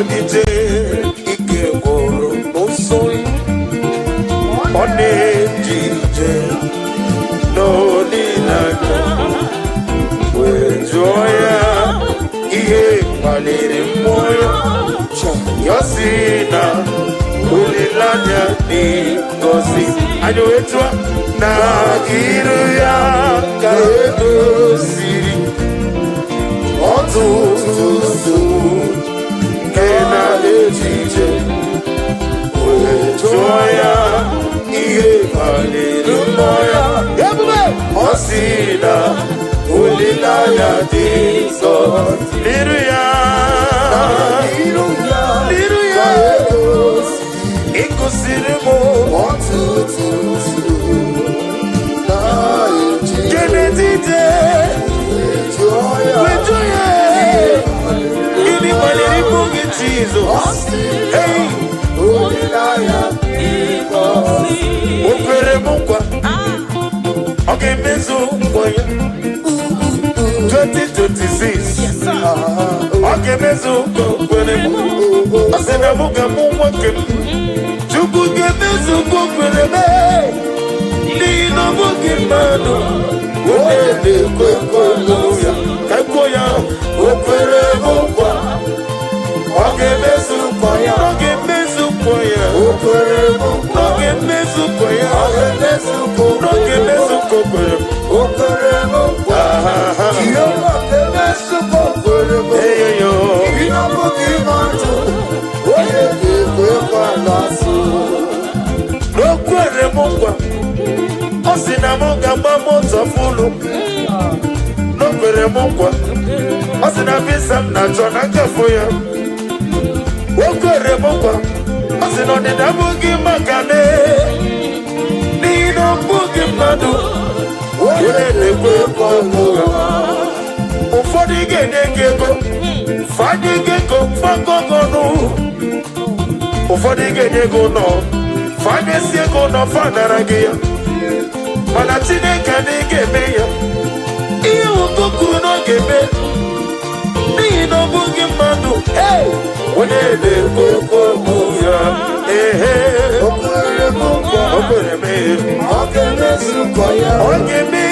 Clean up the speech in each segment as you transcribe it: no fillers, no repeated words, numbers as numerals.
Ọdịje ike gwụrụ n'ụzọ, ọ na-eje ije n'olileanya, wee jụọ ya ihe kpaliri mmụọ ya. Ya sị na olileanya dị ngọzi. Anyị wee tụọ na iru ya ka edoziri ọtụtụ nsogbu nke na-eje ije, wee jụọ ya ihe kpaliri mmụọ ya. Ebube, ọ sị na olileanya dị nsọ n'iru ya. N'iru ya n'iru ya ka edozi ịkụziri m ọtụtụ nsogbu na-eji Kenetite jụọ ya wee jụọ ya gịnị kpaliri mmụọ gị, Jizọs? Ọ sị Hey! olileanya dị ngọzi. O kwere m nkwa, ọ ga-emezu nkwa ya. 2026, ọ ga-emezu nkwa o kwere m. Ọ sị na mụ ga-amụ nwoke m. Chukwu ga-emezu nkwa o kwere m, n'ihi na ọ bụghị mmadụ onye na-ekwe nkwa ya. Ka kwuo ya, o kwere m nkwa, ọ ga-emezu nkwa ya, ọ ga-emezu nkwa ya. O kwere m nkwa, ọ ga-emezu nkwa ya. Ọ ga-emezu nkwa o ọ ga-emezu nkwa o kwere m. O kwere m nkwa. Jehova ga-emezu nkwa o kwere m. Eyoyo. Ị na-abụghị mmadụ onye ga-ekwe nkwa n'asụ. O kwere m nkwa, ọ sị na m ga-agba moto full. O kwere m nkwa, ọ sị na visa m na-achọ na nkafụ ya. O kwere m nkwa, ọ sị na ọdịda abụghị maka m, n'ihi na ọ bụghị mmadụ onye na-ekwe nkwa ụgha. Ụfọdụ ga-enye gị ego, fanye gị ego fagọgọnụ. Ụfọdụ ga-enye gị ụlọ, fanyesi ego ụlọ, fanara gị ya. Mana Chineke adịghị ga-eme ya ihe ụtọ kwuru na ọ ga-eme, n'ihi na ọ bụghị mmadụ onye na-ekwe okwu ya. Ehe. O kwere m nkwa, O kwere m. Ọ ga-emezu nkwa ya. Ọ ga-eme.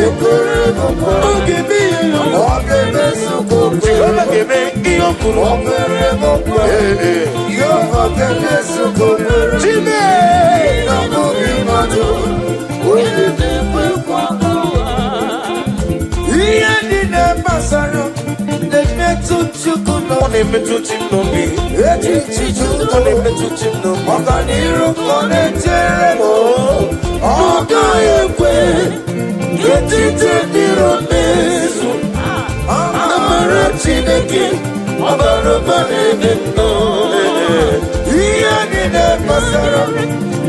O kwere m nkwa, ọ ga-eme ya. Ọ ga-emezu nkwa o kwere Jehova m. ga-eme ihe o kwuru. O kwere m nkwa, Ee. Jehova ga-emezu nkwa o kwere m. Chime. Ọ bụghị mmadụ onye na-ekwe nkwa. Ihe niile gbasara na-emetụ Chukwu Ọ n'obi. na-emetụ chi m n'obi. Echiche Ọ na-emetụ chi m n'obi. Ọganiru ka ọ na-echere m. Ọ gaghị ekwe ka echiche dịrị mezu. Amara Chineke ọ bara ụba n'ebe m nọ. Ihe niile gbasara m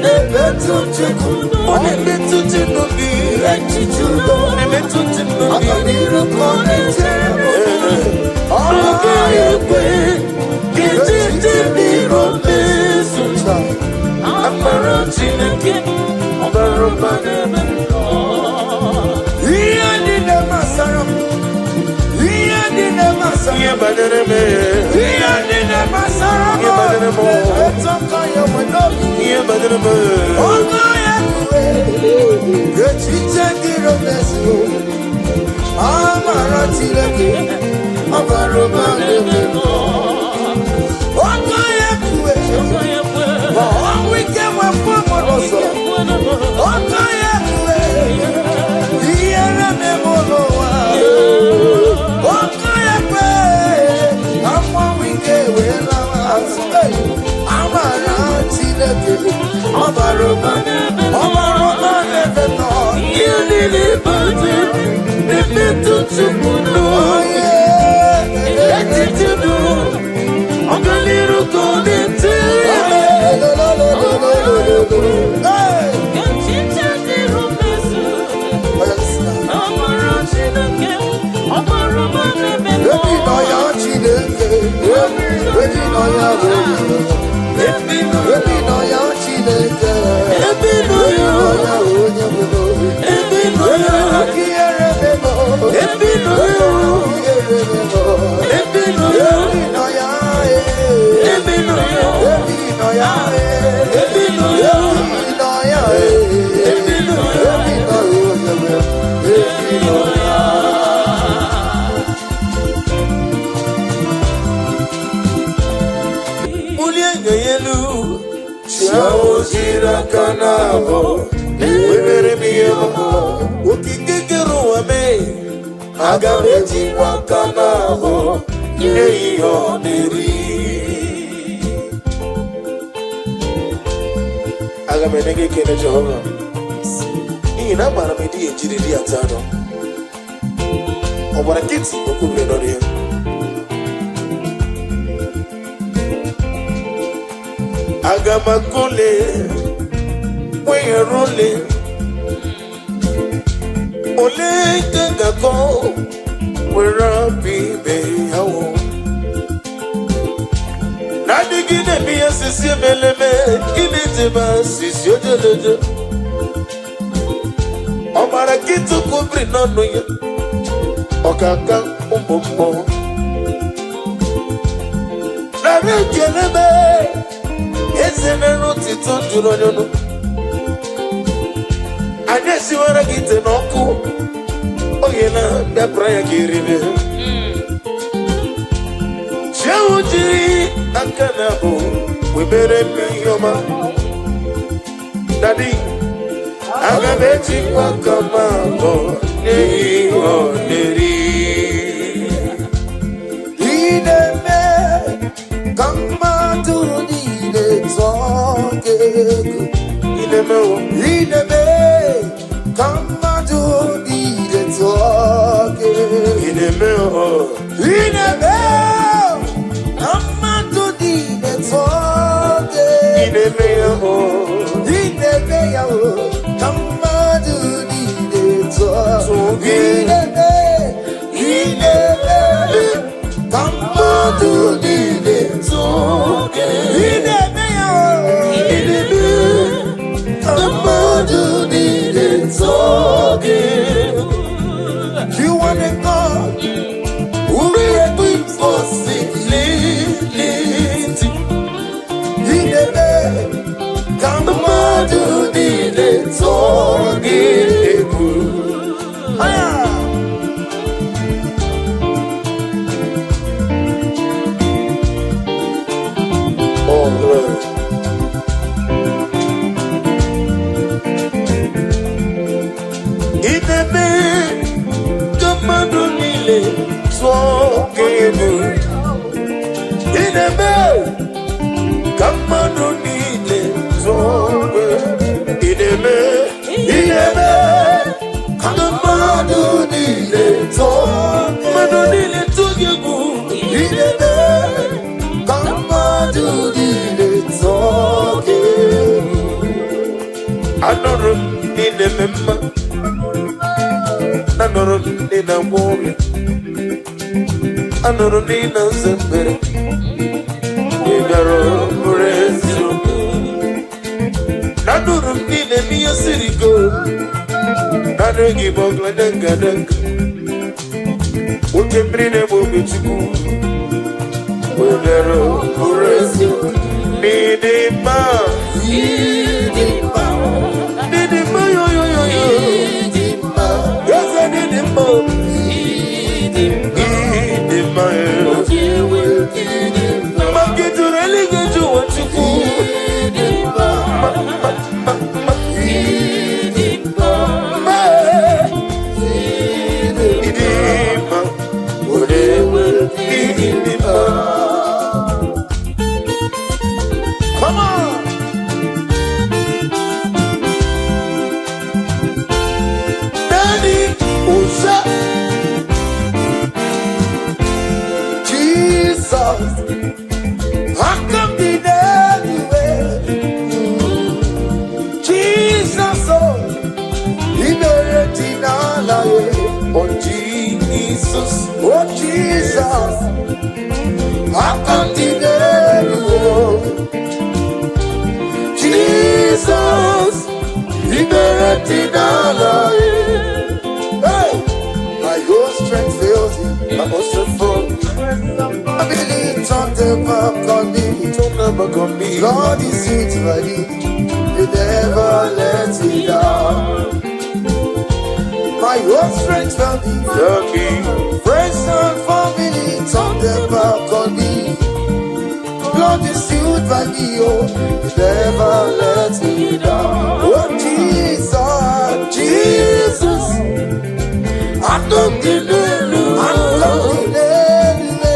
na-emetụ Chukwu. Ọ na-emetụ chi m n'obi. Echiche udo. Ọ na-emetụ chi m n'obi. Ọganiru ka ọ na-echere m. Ọ gaghị ekwe ka echiche dịrị mezu. Amara Chineke ọ bara ụba n'ebe m nọ. Ihe niile masara m, ihe niile masara Ihe banyere m, ihe niile masara m Ihe banyere m. na-emetụ aka ya nwe n'obi. Ihe banyere m. Ọnụ ya kwue echiche dịrị mezu. Amara Chineke ọ bara ụba n'ebe m nọ. Ọnụ ya kwue ma ọnwụ ike nwekwa m n'ụzọ. Ọnụ ya kwue ihere meme n'ụwa. Ọkụ ya kwe ka mmanwụ ike wee lawa azụ. Hey! Amara Chineke ọ bara ụba, ọ bara ụba n'ebe nọ. Ihe niile banyere m na-emetụ Chukwu n'obi. Echiche udo, ọganiru ka ọ na-echere m. Hey! Echiche dịrị mmezu, amara Chineke, ọ bara ụba n'ebe m nọ. Ebi nọ ya Chineke, ebi nọ ya onye, ebi nọ ya Chineke, Ebi nọ ya. ya onye nwe n'obi. Ebi nọ ya. Ihere memo, Ebi nọ ya. ihere memo. Ebi nọ ya. Ebi nọ ya, eh. nga ya elu. Chi ahụ jiri aka na-abụ webere m ihe ọma. Okike kere ụwa mee, aga m ejikwa aka na-abụ nye ya ihe ọ na-eri. Aga m enye gị ekele, Jehova, n'ihi na amaara m ịdị ejiriri ata anụ. Ọ gbara nkịtị, o kwubiri n'ọnụ ya. Aga m akụle kwenyere ole ole nke ga-akọ were apụ ibe ya wụ na-adịghị na-eme ihe sisi emeleme gịnị dịba sisi ojeleje. Ọ gbara nkịtị kwubiri n'ọnụ ya, ọkaka ụmụ mmụọ nara ekele m. Eze mere otito jụrụ onye ọnụ. Anyị esiwara gị ite n'ọkụ oge na bịapụra ya ka eribe. Chi ahụ jiri aka na abụ wemere m ihe ọma. Daddy, aga m ejikwa aka m abụọ nye ya ihe ọ na-eri. Ị na-eme ka mmadụ niile tụọ gị egwu. Ị na-emewo. Ị na-eme ka mmadụ niile tụọ gị egwu. Ị na-emewo. Ị na-eme ka mmadụ niile tụọ gị Ị egwu. na-eme ya o. Ị na-eme ya o, ka mmadụ niile tụọ Tụọ gị. Ị na-eme, ị na-eme ka mmadụ niile Tụọ gị. Ị na-eme ya o, Ị na-eme ka mmadụ niile tụọ gị. You are the God who created Possibility. Ị na-eme ka mmadụ niile tụọ gị Egwu. Aya! Oh, Lord. Ị na-eme ka mmadụ niile tụọ gị egwu. Ị na-eme ka mmadụ niile tụọ gị egwu. Ị na-eme, ị na-eme ka mmadụ niile tụọ, mmadụ niile tụọ gị egwu. Ị na-eme ka mmadụ niile tụọ gị egwu. Anụrụ m na ị na-eme mma. Anụrụ m na ị na-agwọ ọrịa. Anụrụ m na ị na-aza ekpere. Ị bịara bụrụ eziokwu. Anụrụ m na ị na-eme ihe siri ike. Naanị gị bụ ọgladanga. Oke mmiri na-egbu oge Chukwu. Ị bịara bụrụ eziokwu. N'ịdị mma. Ịdị mma, N'ịdị mma yo yo yo yo. ịdị mma, Eze n'ịdị mma. Ịdị mma, Ịdị mma yo. ịdị mma, Maka juru eluigwe ju ụwa Chukwu. ịdị mma, Ma, ma, ma, ma, ịdị mma, ma. Ịdị mma. Onye ịdị mma. Come on! Daddy, ụza. Jesus, aka m dị n'eluigwe. Jesus, oh, ikpere dị n'ala ya. Oh, Jesus. Oh, Jesus, aka m dị n'elu. Jesus, ikpere dị n'ala ya. Hey! My whole strength fails me. My also for I believe turn them back on me. Turn back on me. Lord is sweet, buddy. You never let me down. My whole strength failed me. Love me. Friends and family turn their back on me. Lord is still by gị o. You never let me down. Oh Jesus, Jesus. Aka m dị n'elu. Aka m dị n'elu.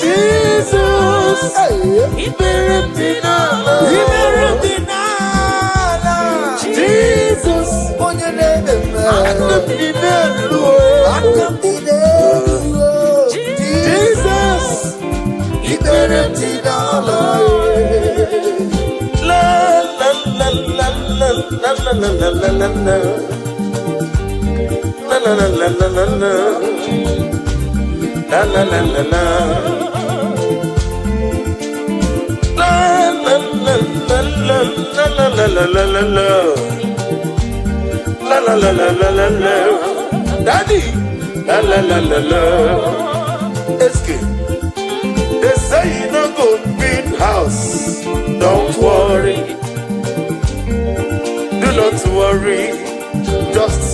Jesus. Hey. Ikpere m dị n'ala. Ikpere m dị n'ala. Jesus. Onye na-eme mma. Aka m dị n'elu. Aka m dị n'elu. Jesus. Ikpere m dị n'ala. La la la la la la la la la la la. La la la la la la la. La la la la la. La la la la la la la la la la la. La la la la la la la. Daddy. La la la la la. Eske. They say you no go build house. Don't worry. Do not worry. Just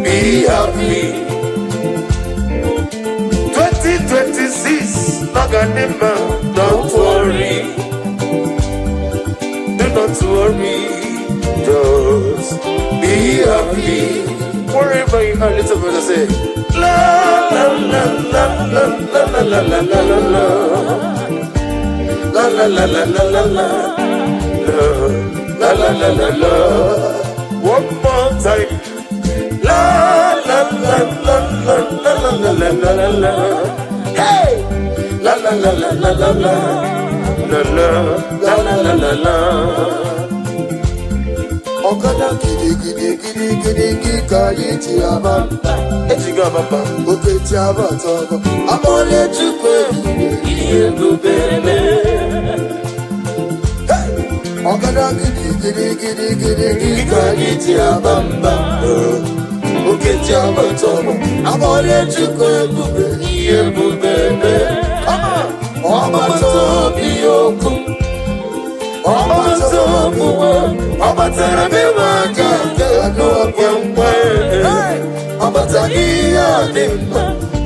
be happy. 2026, Naganima, don't worry. Do not worry. Just be happy. Wherever you are, little brother say, La la la la la la la la la la la. La la la la la la la. La la la la la. One more time. La la la la la la la la la la la. Hey! La la la la la la la. La la la la la la la. Ọ̀kadà gidigidi gidigidi ka anyị ji aba mba. Ejigo abamba. Oke ji abata ọgọ. Amọ̀lẹ̀ Chukwu ebube. Ebube Hey! Ọ̀kadà gidigidi gidigidi ka anyị ji aba mba. Oke ji abata ọgọ. Amọ̀lẹ̀ Chukwu ebube. Ebube. Come on! Ọgbata obi okwu. Ọgbata obi ọ batara be m aka n'okwe nkwe. Hey! Ọ batara ihe a dị mma.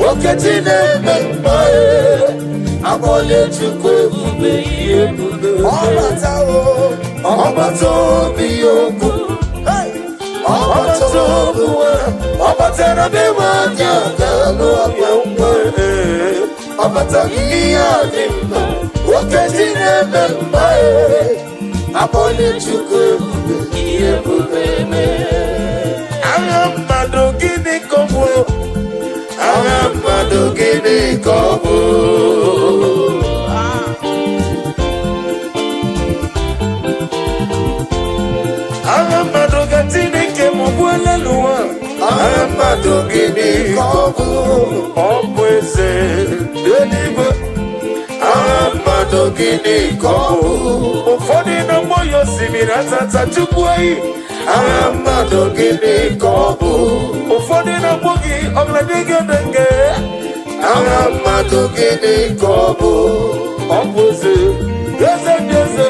Okechi na-eme mma. Amọ̀lẹ̀ Chukwu ebube. Ebube. Ọbata o. Ọgbata obi okwu. Hey! Ọgbata obi ọ batara be m aka n'okwe nkwe. Ọ batara ihe a dị mma. Okechi na-eme mma. Amọ̀lẹ̀ Chukwu ebube. Ebube. Agha mmadụ gịnị ka ọ bụ? Agha mmadụ gịnị ka ọ bụ? Agha mmadụ ka Chineke m gbuola n'ụwa. Agha mmadụ gịnị ka ọ bụ? Ọ bụ eze eluigwe. Agha mmadụ gịnị ka ọ bụ? Ụfọdụ na-agbọ ya osimiri atata Chukwu eyi. Agha mmadụ gịnị ka ọ bụ? Ụfọdụ na-agbọ gị ọgladịgedege. Agha mmadụ gịnị ka ọ bụ? Ọ bụ eze, eze ndị eze.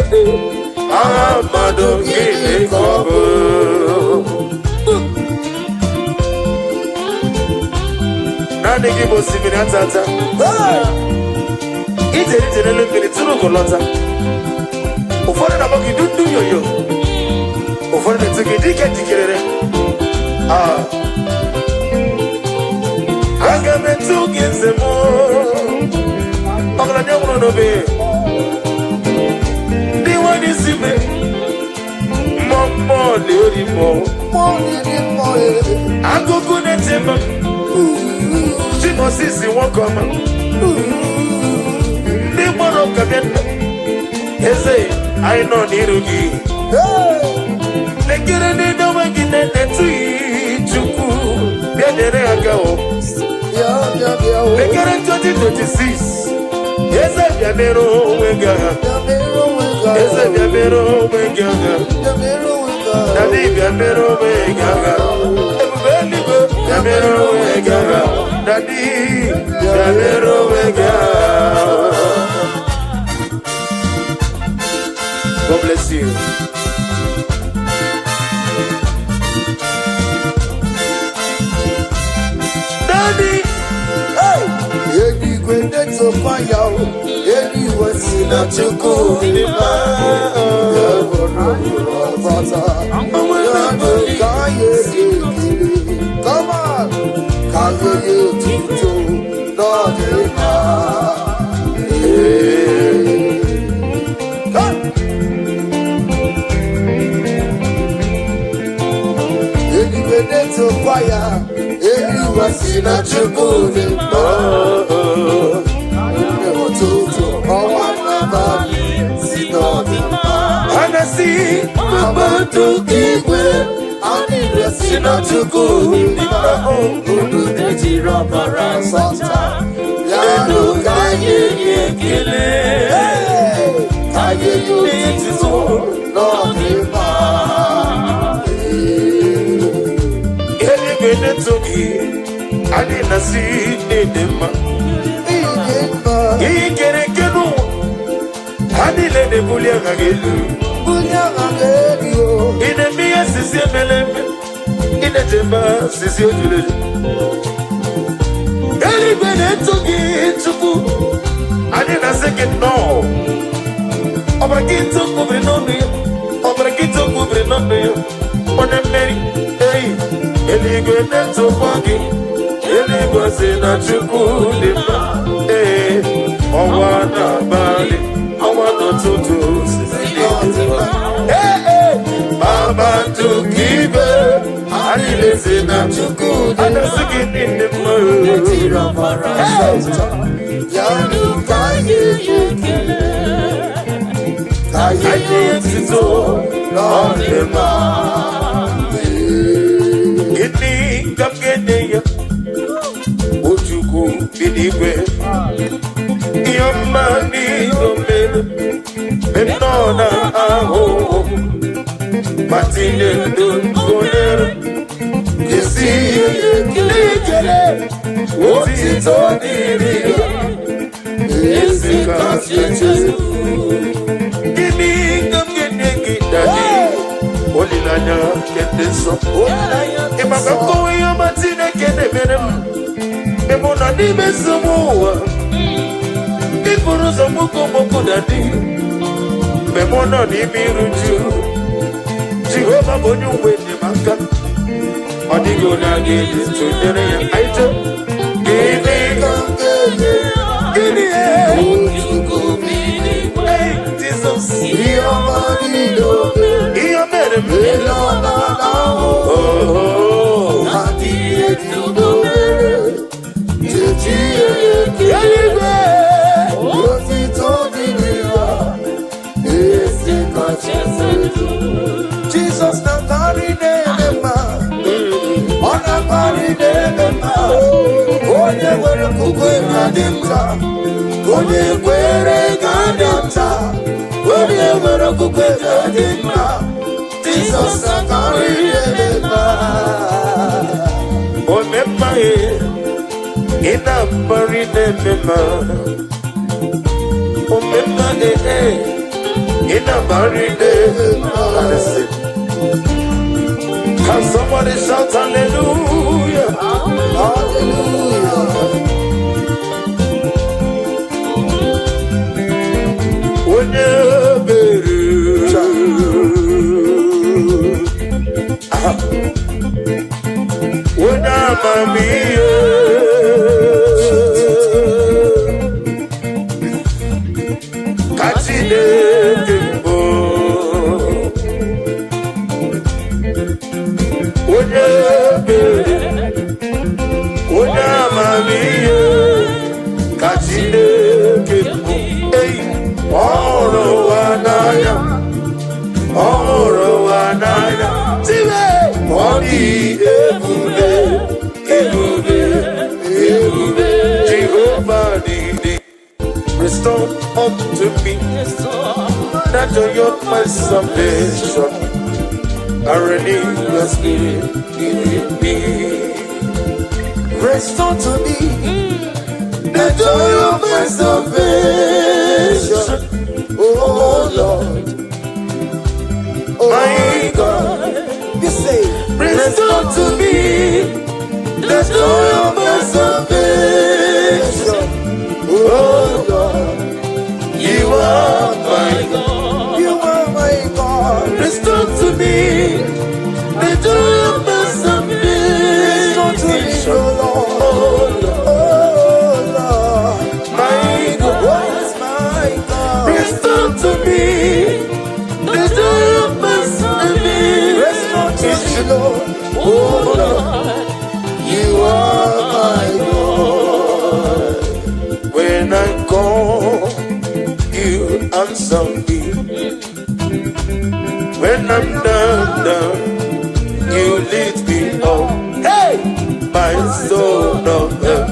Agha mmadụ gịnị ka ọ bụ? Naanị gị bụ osimiri atata. Hey! Ije ije n'elu mmiri tụrụ ugo lọta. Ụfọdụ na-akpọ gị dundu yoyo. Ụfọdụ na-etu gị dike dikere. Ah. Aga m etu gị nze m. Ọgaranya nwụrụ n'obe. Ndị nwanyị isi me. Mmụọ mmụọ na-eri mmụọ. Mmụọ na-eri mmụọ. Agụgụ na-eche m. Chimosisi nwoke ọma. Ndị gbara ụka bịa nna. Eze, anyị nọ n'iru gị. Hey! Lekere n'edowe gị na-etu Chukwu bịa nyere aka o. Bịa bịa bịa o. Lekere 2026. Eze bịa mere onwe gị agha. Bịa mere onwe gị agha. Eze bịa mere onwe gị agha. Bịa mere onwe gị agha. Daddy bịa mere onwe gị agha. Ebube eluigwe bịa mere onwe gị agha. Daddy bịa mere onwe gị agha. God bless you. Daddy, Hey! Eluigwe na-etokwa ya o. Eluigwe si na Chukwu dị mma. Come on, ka anyị nye otuto n'ọdịmma. Ee. Come. Eluigwe na-etokwa ya, eluigwe si na Chukwu dị mma. Ụtụtụ, ọnwa n'abalị si n'ọdịmma. Ha na-asị Kpakpando nke igwe, anyị si na Chukwu dị mma. Unu Ejiri ọbara sọta, bịanụ ka anyị nye ekele. Hey! Ka anyị nye otuto n'ọdịmma. Eluigwe na-eto gị, anyị na-asị n'ịdị mma. Ịdị mma, Ihe kere eke n'ụwa, ha niile na-ebuli aha gị elu. bulie aha gị elu o. Ị na-eme ihe sisi emele eme, ị na-echebe sisi ojuru eju. Eluigwe na-eto gị, Chukwu, anyị na-asị gị nnọọ. Ọbara gị tụkwubiri n'ọnụ ya, ọbara gị tụkwubiri n'ọnụ ya, onye mmeri. Ei, eluigwe na-etokwa gị, eluigwe sị na Chukwu dị mma. Ee, ọnwa n'abalị, ọnwa n'ụtụtụ, sisi dị mma. Ee, ee, kpakpando nke igwe, anyị na-esi na Chukwu dị a na-asị gị niile mma. Ejiri ọbara mma. Bịanụ ka anyị nye ekele. ka anyị Anyị nye etito n'ọdịmma. Gịnị ka m ga-enye ya? O Chukwu bi n'igwe, ihe ọma niile o mere, mgbe m nọ na ahụhụ, ma tinye ndụ gonyere, esi ihe ekele, otito dịrị ya, ezi kasị echezu. Gịnị ka m ga-enye gị, Daddy? Olileanya nke ndị nsọ. Ị maka nkọwa ihe ọma Chineke na-emere m, ebe ọ nọ n'ime nsogbu ụwa, ịbụrụ ụzọ mgboko mgboko Daddy, mgbe mụ nọ n'ime iru uju, Jehova bụ onye uwe enyemaka, ọ dịghị onye a ga-eji tụnyere ya. Anyị chọọ gịnị? Ka m ga-enye Gịnị? Chukwu Bi n'igwe. Hey, Jizọs, ihe ọma niile o mere. Ihe o mere m. Ele ọ na-ahụ Oh, adịghị etubo mere. Chechi ihe ekele. eluigwe. Otito dịrị ya, ezi kacha Jizọs na-akarị na-eme mma, ọ na-akarị na-eme mma. Onye nwere okwukwe ga-adị nta, onye kwere ga-adị nta, onye nwere okwukwe ga-adị mma. Jizọs na-akarị na-eme mma. Omemma ye, ị na-akparị na-eme mma. Omemma e e, ị na-akparị na-eme mma. Can somebody shout hallelujah? Hallelujah. Onye ebere. Aha. Onye amamihe. Ka Chineke mbụ. Onye ebere. Onye amamihe. Ka Chineke mbụ. Ei, ọ hụrụ ụwa n'anya. Ọ hụrụ ụwa n'anya. Tiwe! Ọ dị ebube, ebube, ebube. Jehova dị. Restore unto me the joy of my salvation. I renew your spirit in me. Restore to me the joy of my salvation. Oh Lord, oh My God. You say, Restore to me the joy of my salvation. Oh Lord, you Answer me. When I'm down, down, you lift me up. Hey! My soul of help.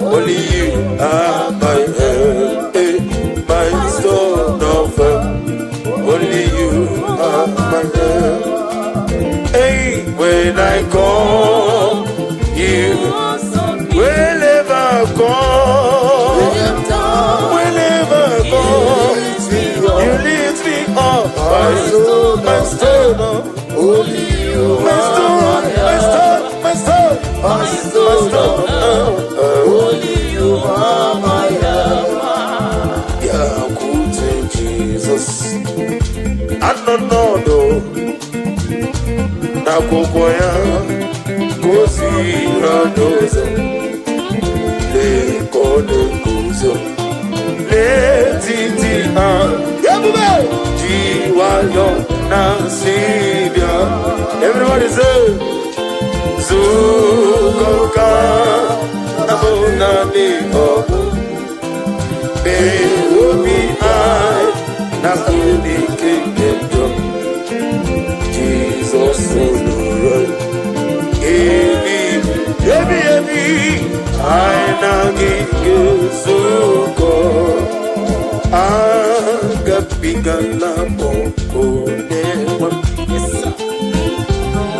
Only you are my help. Hey, my soul of help. Only you are my help. Hey, when I call you, whenever I call, whenever I call, you lift me up. My soul, Only you my soul, my soul, my soul, my my soul, soul. Only you are my help. Bịakwute Jizọs, anọ n'ọdụ n'akwụkwọ ya gosiri n'ụzọ. Lee ka ọ na-eguzo n'etiti ha, ebube ji nwayọ na-asị bịa. Everybody say, zukọ ka abụ naanị ọbụ mee obi anyị na n'ike nke njọ. Jizọs nụrụ ebi ebi ebi anyị na gị ga-ezukọ. Agabigala m onye nwe m,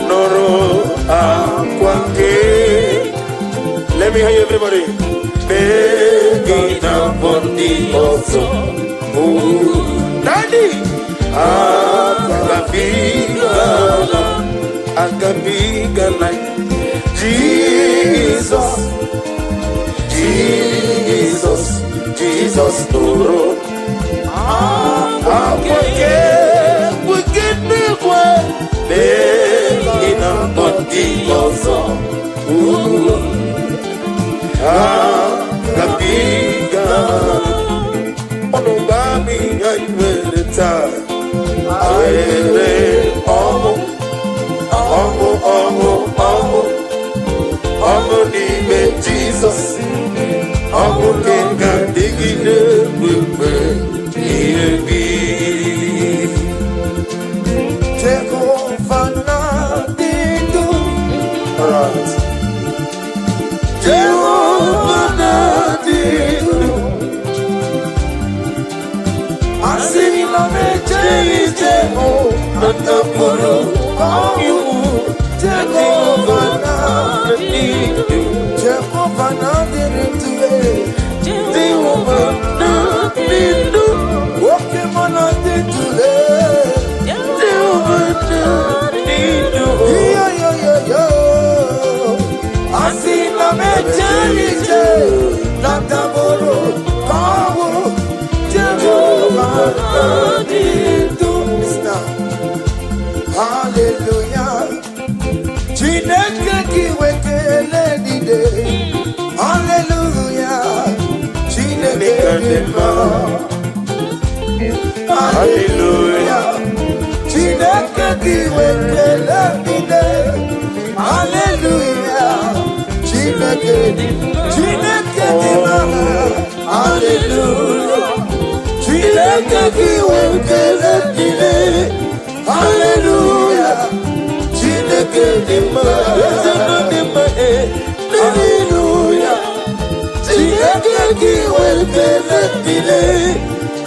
nụrụ akwa nke. Let me hear you, everybody. Mee gị na mbọ ndị ọzọ. Oh, Daddy, agabigala, agabigala. Jesus, Jesus, Jesus nụrụ akwa nke n'igwe mee gị na mbọ ndị ọzọ. Oh, agabigala. Ọnụ gba m ihe nwere taa. Nwere ọṅụ, ọṅụ, ọṅụ, ọṅụ, ọṅụ n'ime Jizọs. Ọṅụ nke ga-adịgide mgbe ihe bi. Jehova na-adị ndụ. Alright. Jehova na-adị ndụ. Asị na m ejeghị ije hụ na ndapụrụ ọnwụ. Jehova na-adị ndụ. Jehova na-adịrị ndụ. Jehova na-adị ndụ. Oke mụ na-adị ndụ. Jehova na-adị ndụ. Yo, yo, yo, yo. Asị na m ejeghị ije na ndapụrụ ọnwụ. Jehova na-adị ndụ. Listen. Hallelujah. Chineke gị wekele niile. Hallelujah. Chineke dị mma. Hallelujah. Chineke gị wekele niile. Hallelujah. Chineke Chineke dị mma. Hallelujah. Chineke gị wekele niile. Hallelujah. Chineke dị mma. Eze nọ dị mma, eh. Hallelujah. Chineke gị wekele niile.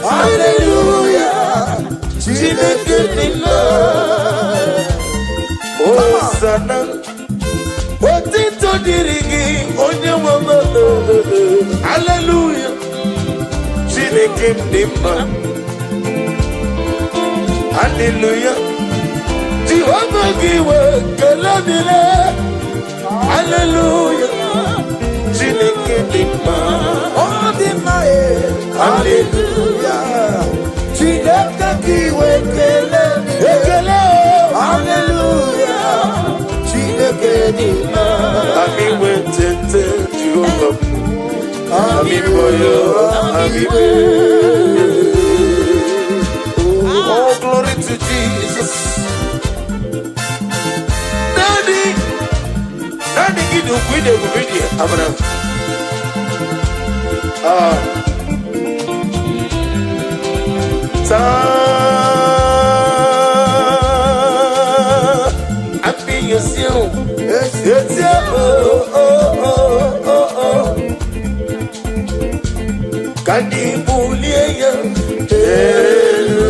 Hallelujah. Chineke dị mma. Hosanna. Otito dịrị gị, onye nwe m. Hallelujah. Chineke m dị mma. Hallelujah. Jehova gị wee kele dịrị. Hallelujah. Chineke dị mma. Ọ dị mma e. Hallelujah. Chineke gị wekele niile. Ekele o. Hallelujah. Chineke dị mma. Ami wetete Jehova m. Ami boyo, ami be. Oh, glory to Jesus. Daddy, Daddy, gị dị ukwu, ịdị ebube, ịdị amara. Ah. Saa àfihànsí o etí o o o o o ka ndị bulie ya elu.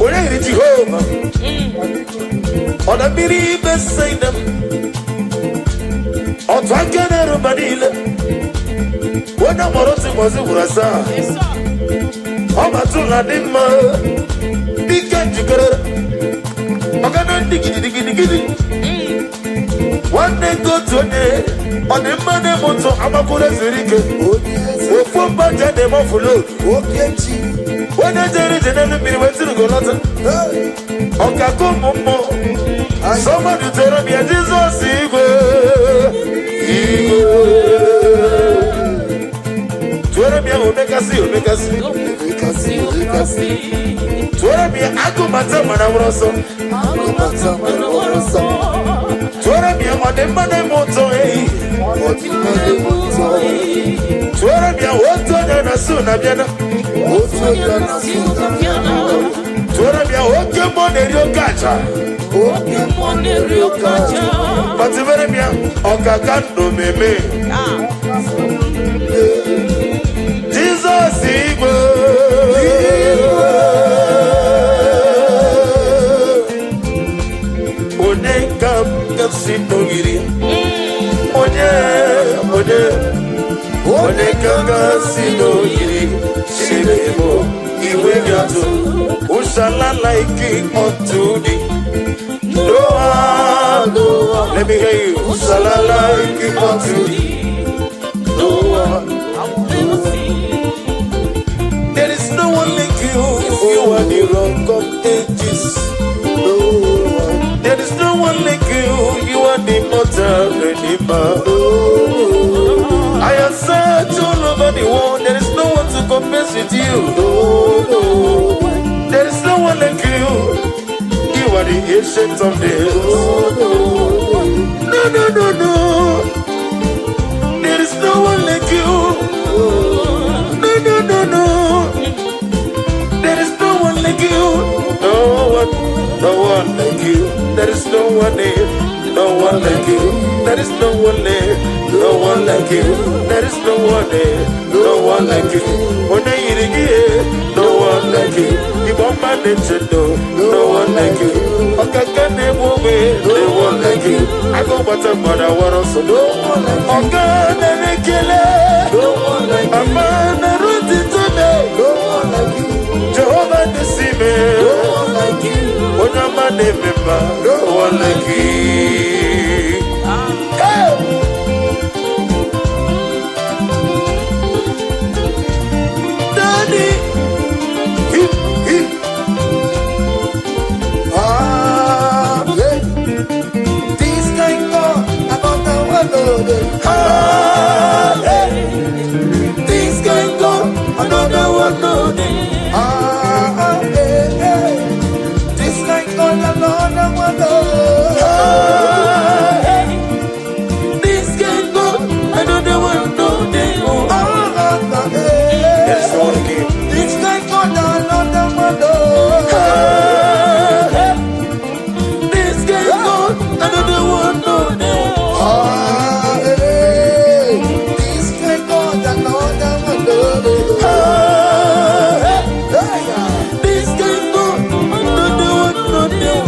Onye yiri Jehova ọ na mmiri Besaida, ọtụ aka na-eru mba niile, onye mụrụ otu ụbọchị gwụrụ asaa, ọ batụla dị mma, dike njikere ọgana ndị gidigidigidi, nwanne nke otu onye ọ dị mma na-eme ụtọ, amakwụrụ ezuru ike, Onye eze. Ofu mba ji na-eme ọfụlod, Oke chi. Onye jere ije n'elu mmiri wee tiri lọta. Hey. Ọkaka ụmụ mmụọ. Somebody tell me Jizọs igwe igwe. Tụọrọ m ya omekasị omekasị. Omekasị, omekasị. Tụọrọ m ya agụmata mana nwere ọsọ. Agụmata nwere ọsọ. Tụọrọ m ya ọdịmma na-eme ụtọ ehi. Ọdịmma na-eme ụtọ. Tụọrọ m ya otu onye na-asụ na bịana. Otu onye na-asụ na bịana. Tụọrọ m ya oke mmụọ na-eri oke aja. Oke mmụọ na-eri oke aja. Kpatụbere m ya ọkaka ndụ meme. Jizọs igwe. Onye ka m ga-si n'ogiri? Onye, onye, onye ka m ga-si n'ogiri? Chineke m, iwe ga-atụ. Ushala like unto thee. No one, no one. Let me hear you. Ushala like unto thee. No one. There is no one like you. You are the rock of ages. No one. There is no one like you. You are the immortal redeemer. I have searched all over the world. There is no one to compare with you. There is no one like you. You are the ancient of days. No, no, no, no. There is no one like you. No, no, no, no. There is no one like you. No one, no one like you. There is no one there. No one like you. There is no one there. No one like you. There is no one there. No one like you. Onye yiri gị, no one like you. Igbo mma na-eche ndo, no one like you. Ọkaka na-egbu ogbe, no one like you. Agụ gbata mgbada wara ọsọ, No one like you. ọga na-ekele. No one like you. Ama na-erutito me. No one like you. Jehova na-esi me. No one like you. Onye ọma na-eme mma, no one like you. Hey! Daddy, hip, hip. Ah, yeah. This kind God, another one, no dey. Ah, hey. This kind God, another one, no dey. Ah, ah, eh, eh. This kind God, another one, no. Ah, hey. This kind God, another one, no dey. Oh. Ah, ah, ah, eh. There is no one like you. This kind God, another one, no. Ah, hey. This kind God, another one, no dey. Ah, eh. This kind God, another one, no. Ah, hey. Hey, yeah. This kind God, another one, no dey.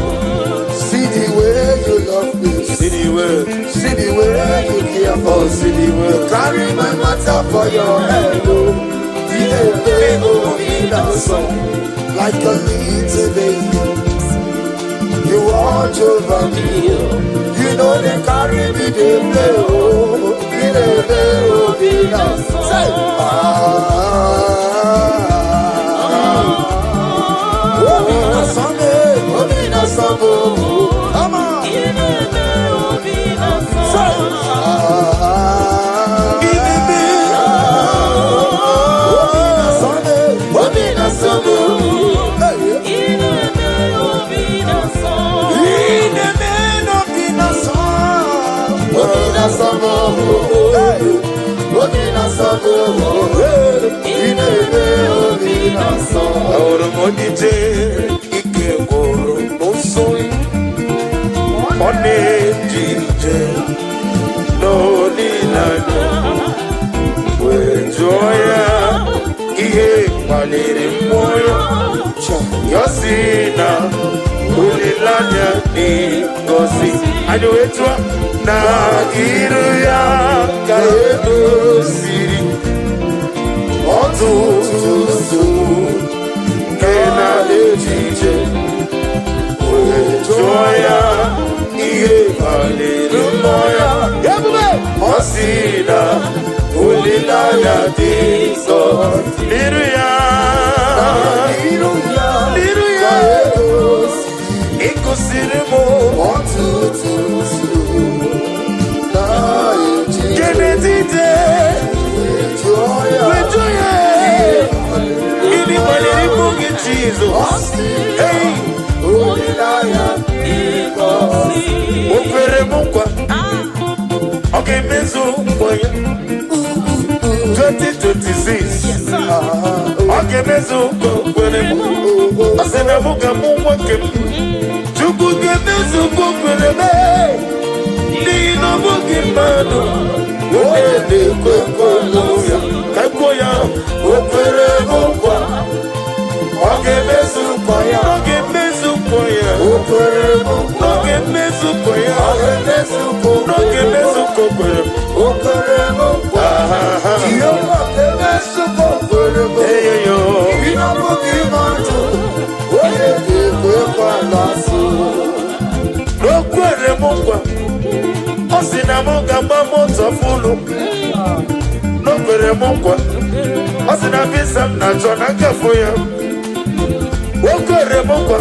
See the way you love me. See the way, See the way you care for oh, me. see the way. Carry my matter for your head, oh. The oh, in the sun, like a little baby. You watch over me. You know they carry me, they play, oh. The oh, in the say, ah. Oh, in the sun, eh, oh, in the sun, oh. Come on. Say, ah. Obi na sọmụ. Hey. Obi na sọmụ. Obi na sọmụ. na-eje ije n'olileanya, wee jụọ ya ihe kpaliri mmụọ ya. Ya sị na olileanya dị ngọzi. Anyị wee tụọ na iru ya ka edoziri ọtụtụ nsogbu nke na-eje ije. Wee jụọ ya ihe kpaliri mmụọ ya. Ebube. Ọ sị na olileanya dị ngọzi n'iru ya. N'iru ya N'iru ya. ka edoziri Ịkụsiri m ọtụtụ nsogbu na-eche nke n'etiti. Jụọ ya Wee jụọ ya gịnị kpaliri mmụọ gị, Jizọs? Ọ sị Hey! olileanya O kwere m nkwa, ọ ga-emezu nkwa ya. 2026, ọ ga-emezu nkwa o kwere m. Ọ sị na mụ ga-amụ nwa nke m. Chukwu ga-emezu nkwa o kwere m, n'ihi na ọ bụghị mmadụ onye na-ekwe nkwa ya. Ka kwuo ya, o kwere m nkwa, ọ ga-emezu nkwa ya. Ọ ga-emezu nkwa ya. O kwere m nkwa. Ọ ga-emezu nkwa ya. Ọ ga-emezu nkwa o Ọ ga-emezu nkwa o kwere m. O kwere m nkwa. Aha. Jehova ga-emezu nkwa o kwere m. Eyoyo. Ị na-abụghị mmadụ onye ga-ekwe nkwa na-asụ. O kwere m nkwa, ọ sị na m ga-agba moto full. O kwere m nkwa, ọ sị na visa m na-achọ na nkafụ ya. O kwere m nkwa,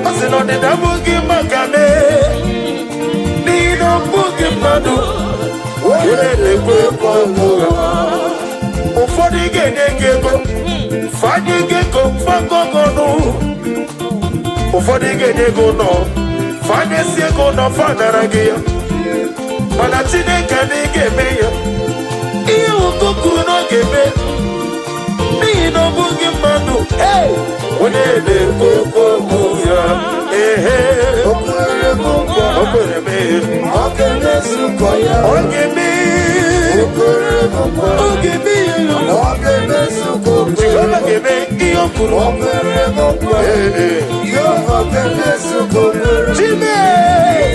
ọ sị na ọdịda abụghị maka m, n'ihi na ọ bụghị mmadụ onye na-ekwe nkwa ụgha. Ụfọdụ ga-enye gị ego, fanye gị ego fagọgọnụ. Ụfọdụ ga-enye gị ụlọ, fanyesi ego ụlọ, fanara gị ya. Mana Chineke adịghị ga-eme ya ihe ụtọ kwuru na ọ ga-eme, n'ihi na ọ bụghị mmadụ onye na-ekwu okwu ya. Ehe. O kwere m nkwa. O kwere m. Ọ ga-emezu nkwa ya. Ọ ga-eme. O kwere m nkwa. Ọ ga-eme ya. Ọ ga-emezu nkwa o kwere Jehova m. ga-eme ihe o kwuru. O kwere m nkwa. Ee. Jehova ga-emezu nkwa o kwere m. Chime.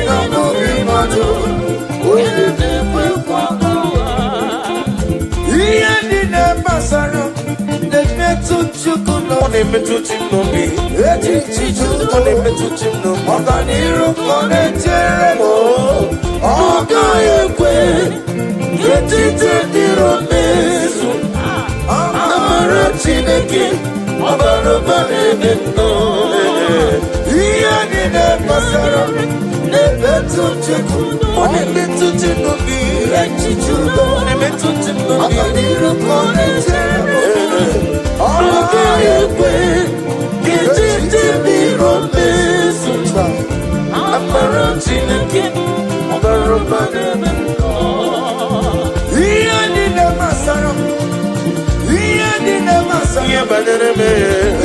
Na bụghị mmadụ onye na-ekwe nkwa. Ihe niile gbasara na-emetụ Chukwu Ọ n'obi. na-emetụ chi m n'obi. Echiche Ọ na-emetụ chi m n'obi. Ọganiru ka ọ na-echere m. Ọ gaghị ekwe Echiche dịrị mmezu. Amara Chineke ọbara ụba na-eme nnọọ. Ihe niile gbasara m na-emetụ Chukwu. Ọ na-emetụ chi m n'obi. Echiche udo. Ọ na-emetụ chi m n'obi. Ọganiru ka ọ na-echere m. Ọ Ọ gaghị ekwe ka echiche dịrị mmezu. Amara Chineke ọbara ụba na-eme nnọọ. Ihe niile gbasara m, ihe niile gbasara Ihe banyere m,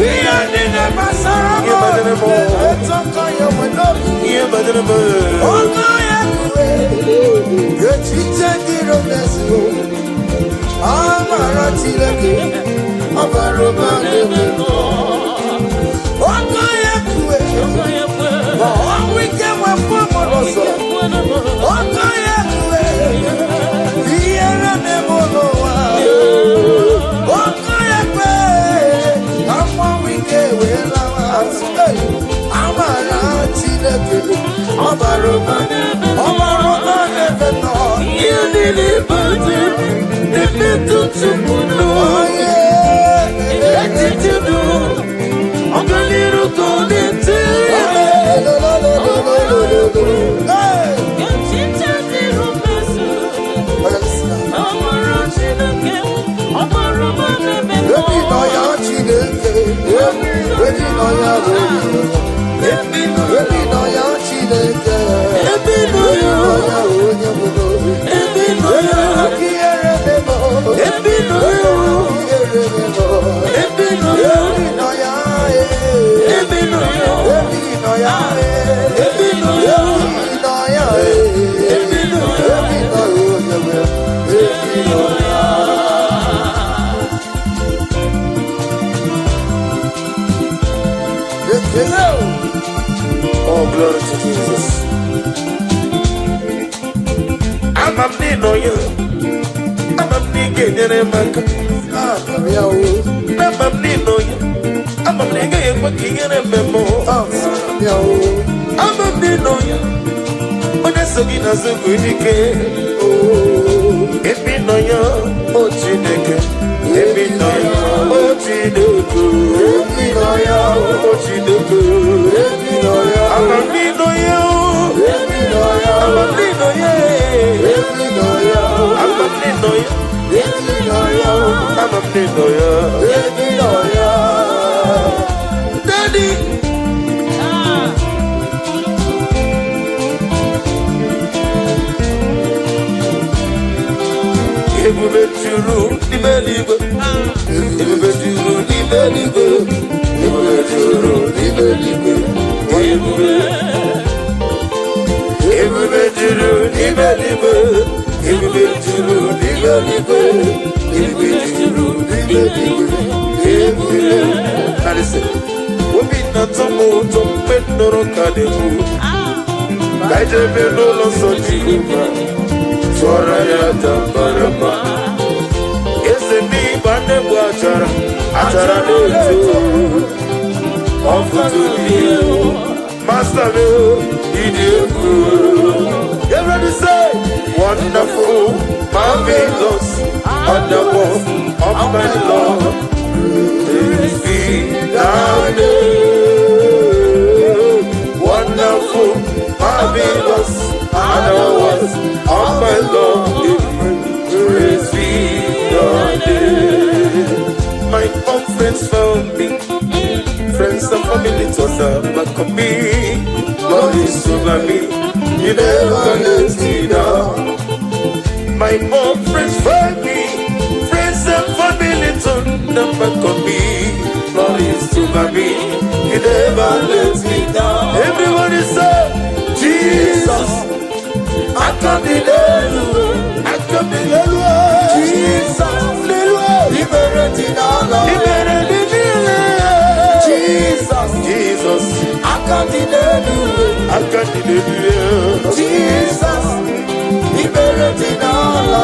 ihe niile gbasara m Ihe banyere m. na-emetụ aka ya nwe n'obi. Ihe banyere m. Ọgọ ya kwue echiche dịrị mmezu. Amara Chineke ọbara ụba na-eme. Ọgọ ya kwue ma ọnwụ ike nwepụ m n'ụzọ. Ọgọ ya kwue ihere na-eme n'ụwa. Ọgọ ya kwe ka mmanwụ ike wee lawa azụ. Hey! Amara Chineke ọbara ụba, ọbara ụba na-eme nọ. Ihe niile banyere na-emetụ Chukwu n'obi. Echiche dị ọganiru ka ọ na-echere. Hey! Echiche dịrị mmezu. Amara Chineke, ọbara ụba na-eme Ebi nọ ya Chineke, ebi nọ ya onye, ebi nọ ya Chineke, Ebi nọ ebi ya. nọ ya onye bụ n'obi. Ebi nọ ya. Aka ihere memo, Ebi nọ ya. ihere memo. Ebi nọ ya. Ebi nọ ya, eh. Ebi nọ ya. Ebi nọ ya, eh. Ebi nọ ya. Ebi nọ ya. Hello. Oh, glory to Jesus. Ama m n'ịnọ ya. Ama m na ị ga-enyere m aka. Ah, ya o. Ama m n'ịnọ ya. Ama m na ị gaghị ekwe ka ihere mee m. Ah, ya o. Ama m n'ịnọ ya. Onye so gị n'azụ bụ dike. Oh. Ebe ị nọ ya, o Chineke. Ebe ị nọ ya, o Chineke. Ebi nọ ya o. O Chineke. Ebi nọ ya o. Ama m n'ịnọ ya o. Ebi nọ ya o. Ama m n'ịnọ ya. Ebi nọ ya o. Ama m n'ịnọ ya. Ebi nọ ya o. Ama m n'ịnọ ya. Ebi nọ ya. Daddy. Ebube juru n'ime eluigwe. Ebube juru n'ime eluigwe. Ebube juru n'ime eluigwe. Ebube. Ebube juru n'ime eluigwe. Ebube juru n'ime eluigwe. Ebube juru n'ime eluigwe. Ebube. Now listen. Obi na-atọ m ụtọ mgbe m nụrụ ka na-ekwu. Ka anyị jebe n'ụlọ nsọ Jehova. Tụọrọ ya aja mara mma. Eze ndị Igbo na-egbu achara, achara na-eto. Ọfụtụ dị egwu. Master m, ịdị egwu. Everybody say, wonderful, marvelous, wonderful, of my Lord. Praise be thy name. Wonderful, marvelous, and of my Lord. Praise be thy name. My own friends found me, friends and family turned their back on me. Lord is over me, He never lets me down. My own friends find me, friends and family turn their back on me. Lord is over me, He never lets me down. Everybody say, Jesus, I come in I come in Jesus. Ibere dị n'ala. Ibere dị niile. Jesus. Jesus, Aka dị n'elu. aka dị n'elu. Jesus. Ibere dị n'ala.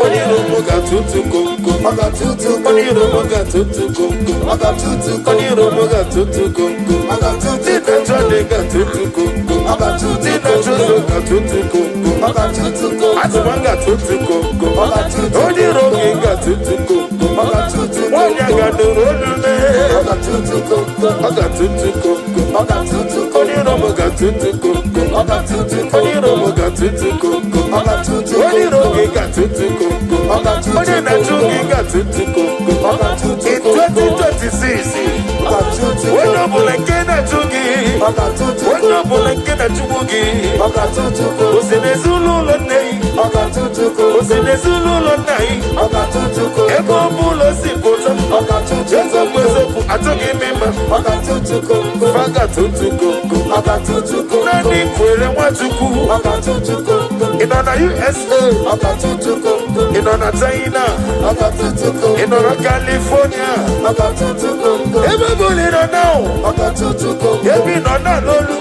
Onye iro m ga-atụtụ komkom. Ọ ga-atụtụ Onye iro m ga-atụtụ komkom. Ọ ga-atụtụ Onye iro m ga-atụtụ komkom. Ọ ga-atụtụ Ndị na-achọ ndị ga-atụtụ komkom. Ọ ga-atụtụ Ndị na-achọ ụzọ ga-atụtụ komkom. Ọ ga-atụtụ Atụma ga-atụtụ komkom. Ọ ga-atụtụ Onye iro gị ga-atụtụ komkom. Ọ ga-atụtụ Nwaanyị a ga-anụrụ olu mee. Ọ ga-atụtụ komkom. Ọ ga-atụtụ komkom. Ọ ga-atụtụ Onye iro m ga-atụtụ komkom. Ọ ga-atụtụ Onye iro m ga-atụtụ komkom. Ọ ga-atụtụ Onye iro gị ga-atụtụ komkom. Ọ ga-atụtụ Onye na-achụ gị ga-atụtụ komkom. Ọ ga-atụtụ In 2026, Ọ ga-atụtụ onye ọbụla nke na-achụ gị, Ọ ga-atụtụ onye ọbụla nke na-achụgbu gị, Ọ ga-atụtụ o si n'ezinụlọ nne gị, Ọ ga-atụtụ o si n'ezinụlọ nna gị, Ọ ga-atụtụ ebe ọ bụla o si pụta, Ọ ga-atụtụ eziokwu eziokwu, achọghị m ịma, Ọ ga-atụtụ komkom. fa ga-atụtụ komkom. Ọ ga-atụtụ komkom. Naanị kwere Nwachukwu, Ọ ga-atụtụ komkom. ị nọ na USA, Ọ ga-atụtụ komkom. ị nọ na China, Ọ ga-atụtụ komkom. ị nọ na California, Ọ ga-atụtụ komkom. ebe ọ bụla ị nọ na Ọ ga-atụtụ komkom. ebe ị nọ na n'olu,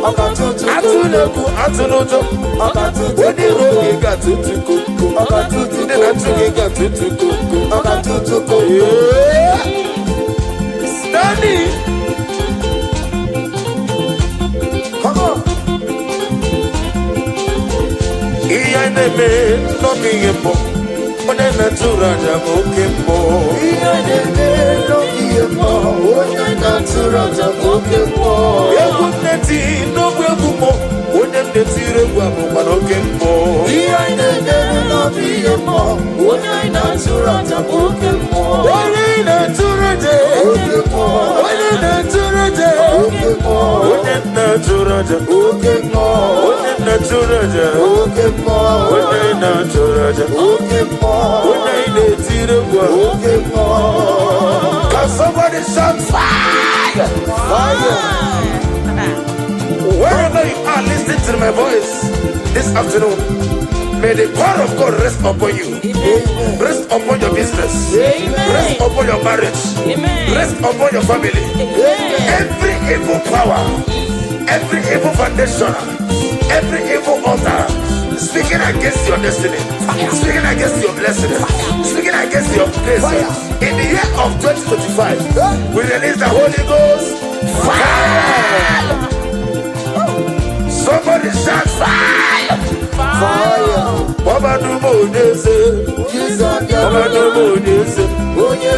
Ọ ga-atụtụ komkom. atụla egwu, atụla ụjọ, Ọ ga-atụtụ onye iro gị ga-atụtụ komkom. Ọ ga-atụtụ Ndị na-achụ gị ga-atụtụ komkom. Ọ ga-atụtụ komkom. Yeah. Stanley, Come on. ihe anyị na-eme n'ọbụ ihe mbụ, onye na-atụrụ aja bụ oke mbụ. Ihe na-eme n'oge mmụọ, onye na-atụrụ aja bụ oke mmụọ. Egwu m na-eti n'ogbe egwu mbụ, onye m na-etiri egwu abụkwa n'oke mbụ. Ihe na-eme n'oge mmụọ, onye na-atụrụ aja bụ oke mmụọ. Onye na-atụrụ aja, Oke mmụọ, onye na-atụrụ aja, oke mmụọ, onye na-atụrụ aja, oke mmụọ, onye na-atụrụ aja, oke mmụọ, onye na-atụrụ aja, oke mmụọ, onye na-etiri egwu ahụ. oke mmụọ. Can somebody shout fire? Fire! Wherever you are listening to my voice this afternoon, may the power of God rest upon you, Amen. rest upon your business, Amen. rest upon your marriage, Amen. rest upon your family. Amen. Every evil power, every evil foundation, every evil altar speaking against your destiny, speaking against your blessing, speaking against your grace. Fire. In the year of 2025, we release the Holy Ghost. Fire! Somebody shout fire! Fire. Ọba Onyeze, Onye Ọba Onyeze, Onye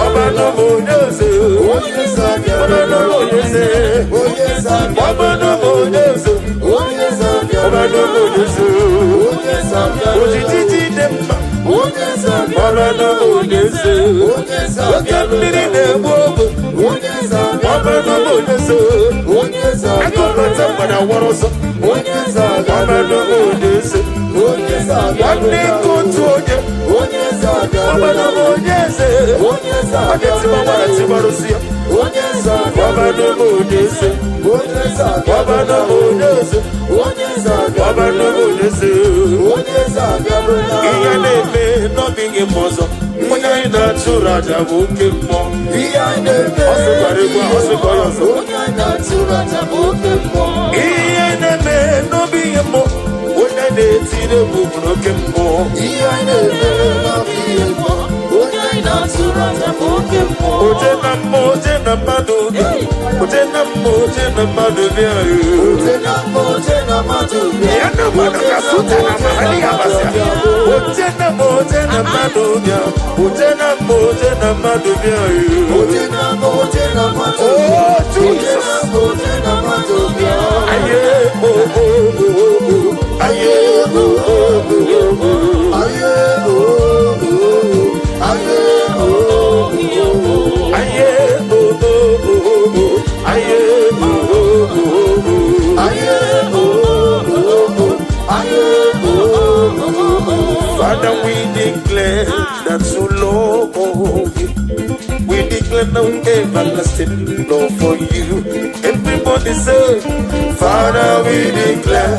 Ọba Onyeze, Onye Ọba Onyeze, Onye Ọba Onyeze, Onye Ọba Onyeze, Onye Ojiji dị mma, Onye Ọba Onyeze, Onye oke mmiri na-egbu ogbe, Onye Ọba Onyeze, Onye akụkọta mgbada wọrọ ọsọ, Onye Ọba Onyeze, Onye nwanne nke otu onye, Onye Ọba Onyeze, Onye onye tigbara tigbarụsi ya, Onye Ọba Onyeze, Onye Ọba Onyeze, Onye Ọba Onyeze. Onye Ihe na-eme n'ọbịghị m ọzọ, onye anyị na-achụrụ aja bụ oke mmụọ. Ihe anyị na-eme. Ọ sịkwara egwu a, ọ sịkwara ọzọ. Onye anyị na-achụrụ aja bụ oke mmụọ. Ihe na-eme n'ọbịghị mmụọ, onye na-etiri egwu bụ n'oke mmụọ. Ihe anyị na-eme n'ọbịghị mmụọ. Onye anyị na-achụrụ aja bụ oke mmụọ. Oje na mmụọ, oje na mmadụ bịa. Oje na mmụọ, oje na mmadụ bịa. Oje na mmụọ, oje na mmadụ bịa. Ya na mmadụ ka suta na mahali ya basịa. Oje na mmụọ, oje na mmadụ bịa. Oje na mmụọ, oje na mmadụ bịa. Oje na mmụọ, oje na mmadụ Oh, bịa. Oje Jesus. na mmụọ, oje na mmadụ bịa. Aye, oh, oh, oh, oh. Aye, oh, oh, oh, oh. Aye, oh, oh, aye, oh, oh. Aye, oh, oh, oh, oh. Aye, oh, oh, oh, oh. Aye, oh, oh, oh. Aye, oh, oh, oh. Father, we declare that you love you. We declare no everlasting love for you. Everybody say, Father, we declare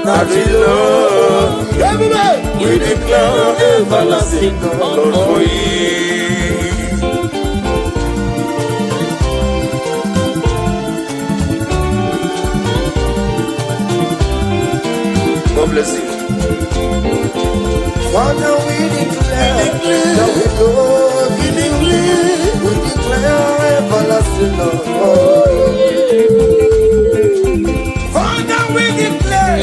that we love you. Everybody! We declare everlasting love for you. God bless you. Father, we declare that we love you. We declare everlasting love for you. Father, we declare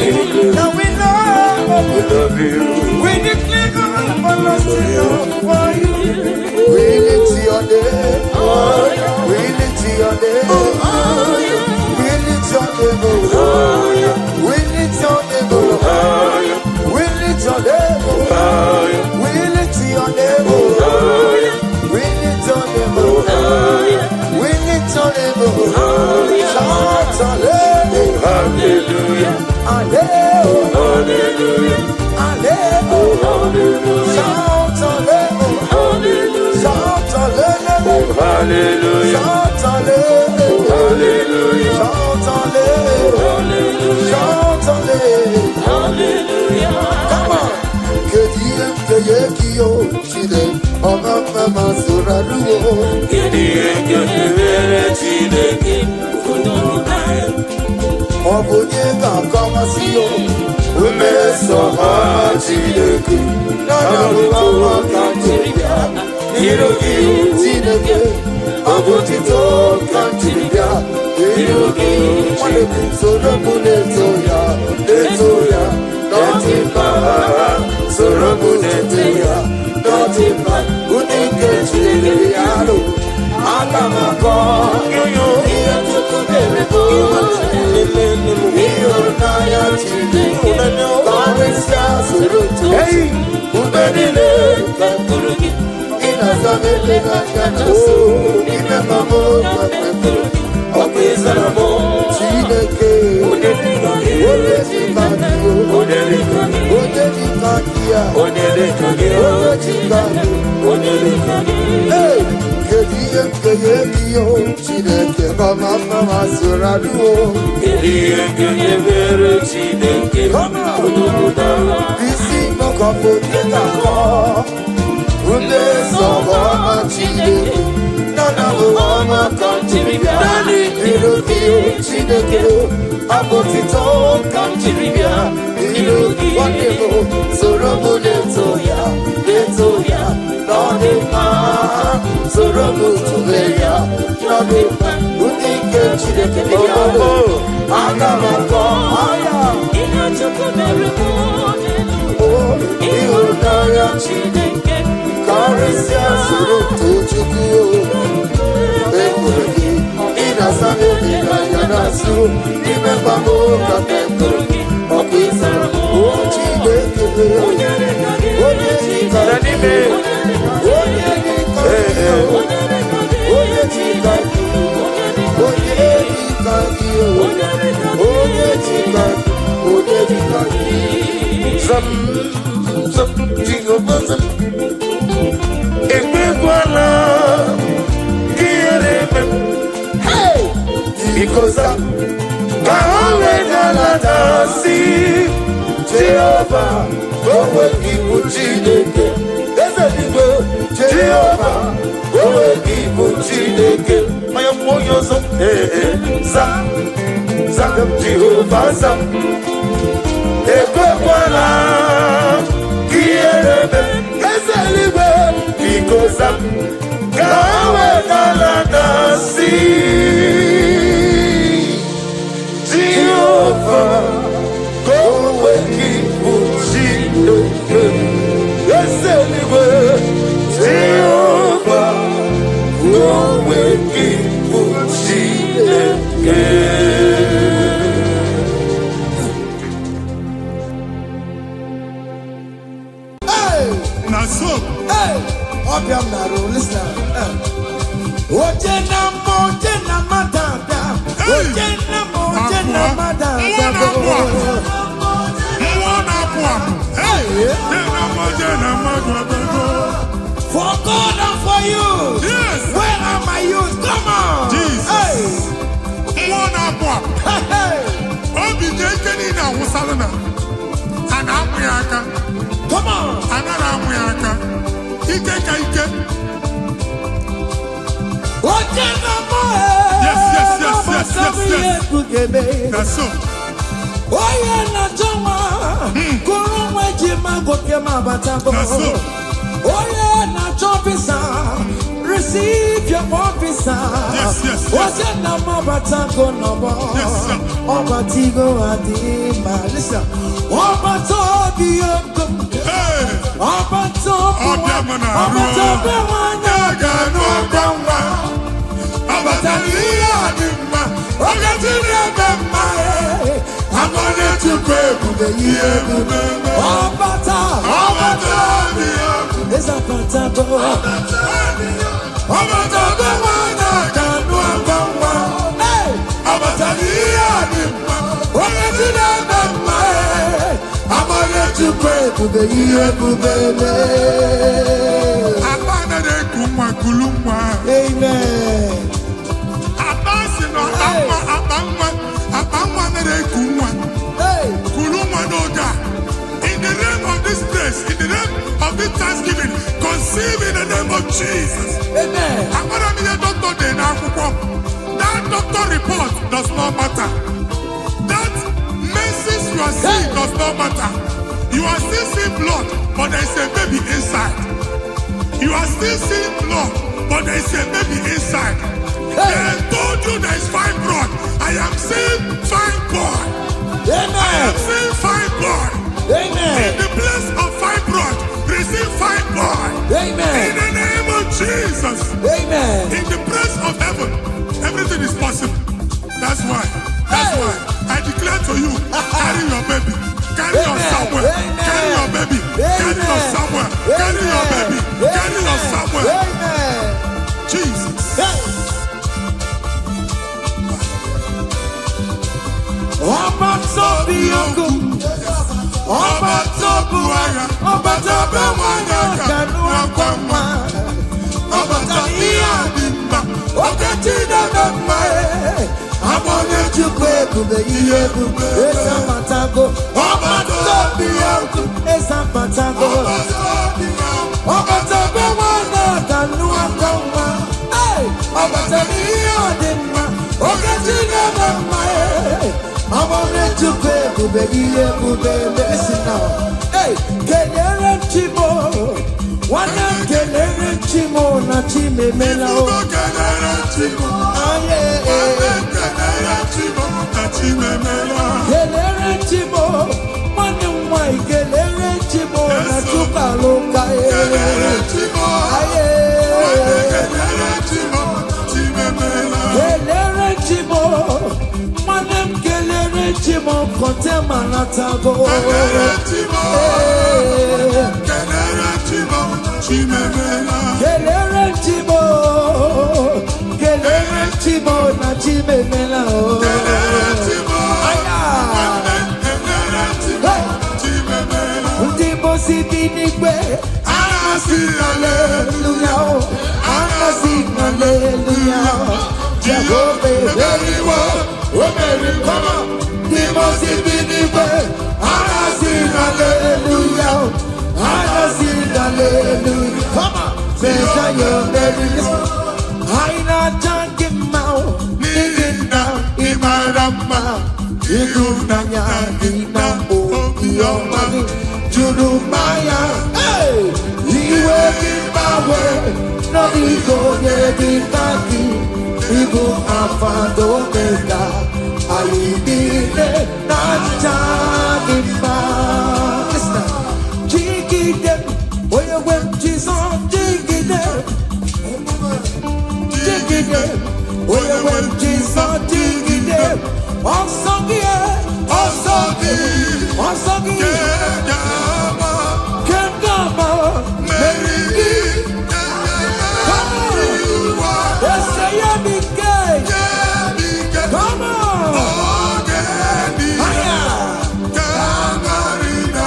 that we love We you. love you. We declare everlasting love for you. We lift your name. We lift your name. We lift your name, oh. We lift your name, oh. We lift your name, oh. We lift your name, oh. We lift your name, oh. We lift your name, oh. Shout hallelujah. Hallelujah. Hallelujah. Hallelujah. Hallelujah. Shout hallelujah. Shout hallelujah. Hallelujah. Shout hallelujah. Hallelujah. Shout hallelujah. Shout hallelujah. Come on. Kedu ihe m ga-enye gị o Chineke ọma mma ma soro arụwo. Kedu ihe ga-emere Chineke? Ọ bụ onye ga-akọwasị o Mmeso ọma Chineke n'ọnọdụ ọma ka m jiri bịa n'iru gị. Chineke, ọ bụ otito ka m jiri bịa n'iru gị. Nwanne m, soro m na-eto ya, na-eto ya n'ọdị mma. Soro m na-eto ya n'ọdị mma. Ụdị nke Chineke ya lụ aga m akọ Yoyo. ihe Chukwu mere m. Ịhụnanya Chineke karịsịa soro too. Hey. Mgbe niile ị na-aza m eleghị anya n'azụ ime ma m mepụrụ Ọkụ ịzara m. Chineke. Onye dịka gị. Onye dịka gị. Onye dịka gị. Onye dịka gị ya. Onye dịka gị. Onye dịka gị. Onye dịka gị. Hey! Kedu ihe m ga-enye gị o Chineke ọma mma ma soro arụwo? Kedu ihe ga-emere Chineke? Come on. Isi nnọkọpụ onye ga-akọ mmeso ọma Chineke nana bụ ọma ka m jiri bịa. Naanị gị, Chineke. Abụ otito ka m jiri bịa n'iru gị. Nwanne m, soro m na-eto ya, na-eto ya na ọ dị mma. Soro m tụle ya na ọ dị mma. Ndị nke Chineke dị ya, aga m akọ aya. Ihe Chukwu mere m n'elu. Ịhụnanya Chineke karịsịa, soro too Chukwu. Ekwuru gị, ị na-asa n'obi n'anya na-asụ n'ime mgbagbo ka m ekwuru gị, ọkụ ịzara m. O Chineke, onye dịka gị, onye dịka Na n'ime. Onye dịka gị, onye dịka gị, onye dịka gị, onye dịka onye dịka gị, onye dịka gị, onye dịka gị, onye dịka gị. Zam, zam, Jehova zam. Ekwekwala ka ihere eme m. Hey! Biko zam, ka ha wee galata si Jehova, onwe gị bụ Chineke. Eze dịgbo. Jehova, onwe gị bụ Chineke. Manya mmụọ onye ọzọ. Ee, ee, zam, zam, Jehova zam. Ekwekwala ka ihere eme m. Eze eluigwe. Biko zam, ka ha wee galata si Jehova, ka onwe gị bụ Chineke. Eze eluigwe. Jehova, ka onwe gị bụ Chineke. Hey! Na so. Hey! Ọbịa m na-arụ, listen. Hey. Oje na mma, oje na mmadụ abịa. Hey! Oje na mma, oje na Abụọ. mmadụ Mmụọ abịa. na-apụ apụ. Mmụọ na-apụ apụ. Hey! Jena mma, jena mmadụ abịago. For God and for you. Yes. Where are my youth? Come on. Jesus. Hey. Mmụọ na-apụ apụ. Hey, hey. Obi dị ike niile awụsalụ na a na-amụ ya aka. Come on. Anaghị amụ ya aka. Ike ka ike. Oje na mma. Yes. Na so. Onye na-achọ nwa kụrụ nwa eji ma gwoke ma abatago. Na so. Onye na-achọ visa, receive your own visa. Yes. Oje na m abatago n'ọgbọ. Yes, sir. Ọbatigo adị ma. Listen. Ọbata obi ego. Hey! Ọbata obi Ọbịa m na-arụ. Ọbata obi nwanyị. A ga-anụ ọkwa nwa. Ọ batara ihe a dị mma. Oge na-eme mma. Amara Chukwu ebube, ihe ebube. Ọbata. Ọbata obi ọkụ. Eze abatago. Ọbata obi nwanyị a ga-anụ ọkwa nwa. Hey! Ọ batara ihe a dị mma. Oge na-eme mma. Amara Chukwu Ebube, ihe ebube mee. Akpa anaghị eku nwa, kulu nwa. Amen. Akpa si na akpa nwa, akpa nwa, akpa nwa anaghị eku nwa. Hey! Kulu nwa n'oge a. In the name of this place, in the name of this thanksgiving, conceive in the name of Jesus. Amen. Amara m ihe dọkịta dị n'akwụkwọ. That doctor report does not matter. That menses you are seeing does not matter. You are still seeing blood, but there is a baby inside. You are still seeing blood, but there is a baby inside. They told you there is fibroid. I am seeing fibroid. I am Amen. seeing fibroid. In Amen. the place of fibroid, receive fibroid. In Amen. the name of Jesus. Amen. In the place of heaven, everything is possible. That's why. That's Hey. why I declare to you, carry your baby. Carry your Amen. Samuel. Amen. Carry your baby. Carry your Amen. Samuel. Carry your baby. Carry your Samuel. Amen. Jesus. Hey. Ọba tó bí ogun, ọba tó bu agha, ọba tó bẹ nwanyị kanụ akwa nwa, ọba tó ihe a dị mma, oke Chineke mma, Amara Chukwu ebube, ihe ebube. Eze abatago, Ọba tó bí ogun, eze abatago, ọba tó bí ogun, ọba tó bẹ nwanyị kanụ akwa nwa, Hey! Ọba tó ihe a dị mma, oke Chineke. Ebube, ihe ebube mesi na. Hey, kelere m Chimo, nwanne m, kelere m Chimo na Chimemela o. Ifugo kelere Chimo. Aye. Nwanne kelere Chimo na Chimemela. Kelere Chimo, nwanne m nwanyị, kelere Chimo na Chukwualuka. Kelere Chimo. Aye. Nwanne kelere Chimo na Chimemela. Kelere Chimo, nwanne m, kelere Chimo kọntema natago. Kelere Chimo. Ee. Kelere Chimo Chimemela. Kelere Chimo, kelere Chimo na Chimemela o. Kelere Chimo. Aya. Nwanne kelere Chimo Chimemela. Ndị mosi bi n'igwe Anasị haleluya o, anasị haleluya, Jehova emeriwo, o meriri. Come on. Ndị mosi bi n'igwe anasị haleluya o, anasị haleluya. Come on. Mesaya meriri. Anyị na-aja gị mma o, n'ihi na ị mara mma, ịhụnanya gị na obiọma gị juru mmanya. Hey! Iwe gị gbanwe n'ọdịgo onye dị ka gị, ịbụ Alfa na Omega, anyị niile na-aja gị mma. Listen. Jigide onye nwe m, Jizọs, jigide, jigide onye nwe m, Jizọs, jigide ọsọ gị, ọsọ gị, ọsọ gị ga-ama kengama mmeri gị ụwa. Ese ya bi ke. Jebike Come on. oge niile Aya. ka marina.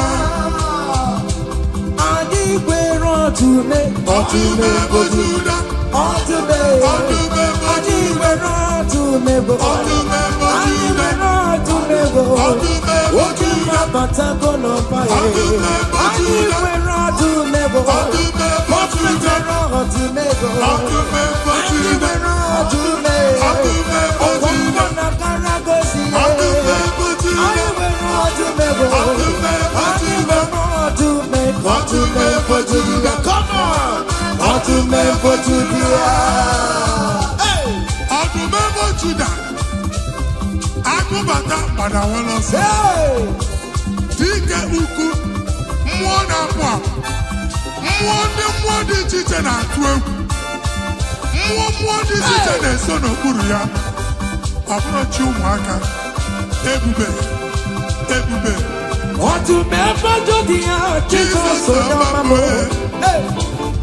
Anyị gwere ọtụme. Ọtụme bụ Juda. Ọtụme. Ọtụme bụ Anyị gwere ọtụme bụ. Ọtụme bụ Anyị Juda. gwere ọtụme bụ. Ọtụme bụ Oke Juda. mmabatago n'ọba ya. Ọtụme bụ Anyị Juda. gwere ọtụme bụ. Ọtụme bụ Juda. Gwere ọtụme bụ. Ọtụme bụ Anyị Juda. gwere ọtụme. Ọtụme bụ Juda. Ọgwụgwọ na karagosi. Ọtụme bụ Juda. Anyị nwere ọtụme bụ. Ọtụme bụ Anyị Juda. nwere ọtụme. Ọtụme bụ Juda. Come on. Ọtụme bụ Juda. Hey! Ọdụm ebo Juda, agụbata gbadawala ọsọ. Hey! Dike ukwu, mmụọ na-apụ apụ, mmụọ ndị mmụọ dị iche iche na-atụ egwu, mmụọ mmụọ dị iche iche na-eso n'okpuru ya. Ọ bụrụ chi ụmụaka, ebube, ebube. Ọtụme bụ Juda, Jizọs onye ọma m. Hey!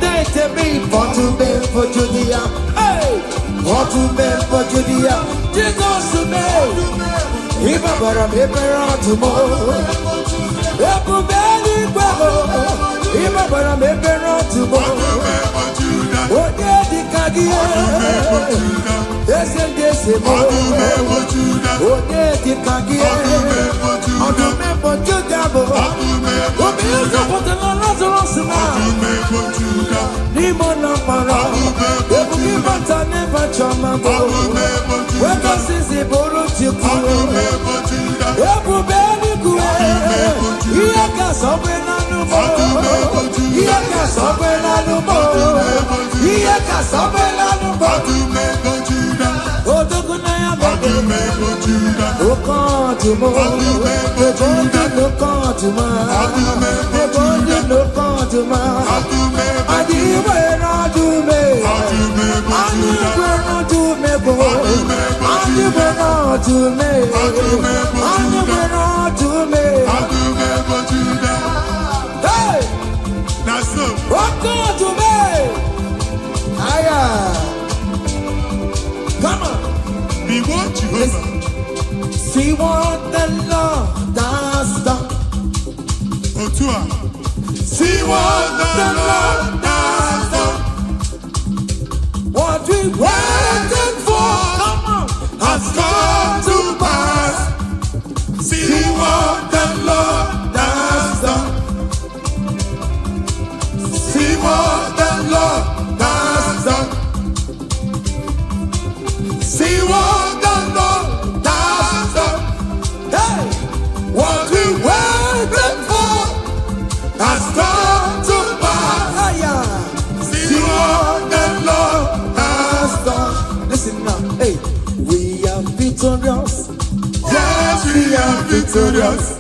Na-etebe ọtụme bụ Juda. Hey! Ọtụme bụ Juda, Jizọs mee. Ịgbabara m ebere ọdụm. Ebube eluigwe bụ. Ịgbabara m ebere ọdụm. Ọdụm ebo Juda. Onye dịka gị? Ọdụm ebo Juda. Eze ndị eze m. Ọdụm ebo Juda. Onye dịka gị? Ọdụm ebo Juda. Ọdụm ebo Juda bụ. Ọdụm ebo Obi Juda. ụzọpụtara Lazarus na Ọdụm ebo Juda. n'ime ụlọ mkpọrọ. Ọdụm ebo Ebube Juda. ịbata n'ebe chọma bụ. Ọdụm ebo Juda. Wekọsisi bụrụ Chukwu. Ọdụm ebo Juda. Ebube eluigwe. Ihe ka sọgbe n'anụ mọ. Ọdụm ebo Juda. Ihe ka sọgbe n'anụ mọ. Ọdụm ebo Juda. Ihe ka sọgbe n'anụ mọ. Ọdụm ebo Juda. Odogwu na ya mere. Ọdụm ebo Juda. Oke ọdụm. Ọdụm ebo Ebe ndị Juda. n'oke ọdụm. Ọdụm ebo Ebe ndị Juda. n'oke ọdụm. Ọdụm ebo Anyị nwere ọdụm. Ọdụm ebo Anyị Juda. nwere ọdụm ebo. Ọdụm ebo Anyị Juda. nwere ọdụm. Ọdụm ebo Anyị Juda. nwere ọdụm. Ọdụm ebo Juda. Hey! Na so. Oke ọdụm. Aya. Come on. Igbo Jehova. See what the Lord has done. Otu a. See what the Lord has done. What we waited for, come on, has come to pass. See what the Lord has done. See what the Lord has done. See what the Lord has done. Hey! What victorious.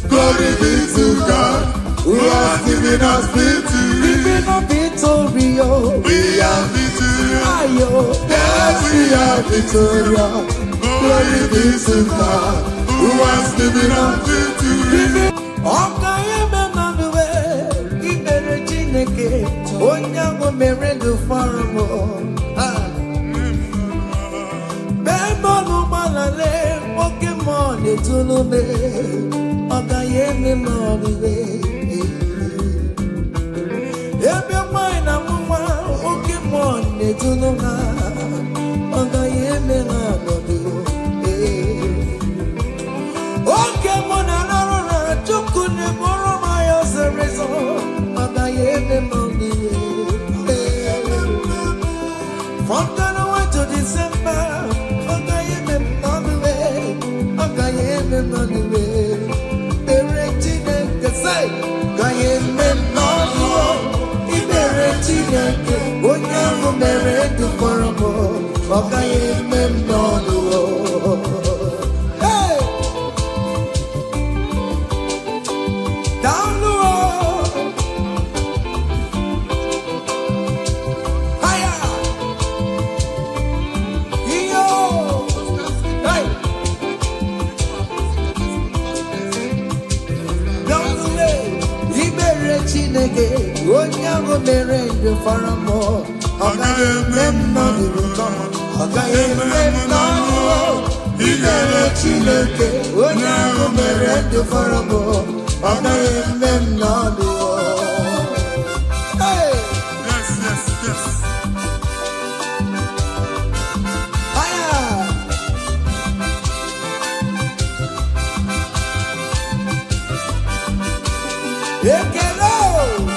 Glory be to God who has given us victory. Living a victory, oh. We are victorious. Ayo. Yes, we are victorious. Glory be to God who has given us victory. Ọka ya mmanụ ikpere Chineke, onye ahụ mere ndụ fọrọ m. Mee mmanụ gbalale, oke mmụọ na-etulu me, ọ gaghị eme m ọdịwe. Ebe nwanyị na mụ nwa, oke mmụọ na-etulu ha, ọ gaghị eme ha ọnọdụ. Oge mụ na arụ na Chukwu na-eburu m anya zoro ezo, ọ gaghị eme m n'ihe. From January to December, ọ gaghị eme m n'ọnụwe, ọ gaghị eme m n'ọnụwe. Kpere Chineke sị, gaghị eme m n'ọnụ, ikpere Chineke, onye ahụ mere ndụ fọrọ m, ọ gaghị eme m n'ọnụ. Hey! Daalụ o. Haya! Iyo! Hey! Daalụ e. Ikpere Chineke, onye ahụ mere ndụ fọrọ m, ọ gaghị eme m n'ọnụ, ọ gaghị eme m n'ọnụ. Ikpere Chineke, onye ahụ mere ndụ fọrọ m, ọ gaghị eme m n'ọnụ. Hey! Yes. Haya! Ekele o!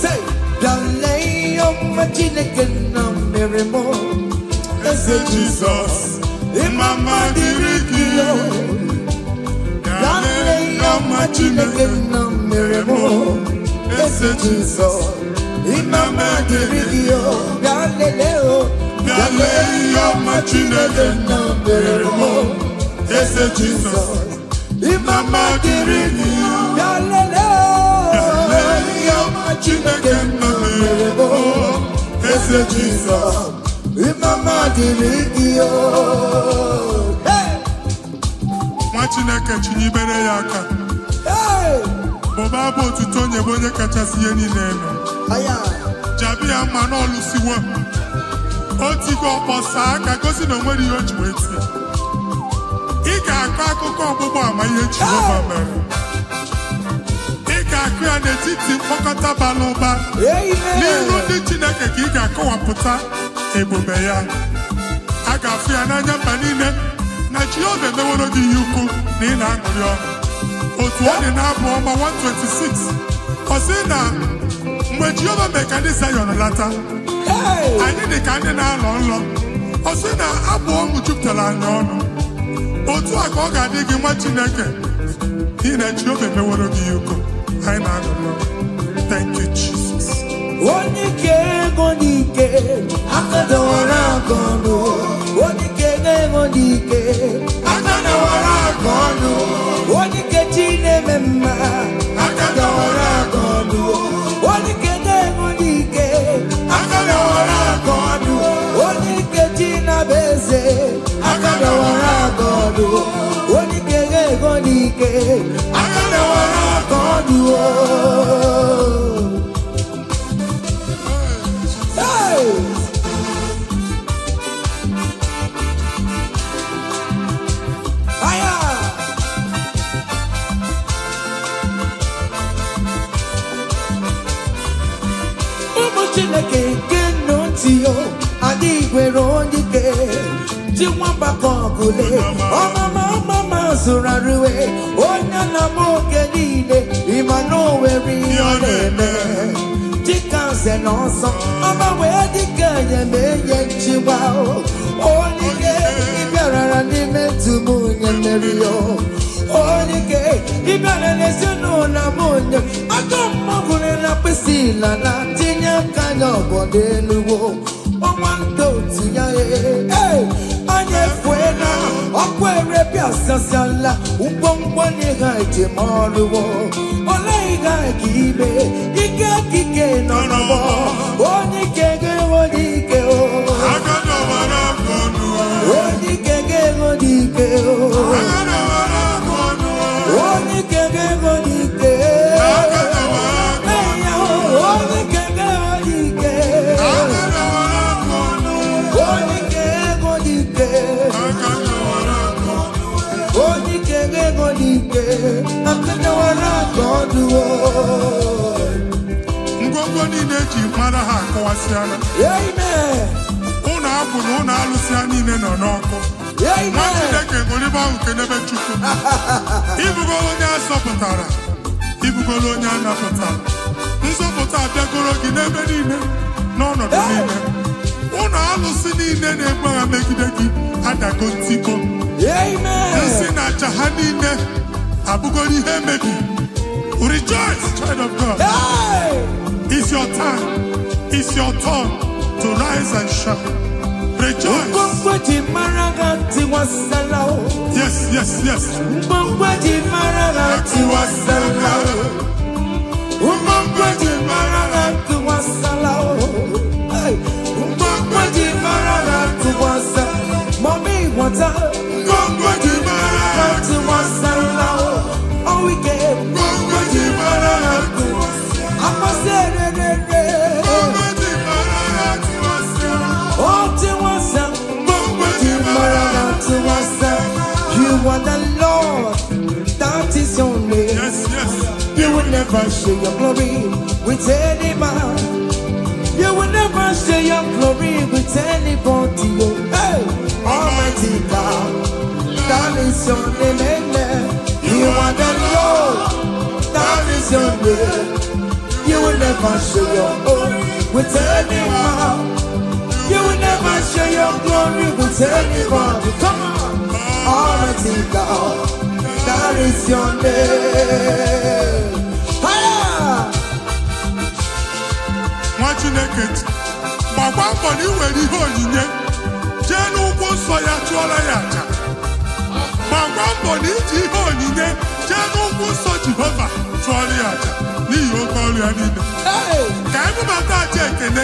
Say, bịale ihe ọma Chineke nna mere mụ, eze Jizọs, Mma mma dịrị gị. yo. Bịale ihe ọma Chineke nna mere mụ, eze Jizọs, mma mma dịrị gị yo. Bịa lelee o, Bịa lee ihe ọma Chineke nna mere mụ, eze Jizọs, mma mma dịrị gị. Bịa lelee o, Lee ihe ọma Chineke nna mere mụ, eze Jizọs. Mma mma dịrị gị yo. Hey! Nwa Chineke, chinyibere ya aka. Hey! Bụba abụ otuto nye bụ onye kachasị ihe niile elu. Aya! Jabi ya mma n'ọlụsiwo o tigo ọkpọsa aka gosi na o nwere ihe o ji wee tie. Ị ga-akọ akụkọ ọgbụgba ama ihe Jehova mere. Ị ga-akụ ya n'etiti mkpọkọta bara ụba Amen! n'ihu ndị Chineke, ka ị ga-akọwapụta ebube ya. A ga-afụ ya n'anya mba niile na Jehova emeworo gị ihe ukwu, na ị na-aṅụrị ọṅụ. Otu ọ dị na-abụ ọma 126, ọ sị na mgbe Jehova mee ka ndị Zayọn lata, Hey! anyị dị ka ndị na-alọ nlọ. Ọ sị na abụ ọṅụ jupụtara anyị ọnụ. Otu a ka ọ ga-adị gị, nwa Chineke, n'ihi na Jehova emeworo gị ihe ukwu, anyị na-aṅụrị ọṅụ. Thank you, Jesus. Onye ike ego n'ike, aka dọwara aka ọnụ. Onye ike ego n'ike, aka dọwara aka ọnụ. Onye ike chi na-eme mma, aka dọwara aka ọnụ. Onye ike ego n'ike, aka dọwara aka ọnụ. Onye ike chi na-abụ eze, aka dọwara aka ọnụ. Onye ike ego n'ike, aka dọwara aka ọnụ. Hey! Aya! Ụmụ Chineke nke nọ ntị yo, adịghị gwere onye ike ji nwamba ka ọgụle ọmama ọmama zụrụ arụwe onye na m oge niile. Ịma na o nwere ihe ọ na-eme dịka nze na ọzọ ọma wee dịka enyemenye nchịkwa. Onye ike ịbịarara n'ime ndụ m, onye mmeri yo. Onye ike ịbịara n'ezinụlọ m, onye aka mmọgwụrụ na mkpịsị na tinye aka n'ọbọdọ eluwo ọnwa ndị otu ya. Ee, anyị efuela. Ọkụ erepịasasịala ngwongwo n'ihe njem ọrụwo. Olee ihe a ga ime? Ike kike nọ n'ọgbọ. Onye ike ga-enwe onye ike o. Aka dọwara aka ọnụ. Onye ike ga-enwe onye ike o. Aka dọwara aka ọnụ. Onye ike ga-enwe onye ike. Aka dọwara aka Ee, ya o. Onye ike ga-enwe onye ike. Aka dọwara aka ọnụ. Onye ike ga-enwe onye ike. Aka dọwara aka ọnụ. Onye ike ga-enwe onye ike. Aka dọwara aka ọnụ o. Ngwongwo niile eji mara ha akọwasịala. Amen. Ụlọ akwụ na ụlọ alụsị ha niile nọ n'ọkụ. Nwa Amen. Chineke ṅụrịba ahụ kenebe Chukwu. Ịbụgo onye a zọpụtara, ịbụgolo onye a napụtara. Nzọpụta abịagoro gị n'ebe niile, n'ọnọdụ niile. Ụlọ alụsị niile na-egbu agha megide gị adago ntiko. Amen. Nsị na aja ha niile abụgoro ihe mebiri. Rejoice, child of God. Hey! It's your time. It's your turn to rise and shine. Rejoice. Ngwongwo ji mara ha tiwasala o. Yes. Ngwongwo ji mara ha tiwasala o. Ngwongwo ji mara ha tiwasala o. Hey! Ngwongwo ji mara ha tiwasala. Mommy water. Ngwongwo ji mara Ha tiwasala o. Oh, we get. Ngwongwo ji mara ha. Amasị ererere. Ngwongwo ji mara ha tiwasịa. Oh, tiwasa. Ngwongwo ji mara ha. Tiwasa. You are the Lord. That is your name. Yes. You will never share your glory with any man. You will never share your glory with anybody. Oh, hey, Almighty God, that is your name. Amen. You are the Lord, that is your name. You will never share your own with any man. You will never share your glory with anybody. Come on, Almighty God, that is your name. Higher! Nwa Chineke, gbakwa mbọ na ị nwere ihe onyinye jee n'ụkwụ nsọ ya chụọrọ ya aja. Gbakwa mbọ na iji ihe onyinye jee n'ụkwụ nsọ Jehova chụọrọ ya aja n'ihi oke ọrụ ya niile. Hey! Ka anyị bubata aja ekene,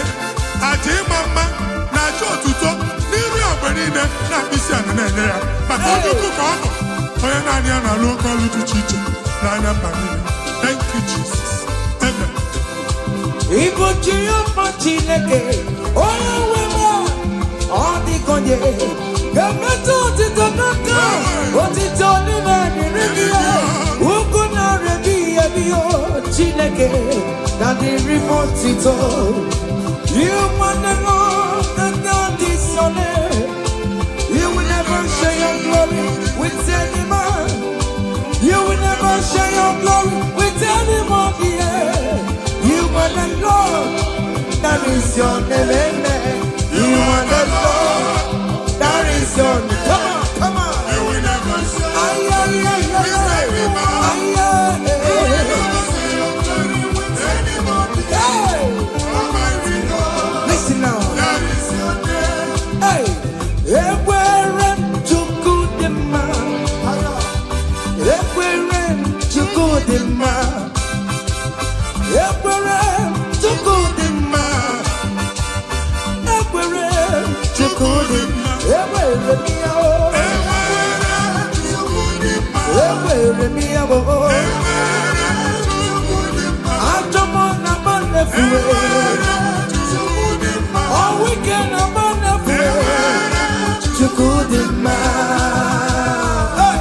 aja ịma mma na aja otuto n'iru ya mgbe niile na mkpịsị ala na-enye ya maka onye ukwu ka ọ bụ, onye naanị ya na-alụ oke ọrụ dị iche iche n'anya mba niile. Thank you, Jesus. Amen. Ịbụ Jehova Chineke, onye nwe m, ọ dịka onye ga-emetụ otito n'aka, otito n'ime dịrị gị, ugwu na-arị gị ebi o, Chineke na dịrị m otito. You are the Lord, the God is your name. You will never share your glory with any man. You will never share your glory with anybody. Yeah. You are the Lord, that is your name. Amen. You are the Lord, that is your name. Come on, come on. You will never share. Ay, ay, ay, ay, ay. Ay, ay, ay. Your glory with anybody. Hey! Almighty God, Listen now. that is your name. Hey! Ekwere m Chukwu dị mma. Ekwere m Chukwu dị mma. Ekwere m Chukwu dị mma. Ekwere m Chukwu dị mma. Ekwere m ya o. Enwere Chukwu dị mma. Ekwere m ya o. Enwere Chukwu dị mma. Ajọ mmụọ na mba na-efuwe. Enwere Chukwu dị mma. Ọnwụ ike na mba na-efuwe. Enwere Chukwu dị mma. Hey!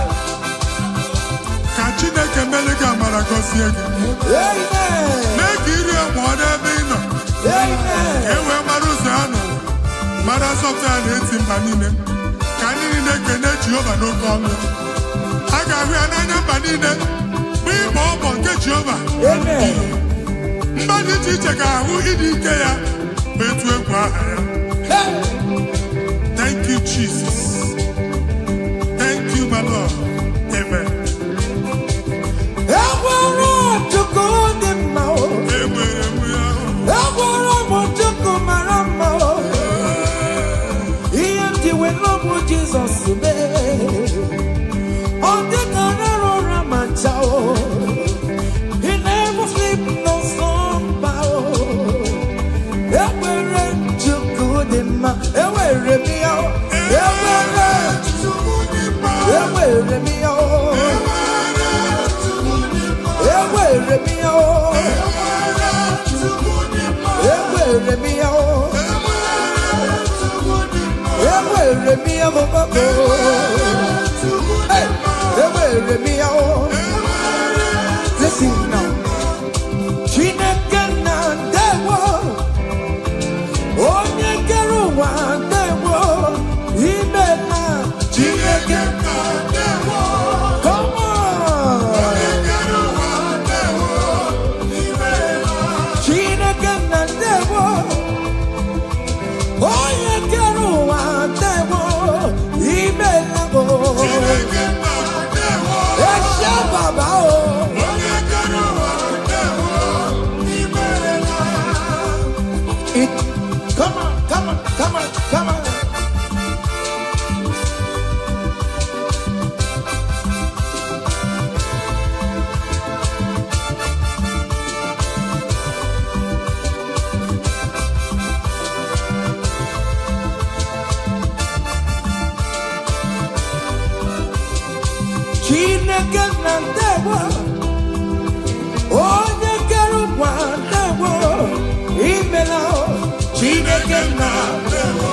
Ka Chineke mere gị amara, gọzie gị. Amen. Mee ka iri ya mụọ n'ebe ị nọ. Amen. Ka e wee mara ụzọ ya n'ụwa, mara nzọpụta ya na-eti mba niile. Ka ndị niile kene Jehova n'oke ọnụ. A ga-ahụ ya n'anya mba niile, bụ ịbọ ọbọ nke Jehova. Amen. Mba dị iche iche ga-ahụ ịdị ike ya, bụ etu egwu aha ya. Hey! Thank you, Jesus. Thank you, my Lord. Amen. Enwere Chukwu dị mma o. Enwere m ya. Enwere m Chukwu mara mma o. Ihe m ji wee lọbụ Jizọs mee. Ewere m ya o. Hey, ewere m ya o. Listen now. Chineke na ndewo, onye kere ụwa, ndewo, imela. Chineke nna ndewo. Come on. Onye kere ụwa ndewo, imeela. Chineke na ndewo, onye kere ụwa, ndewo, imela o. Chineke nna ndewo. Ẹ ṣé bàbá o. Onye kere ụwa ndewo, imeela. Come on, come on, come on, come on. Chineke na ndewo, onye kere ụwa, ndewo, imela o. Chineke nna ndewo.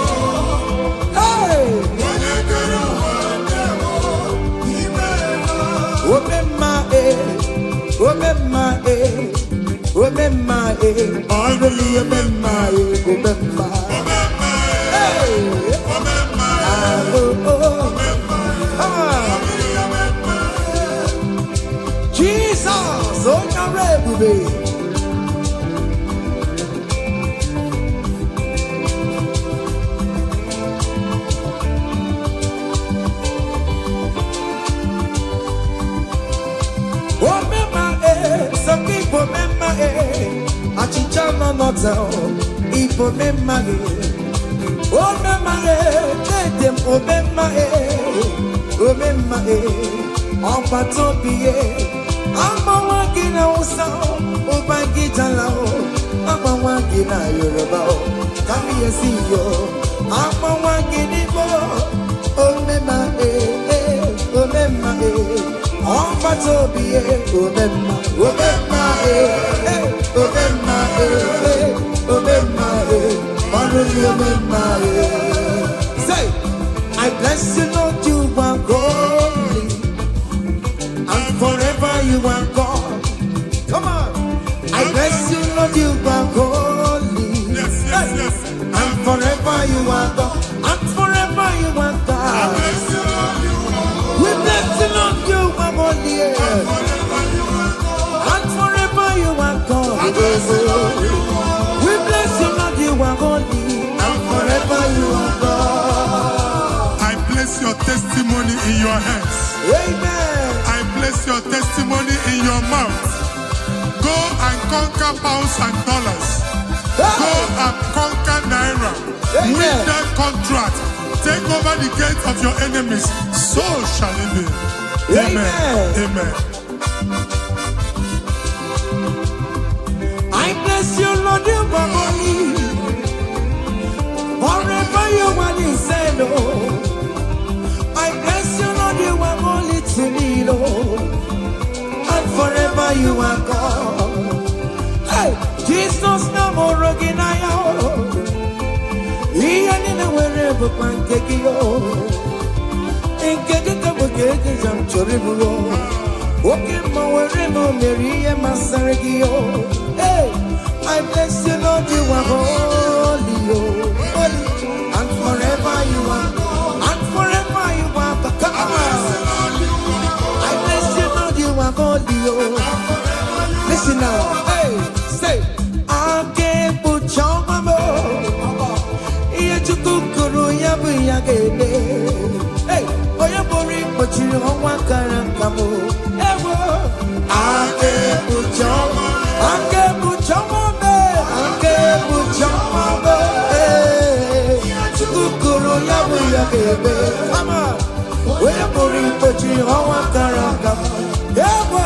Hey! Onye kere ụwa ndewo, imeela. Omemma e, omemma e, omemma e, ọrụli omemma e, omemma. Omemma. Hey! Omemma. Ah, oh, oh. Ah. Omemma. Jesus, onye ọrụ ebube. Omemma e, sọ gị bụ omemma e, achịcha nọ n'ọta ịbụ omemma gị. Omemma e, dede m omemma e, omemma e, ọgbata obi ye. Agbawa gị na Hausa, ụba gị jala o. Agbawa gị na Yoruba o, kábíyèsí yo. Agbawa gị n'Igbo, omemma e, e, omemma e. Ọgbata obi ye, omemma, omemma e, e, omemma e, e, omemma e, ọrụ gị omemma e. Say, I bless you, Lord, you are holy, and forever you are God. Come on. I bless you, Lord, you are holy. Yes. And forever you are God. And forever you are God. Bless you, Lord, you are We bless you, Lord, you are holy. forever you are God. And forever you are God. Bless you, Lord, you are We bless you, Lord, you are holy. And forever you are God. I place your testimony in your hands. Amen. I place your testimony in your mouth. Go and conquer pounds and dollars. Go and conquer naira. Amen. Win that contract. Take over the gate of your enemies. So shall it be. Amen. Amen. Amen. I bless you, Lord, you are holy. Forever you are the same, oh. I bless you, Lord, you are holy to me, Lord. And forever you are God. Hey, Jesus, no more gị n'anya, oh. Ihe niile nwere bụkwa nke gị, oh. Nke gị ka bụ ka eji m chọrọ iburu, oh. Oke mma were m mere ihe masịrị gị, oh. Hey, I bless you, Lord, you are holy, oh, holy, and forever you are, and forever you are. Come on. I bless you, Lord, you are holy, oh. Listen now, hey, say, aka ekpuchi ọnwa m, oh. Ihe Chukwu kwuru ya bụ ya ga-eme. Hey, onye pụrụ ikpochiri ọnwa kara nka m? Ewo, aka ekpuchi ọnwa, aka ekpuchi ọnwa m, aka ekpuchi ọnwa m. Ee, Chukwu kwuru ya bụ ya ga-eme. Come on. Onye pụrụ ikpochiri ọnwa kara aka m? Ewo,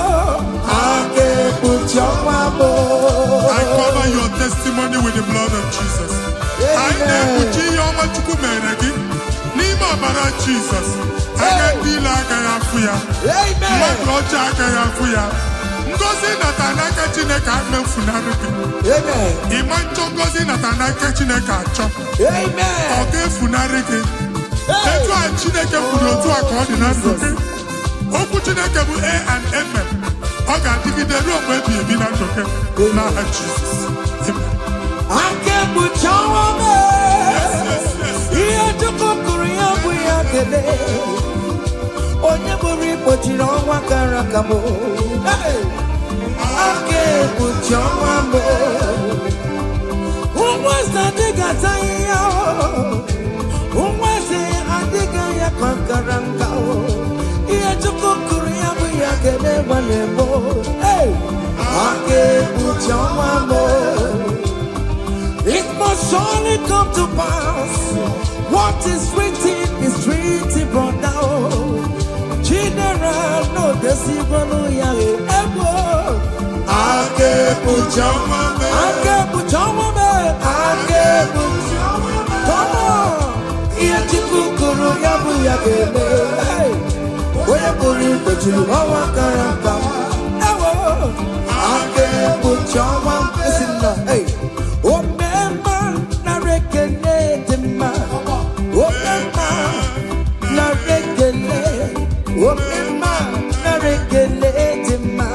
aka ekpuchi ọnwa m. I cover your testimony with the blood of Jesus. Anyị na-ekpuchi ihe ọma Chukwu mere gị n'ime ọbara Jizọs. Anya ndị ile agaghị afụ ya. Amen. Mmadụ ọjọọ agaghị afụ ya. Ngozi nata n'aka Chineke amefunarị gị. Amen. Ịma nchọ ngozi nata n'aka Chineke achọ. Amen. Ọ ga-efunarị gị. Etu a Chineke kwuru, otu a ka ọ dị na ndụ gị. Okwu Chineke bụ e and amen. Ọ ga-adịgide ruo mgbe ebi ebi na ndụ gị, n'aha Jizọs. Amen. Aka ekpuchi ọnwa m. Yes. Ihe Chukwu kụrụ, ya bụ ya kele. Onye bụrụ ikpochiri ọnwa kara aka m. Hey! Aka ekpuchi ọnwa m. Ụmụ eze adịghị ata ahịhịa o. Ụmụ eze adịghị ya ka nkara nka o. Ihe Chukwu kụrụ, ya bụ ya kele gbalị m. Hey! Aka ekpuchi ọnwa m. It must surely come to pass. What is written is written, brother. General, no decibel ya ego. Aka ekpuchi ọnwa mee. Aka ekpuchi ọnwa m. Aka ekpuchi ọnwa m. Come on. Ihe Chukwu kwuru, ya bụ ya ga-eme. Hey! Onye pụrụ ikpochiri ọnwa kara aka. Ewo. Aka ekpuchi ọnwa m. Esi na. Hey! Omemma, nara ekele dị mma. Omemma, nara ekele. Omemma, nara ekele dị mma.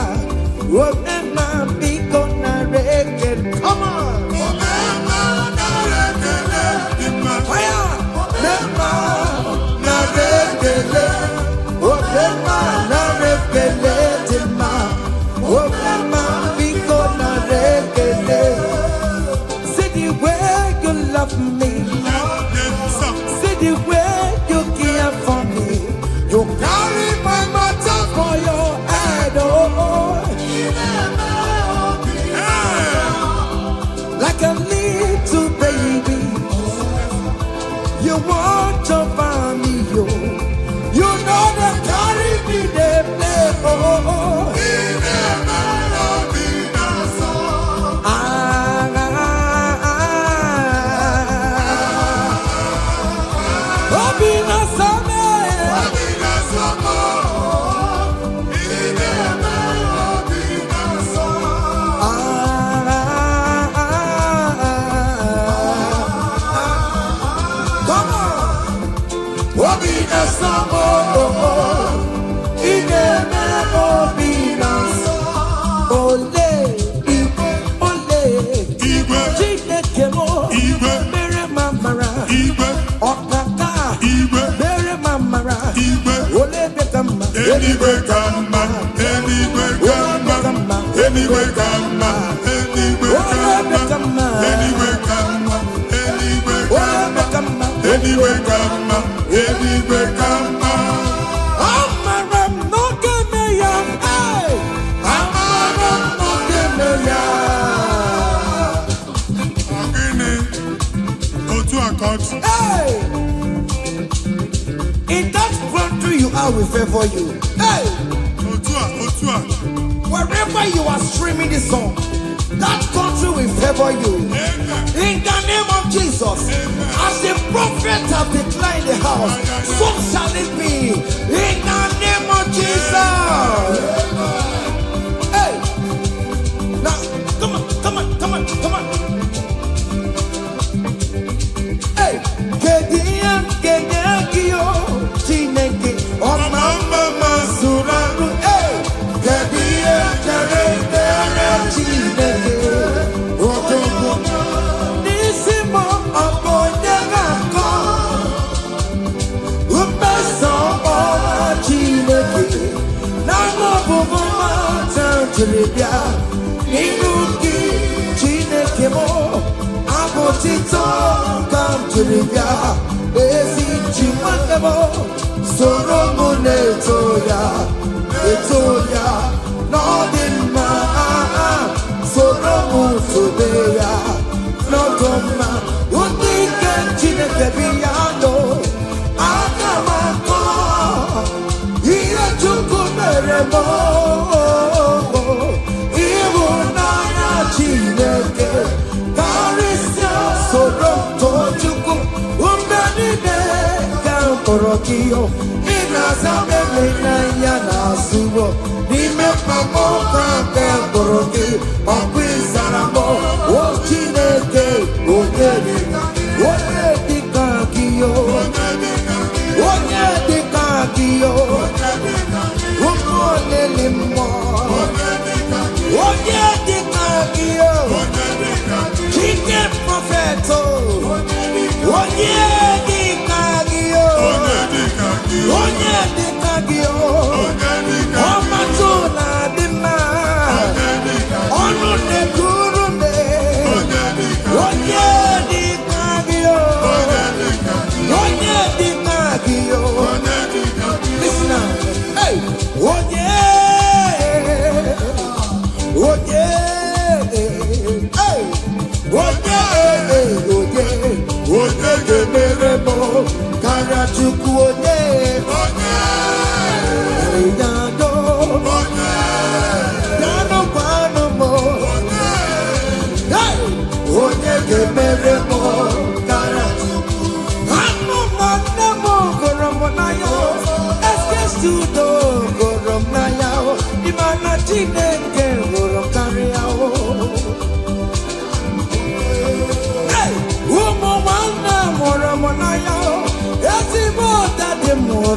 Omemma, biko nara ekele. Come on. Omemma, nara ekele dị mma. Fire! Omemma, nara ekele. Omemma, nara ekele dị mma. Omemma, biko nara ekele. See the way you love me. See the way you care for me. You carry my matter for your head, oh, like a little baby. You watch over me, yo. You know they carry me, they play, oh. Ah, ah, ah. Obi na same. Obi na-asọ m. Ị na-eme obi na-asọ. Ah, ah, ah. Come on. Obi na-asọ m. Ị na-eme obi na-asọ. Ole igwe, ole Igwe, Chineke m Igwe. mere m amara. Igwe, Ọkaka Igwe, mere m amara. Igwe. Ole ebe ka mma? Eluigwe ka mma, eluigwe ka mma, eluigwe ka mma, eluigwe ka mma, eluigwe ka mma, eluigwe ka Ole ebe mma, ka mma? Eluigwe ka mma, eluigwe ka mma. Amara m n'oge me ya. Hey! Amara m n'oge me ya. Ọ gịnị? Otu a ka ọ dị. Hey! In that country you are will favor you. Hey! Otu a, otu a. Wherever you are streaming this song, that country will favor you. Amen. In the name of Jesus, as the prophet have declared the house, so shall it be. In the name of Jesus. Hey, now come on, come on, come on, come on. Hey, kedu ihe m ga-enye gị o Chineke ọma mma ma zuru arụ? Hey, kedu ihe m chere dere Chineke odogwu n'isi m? Ọ bụ onye ga-akọ mmeso ọma Chineke n'anụ ọbụbụ mata jiri bịa n'ihu gị, Chineke m? Abụ tito ka m jiri bịa. Ezi chi nwanne m, soro m na-eto ya, eto ya na ọ dị mma. Soro m tobe ya n'ọdụ mma. Ndị ike Chineke bi ya nọ, aga m akọ ihe Chukwu mere m. Ịhụnanya Chineke karịsịa. Soro m too Chukwu mgbe niile ka m kpọrọ gị. Ị na-aza m ele n'anya na-azụwo n'ime mkpamọ ka nke kpọrọ gị. Ọkụ ịzara m o Chineke, onye dị, onye dịka gị o. Onye dị ka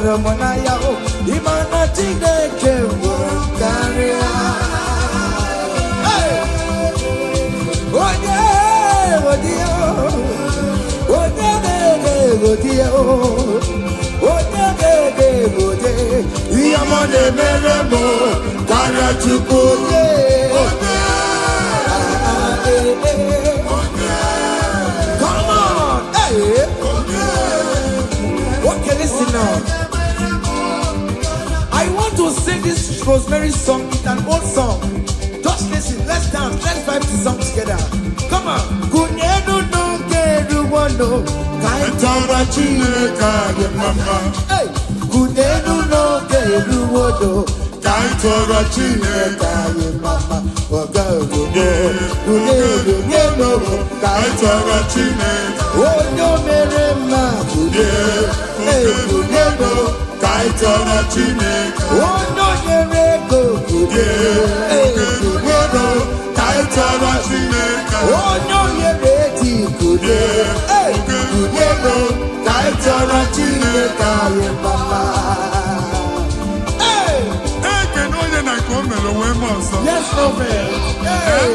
hụrụ m n'anya o. Ịma na Chineke hụrụ m karịa. Hey! Onye godi o, onye na-ege godi o, onye na-ege gode, ihe ọma na-emere m karịa Chukwu onye. Ah, eh, eh. Come on, hey. Okay, listen now. I want to sing this Rosemary song. It's an old song. Just listen. Let's dance. Let's vibe the song together. Come on. Kunyenu n'oge eruwonu, ka anyị Tọrọ Chineke anyị mma. Hey! Kunyenu n'oge eruwono, Ka anyị tọrọ Chineke. Ka anyị mama ọga obodo. Kunyenu nyenu ka Ka anyị anyị tọrọ Chineke. Onye o mere mma kunye. Hey, kunyenu. Ka anyị tọrọ Chineke. Onye o nyere ego kunye. Hey, kunyenu. Ka anyị tọrọ Chineke. Onye o nyere eti kunye. Hey, kunyenu. Ka anyị tọrọ Chineke anyị mama. Hey! Ekene onye na nke o mere onwe m ọzọ. Yes, prophet. Hey!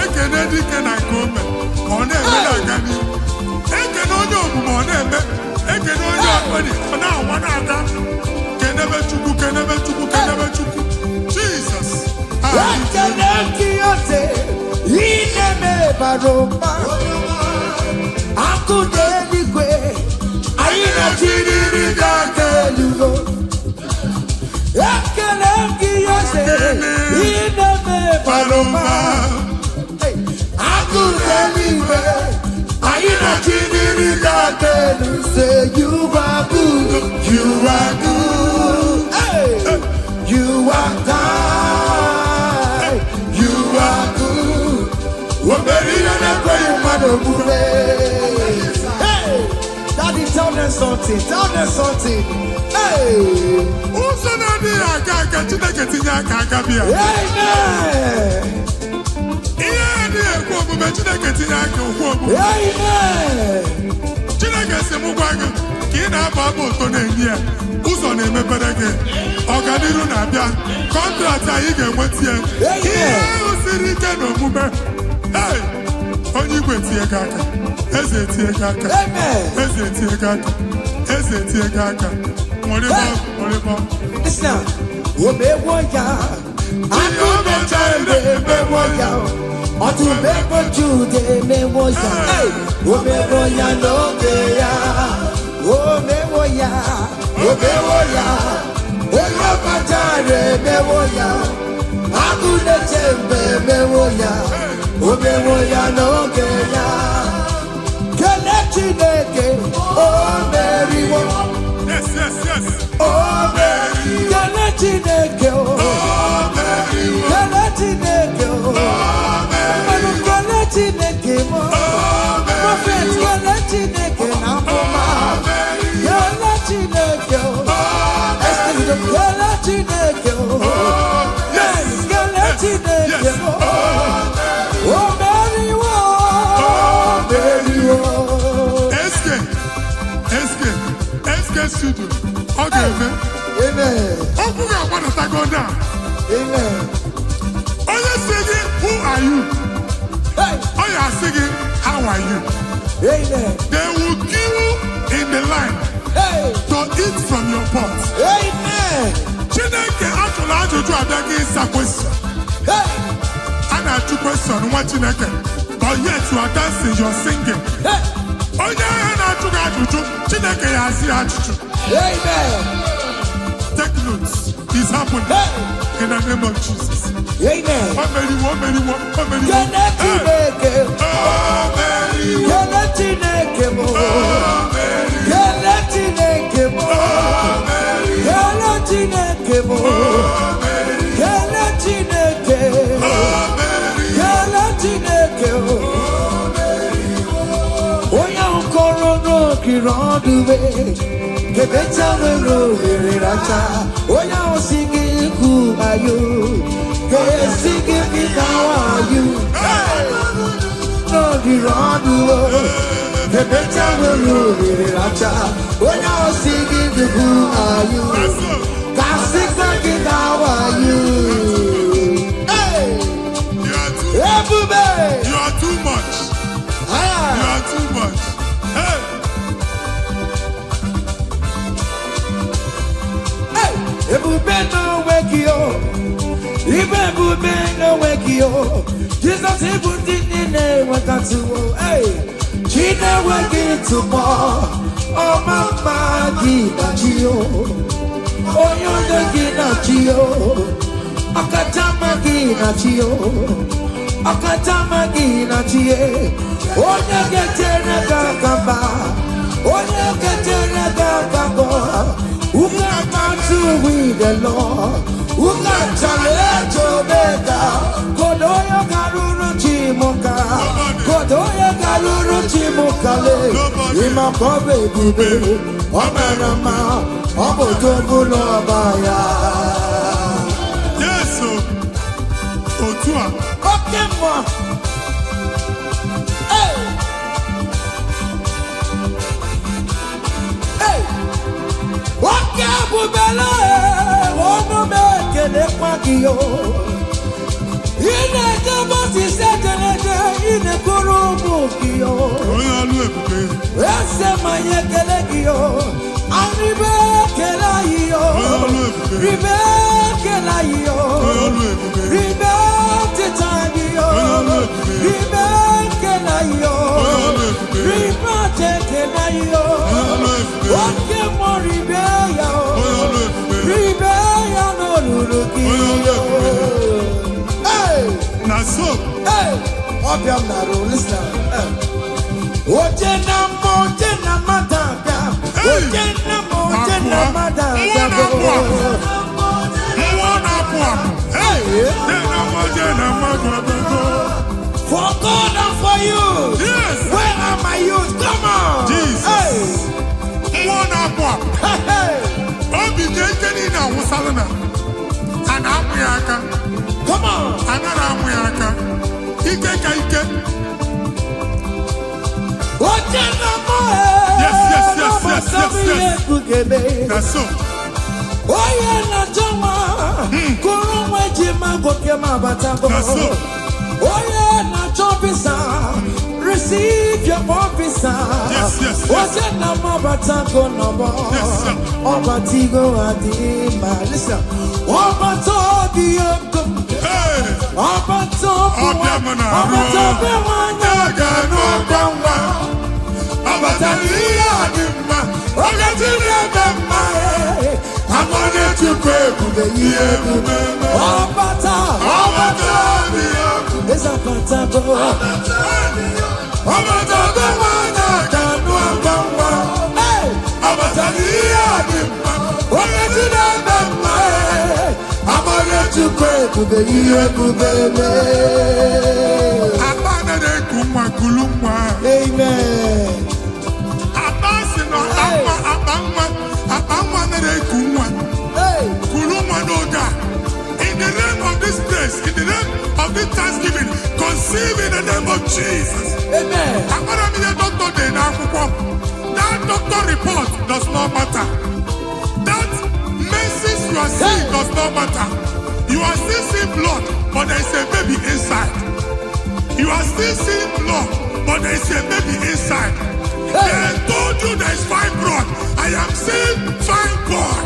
Ekene dike na nke o mere ka ọ na-eme na-aga n'ihu. Ekene onye omume ọ na-eme. Ekene onye ọkpọrị ọ na-awa na-aga. Kenebe Chukwu, kenebe Chukwu, kenebe Chukwu. Jesus. Ekele kiyose, ị na-eme bara ụba. Akụ n'eluigwe, anyị na-achịrịrị gị aka elugo. Ekele kiyose, ị na-eme bara ụba. Hey, akụ n'eluigwe, anyị na-achịrịrị gị aka elu. Say you are good, you are good. Hey, you are kind, you are good. O mere ihe na-ekweghị mmadụ omume. Hey, Daddy, tell them something. Tell them something. Hey, Ụzọ na-adịghị aga aga, Chineke tinye aka aka bịa. Amen. Ihe adịghị ekwe omume, Chineke tinye aka okwu omume. Amen. Chineke si m gwa gị ka ị na-abụ abụ ụtọ na-enye ya, ụzọ na-emepere gị, ọganiru na-abịa, contract anyị ga-enweta ya. Ihe ahụ siri ike na omume. Hey! Onye igwe tinye gị aka, eze tinye gị aka, Amen. eze tinye gị aka, eze tinye gị aka. Nwere nwere. Listen now. Omewo ya. Akụnecha emewo ya. Ọtụmegbo Jude emewo ya. Hey! Omewo ya n'oge ya. Omewo ya. Omewo ya. Onye ọkachara emewo ya. Agụneche mgbe emewo ya. Omewo ya n'oge ya. Kele Chineke, o meriwo. Yes. O meriwo. Kele Chineke, o. Kele Chineke, o. Mmanụ kele Chineke mo. Prophet, kele Chineke na amụma. Kele Chineke, o. Esther, kele Chineke, o. Yes, kele Chineke mo. O meriwo. O meriwo. SK, SK, SK Studio. Ọ ga-eme. Amen. Okwu ga-agbadatago down. Amen. Onye si gị, "Who are you?" Hey. Ọ ya asị gị, "How are you?" Amen. They will queue in the line Hey. to eat from your pot. Amen. Chineke ajụrụ ajụjụ abịaghị ịsa question. Hey. A na-ajụ question nwa Chineke, but yet you are dancing, you are singing. Hey. Onye ahịa na-ajụ gị ajụjụ, Chineke ya asị ya ajụjụ. Amen. Take notes. It's happening. Hey. In the name of Jesus. Amen. O meriwo, o meriwo, o meriwo. Kele Hey. Chineke. O meriwo, Kele Chineke mo. o meriwo, Kele Chineke mo. o meriwo, Kele Chineke mo. o meriwo, Kele Chineke. o meriwo. Kele Chineke o. Onye ahụ kọrọ n'okiri ọdụ kebecha nwere ohere racha. Onye ahụ si gị ikwu ayo ga-esi gị pịta wayo n'ogiri ọdụ. Emecha nwere oriri racha. Onye ahụ si gị dị, who are you? Na so. Ka sịkwa gị na how are you? Hey! You are too, Ebube! you are too much. Ah! You are too much. Hey. Hey! Ebube n'onwe gị o, ibe ebube n'onwe gị o, Jizọs, ịbụ ndị niile enwetatụwo. Hey! Chi na-enweghị ntụpọ, ọma mma gị na chi o, onye onye gị na chi o, ọkacha mma gị na chi o, ọkacha mma gị na chi e, onye ga-echere gị aka mba, onye ga-echere gị aka mbọ. Who can battle with the Lord? Who can challenge Omega? Kodoyo garuru chimuka. Kodoyo garuru chimuka le. Ịmakọ bụ ebube, ọ mara mma, ọ bụ odogwu n'ọba ya. Yes, o. Otu a. Oke mmụọ. Hey! Hey! Oke ebubele, ọnụ m ekelekwa gị o. Ị na-eje Mozis ejereje, ị na-ekuru ụmụ gị o. Onye ọlụ ebube. Eze ma anyị ekele gị o. Arịbe ekele anyị o. Onye ọlụ ebube. Ribe ekele anyị o. Onye ọlụ ebube. Ribe ọtịta gị o. Onye ọlụ ebube. Ribe ekele anyị o. Onye ọlụ ebube. Ribe ọcha ekele anyị o. Onye ọlụ ebube. Oke mmụọ, ribe ya o. Onye ọlụ ebube. Ribe ya n'olulu gị Onye ọlụ o. ebube. Hey! Na so. Hey! Ọbịa m na-arụ, listen. Hey. Oje na mma, oje na mmadụ abịa. Hey! Oje na mma, oje na Abụọ. mmadụ Mmụọ abịa. na-apụ apụ. Mmụọ na-apụ apụ. Hey! Jee na mma, jee na mmadụ abịago. For God and for you. Yes. Where are my youth? Come on. Jesus. Hey. Mmụọ na-apụ apụ. Hey, hey. Obi ka ike niile awụsala na a na-amụ ya aka. Come on. Anaghị amụ ya aka. Ike ka ike. Oje na mma. Yes. Na so. Onye na-achọ nwa, kụrụ nwa eji ma nwoke ma abatago. Na so. Onye na-achọ visa, receive your own visa. Yes. Oje na mma abatago n'ọgbọ. Yes, sir. Ọbatigo adị ma. Listen. Ọbata obi ego. Hey! Ọbata obi Ọbịa m na-arụ. ọbata obi nwanyị. A ga-anụ ọkwa nwa. Ọbata n'ihe a dị mma. Oge Chineke mma. Amara Chukwu ebube, ihe ebube. Ọbata. Ọbata obi ọkụ. Eze abatago. Ọbata obi nwanyị a ga-anụ ọkwa nwa. Hey! Ọbata n'ihe a dị mma. Oge Chineke mma. Amara Chukwu Ebube, ihe ebube mee. Akpa anaghị eku nwa, kulu nwa. Amen. Akpa si na akpa nwa, akpa nwa, akpa nwa anaghị eku nwa. Hey! Kulu nwa n'oge a. In the name of this place, in the name of this thanksgiving, conceive in the name of Jesus. Amen. Amara m ihe dọkịta dị n'akwụkwọ. That doctor report does not matter. That menses you are seeing does not matter. You are still seeing blood, but there is a baby inside. You are still seeing blood, but there is a baby inside. They told you there is fibroid. I am seeing fibroid.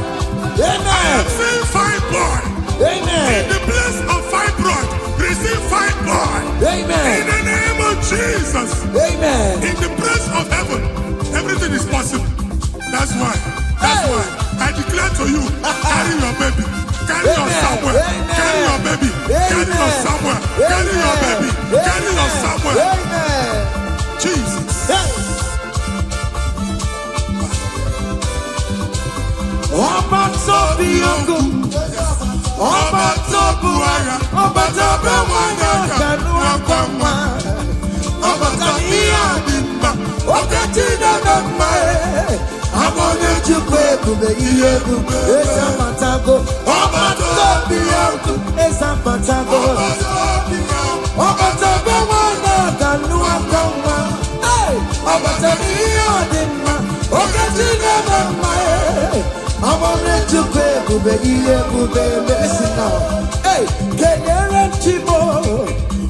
I Amen. am seeing fibroid. Amen. In the place of fibroid, receive fibroid. In Amen. the name of Jesus. Amen. In the place of heaven, everything is possible. That's why. That's Hey. why I declare to you, carry your baby. Carry your Amen. Samuel. Amen. Carry your baby. Carry your Samuel. Carry your baby. Carry your Samuel. Amen. Jesus. Hey. Ọba tó bí ogun, ọba tó bu agha, ọba tó bẹ nwanyị aka n'akwa nwa, ọba tó ihe a dị mma, oke Chineke mma, abụ onye Chukwu ebube, ihe ebube, eze amatago, ọba tó bí ogun, eze amatago, ọba tó bẹ nwanyị aka n'akwa nwa, ọba Ọbata n'ihe ọ dị mma, oke chi na-eme mma e. Amara Chukwu ebube, ihe ebube mesi na. Hey, kelere m Chimo,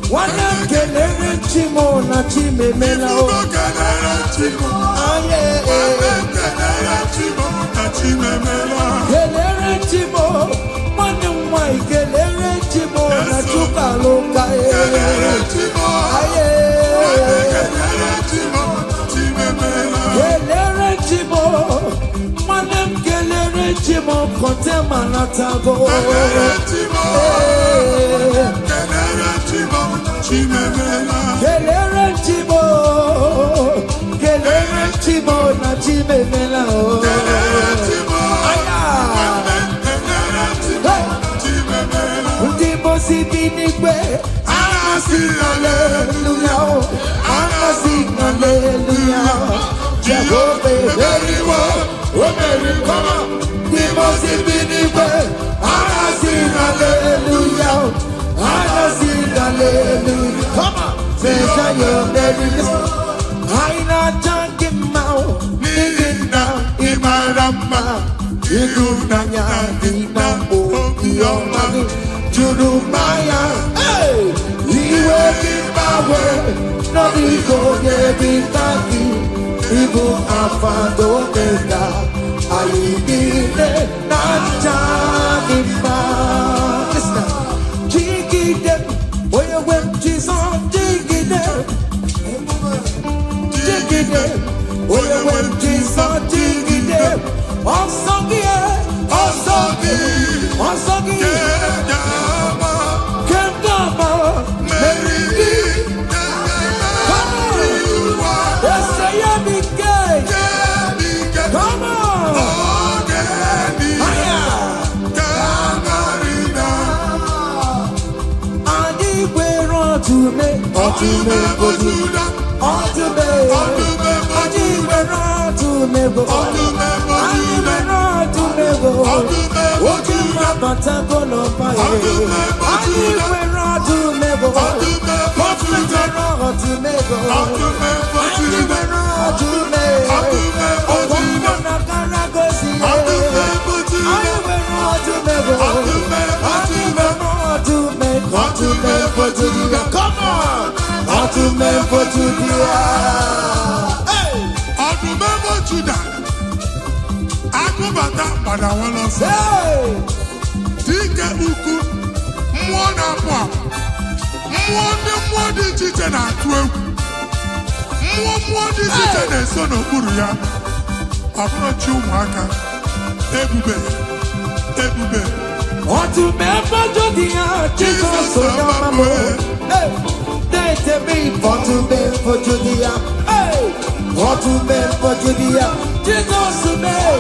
nwanne m, kelere m Chimo na Chimemela o. Ifugo kelere Chimo. Aye. Nwanne m, kelere Chimo na Chimemela. Kelere Chimo, nwanne m nwanyị, kelere Chimo na Chukwu alụka e. Kelere Chimo. Aye. Nwanne, kelere Chimo na Chimemela. Kelere Chimo, nwanne m, kelere Chimo kọntema natago. Kelere Chimo. Ee. Kelere Chimo na Chimemela. Kelere Chimo, kelere Chimo na Chimemela o. Kelere Chimo. Aya. Nwanne m, kelere Chimo na Chimemela. Ndị mosi bi n'igwe Anasị haleluya o, anasị haleluya, Jehova emeriwo, o merikwa. Ndị mosi bi n'igwe anasị haleluya o, anasị haleluya. Come on, Mesaya emeriwo. Anyị na-aja gị mma o, N'ihi na ị mara mma, ịhụnanya gị na obiọma gị juru m anya. Hey! Iwe gị gbanwe n'ọdịgo onye dị ka gị, ịbụ Alfa na Omega, anyị niile na-aja gị mma. Listen. Jigide, onye nwe m Jizọs, jigide, jigide, onye nwe m Jizọs, jigide. Ọsọ gị, ọsọ gị, ọsọ gị kemgbe meriri. Come on, ese ya bụ ike. Come on, aya. Anyị gwere ọtụme, ọtụme boju, ọtụme. Anyị gwere ọtụme bụ, anyị gwere ọtụme bụ. Oke mmabatago n'ọba ya. Anyị nwere ọtụme bụ, nwere ọtụme bụ. Anyị nwere ọtụme. Ọgbọmmọ na karagosi ya. Anyị nwere ọtụme bụ. Anyị nwere ọtụme, ọtụme boju ya. Come on, ọtụme boju ya. Hey! Ọdụm ebo Juda, agụbata gbadawala ọsọ. Hey! Dike ukwu, mmụọ na-apụ apụ, mmụọ ndị mmụọ dị iche iche na-atụ egwu, mmụọ mmụọ dị iche iche na-eso n'okpuru ya. Ọ bụrụ chi ụmụaka, ebube, ebube. Ọtụm ebe dị ya, Jizọs onye ọma m. Hey! Na-etebe ọtụm ebe dị ya. Hey! Ọtụm ebe dị ya, Jizọs mee.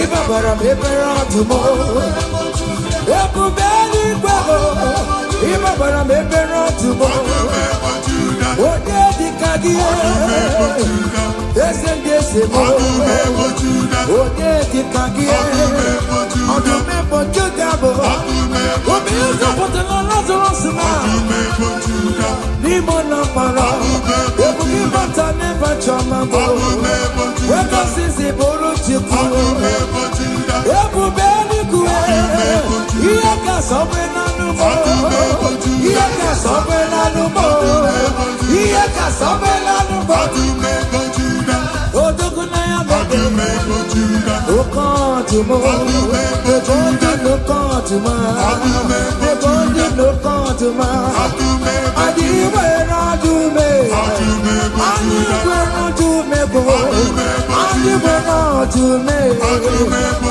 Ịbabara m ebere ọdụm. Ebube eluigwe m. Ịbabara m ebere ọdụm. Ọdụm ebo Juda. Onye dịka gị? Ọdụm ebo Juda. Eze ndị eze m. Ọdụm ebo Juda. Onye dịka gị? Ọdụm ebo Juda. Ọdụm ebo Juda bụ. Ọdụm ebo Obi Juda. zọpụtara Lazarus ma Ọdụm ebo Juda. n'ime ụlọ mkpọrọ. Ebube ịbata n'ebe chọma bụ. Ọdụm ebo Juda. Wekọsisi bụrụ Chukwu. Ọdụm ebo Juda. Ebube eluigwe. Ihe ka sọgbe n'anụ m. Ihe ka sọgbe n'anụ m. Ihe ka sọgbe n'anụ m. Ọdụm ebo Juda. Odogwu na ya bụ. Ọdụm ebo Juda. Oke ọdụm. Ebe ndị n'oke ọdụm. Ebe ndị n'oke ọdụm. Ọdụm ebo Adị nwere ọdụm. Ọdụm ebo Anyị Juda. nwere ọdụm bụ. Anyị nwere ọdụm.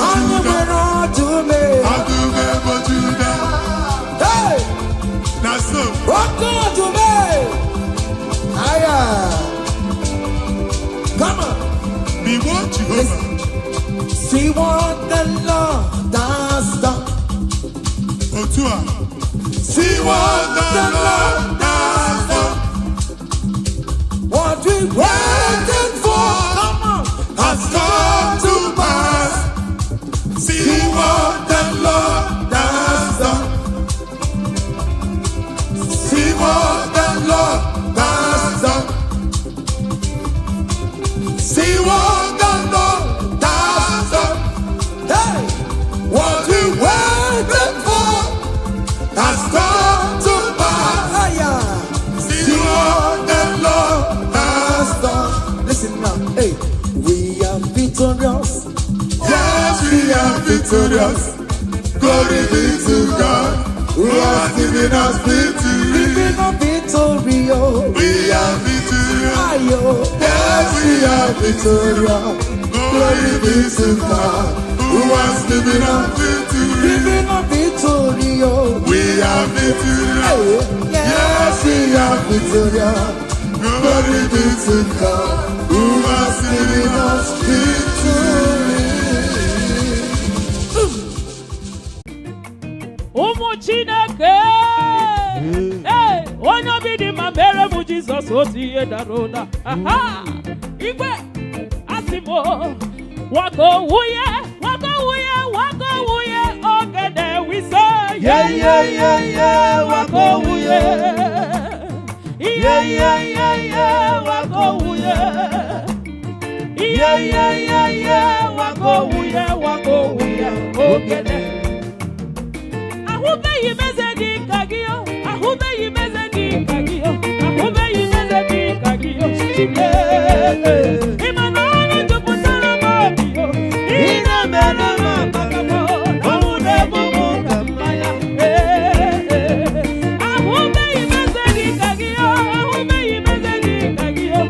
Anyị nwere ọdụm. Ọdụm ebo Juda. Hey! Na so. Oke ọdụm. Aya. Come on. Igbo Jehova. See what the Lord has done. Otu a. See what the Lord has done. What we waited for, come on, Has come to pass. See what the Lord has done. See what the Lord has done. See what the Lord has done. Hey! What we waited for has come to pass. Aya! See what the Lord has done. Listen now. Hey, we are victorious. Yes, we are victorious. Glory be to God who has given us victory. We are victorious. We are victorious. Ayo. Yes, we are victorious. Glory be to God who has given us victory. We are victorious. We are victorious. Hey, yes, we are victorious. Glory be to God who has given us victory. Ụmụ Chineke, ee, onye obi dị mma, mere m Jizọs otu ihe dara ụda. Aha! Igwe asị m wako wuye, wako wuye, wako wuye, ogede wise. Yeah, yeah, wako wuye. Yeah, wako wuye. Yeah, wako wuye, wako wuye, ogede. Ahụbeghị m eze dị ka gị o, ahụbeghị m eze dị ka gị o, ahụbeghị m eze dị ka gị o. Chineke, ị ma na ọrụ jupụtara m obi o. Ị na-emere m amaka m, ọnwụ na-egbu m ka mmanya. Ee, ahụbeghị m eze dị ka gị o, ahụbeghị m eze dị ka gị o.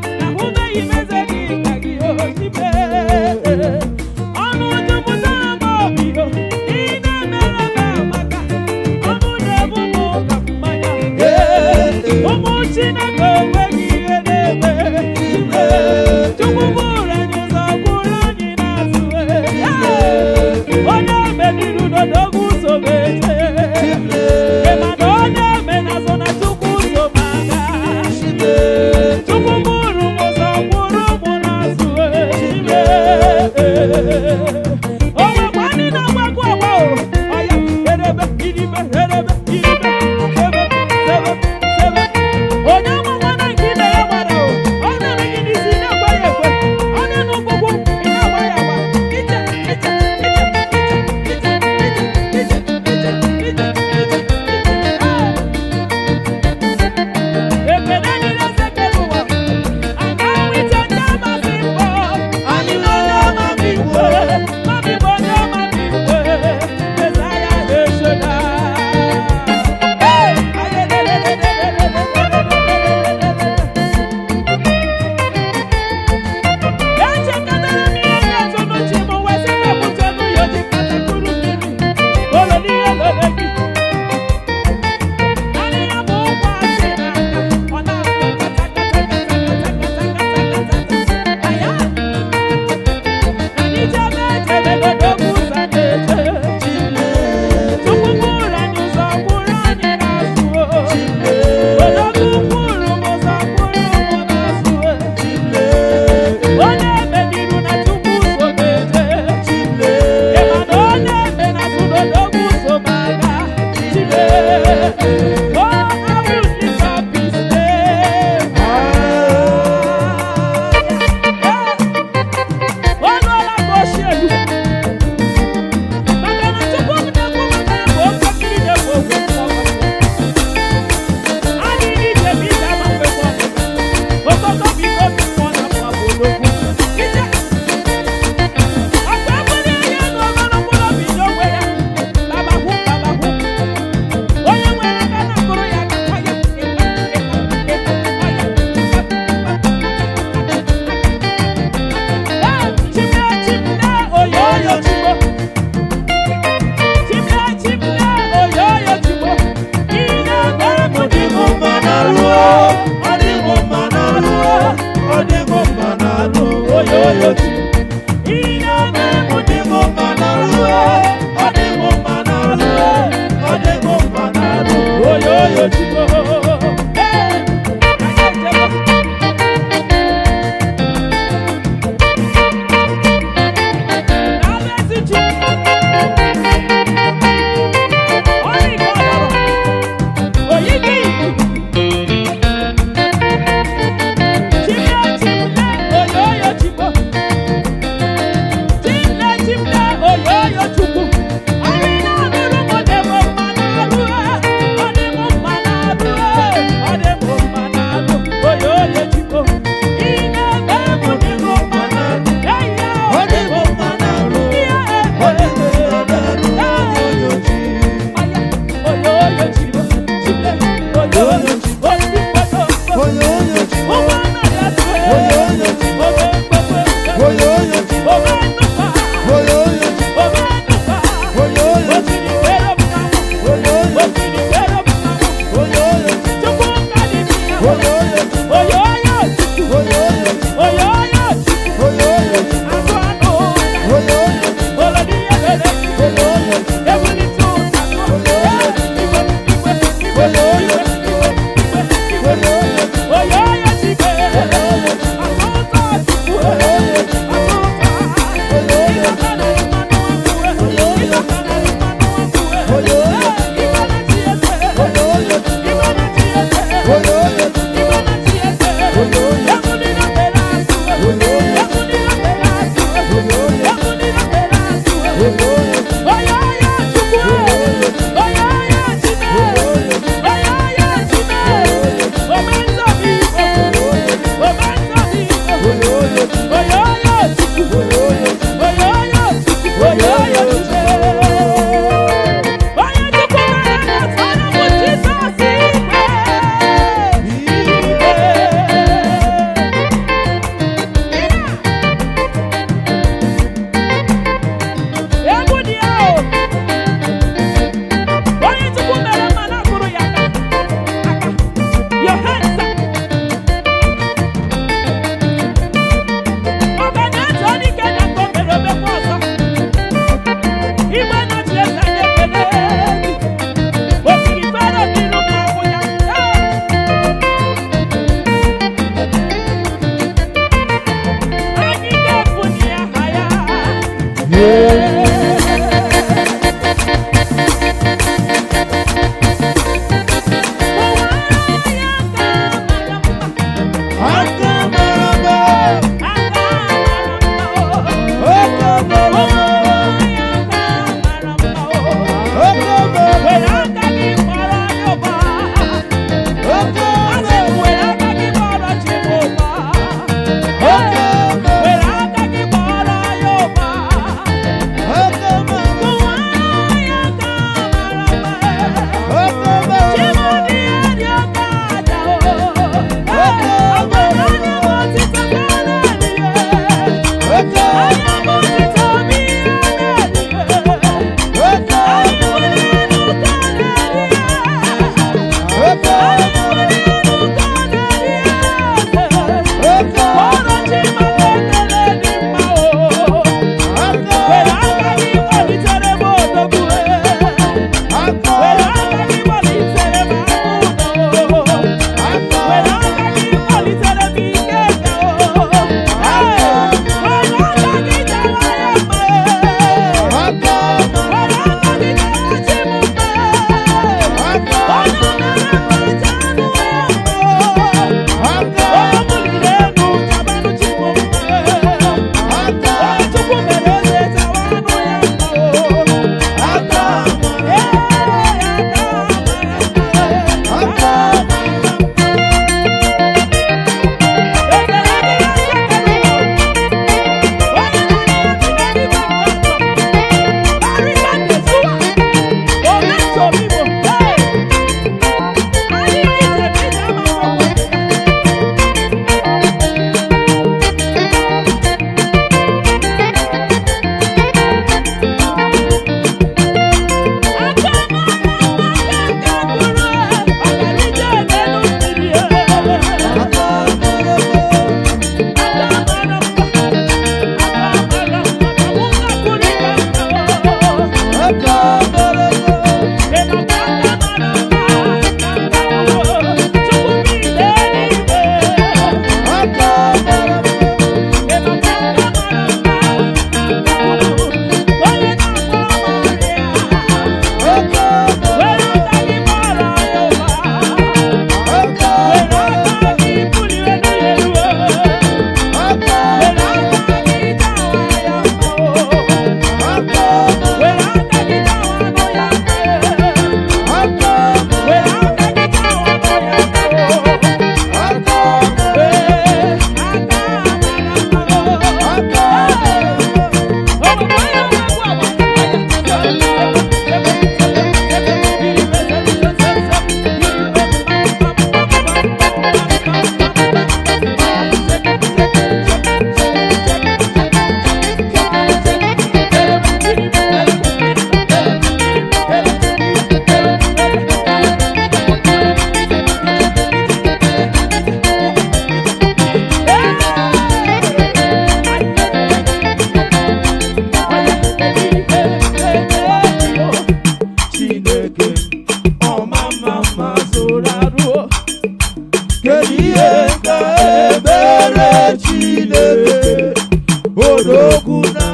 Odogwu na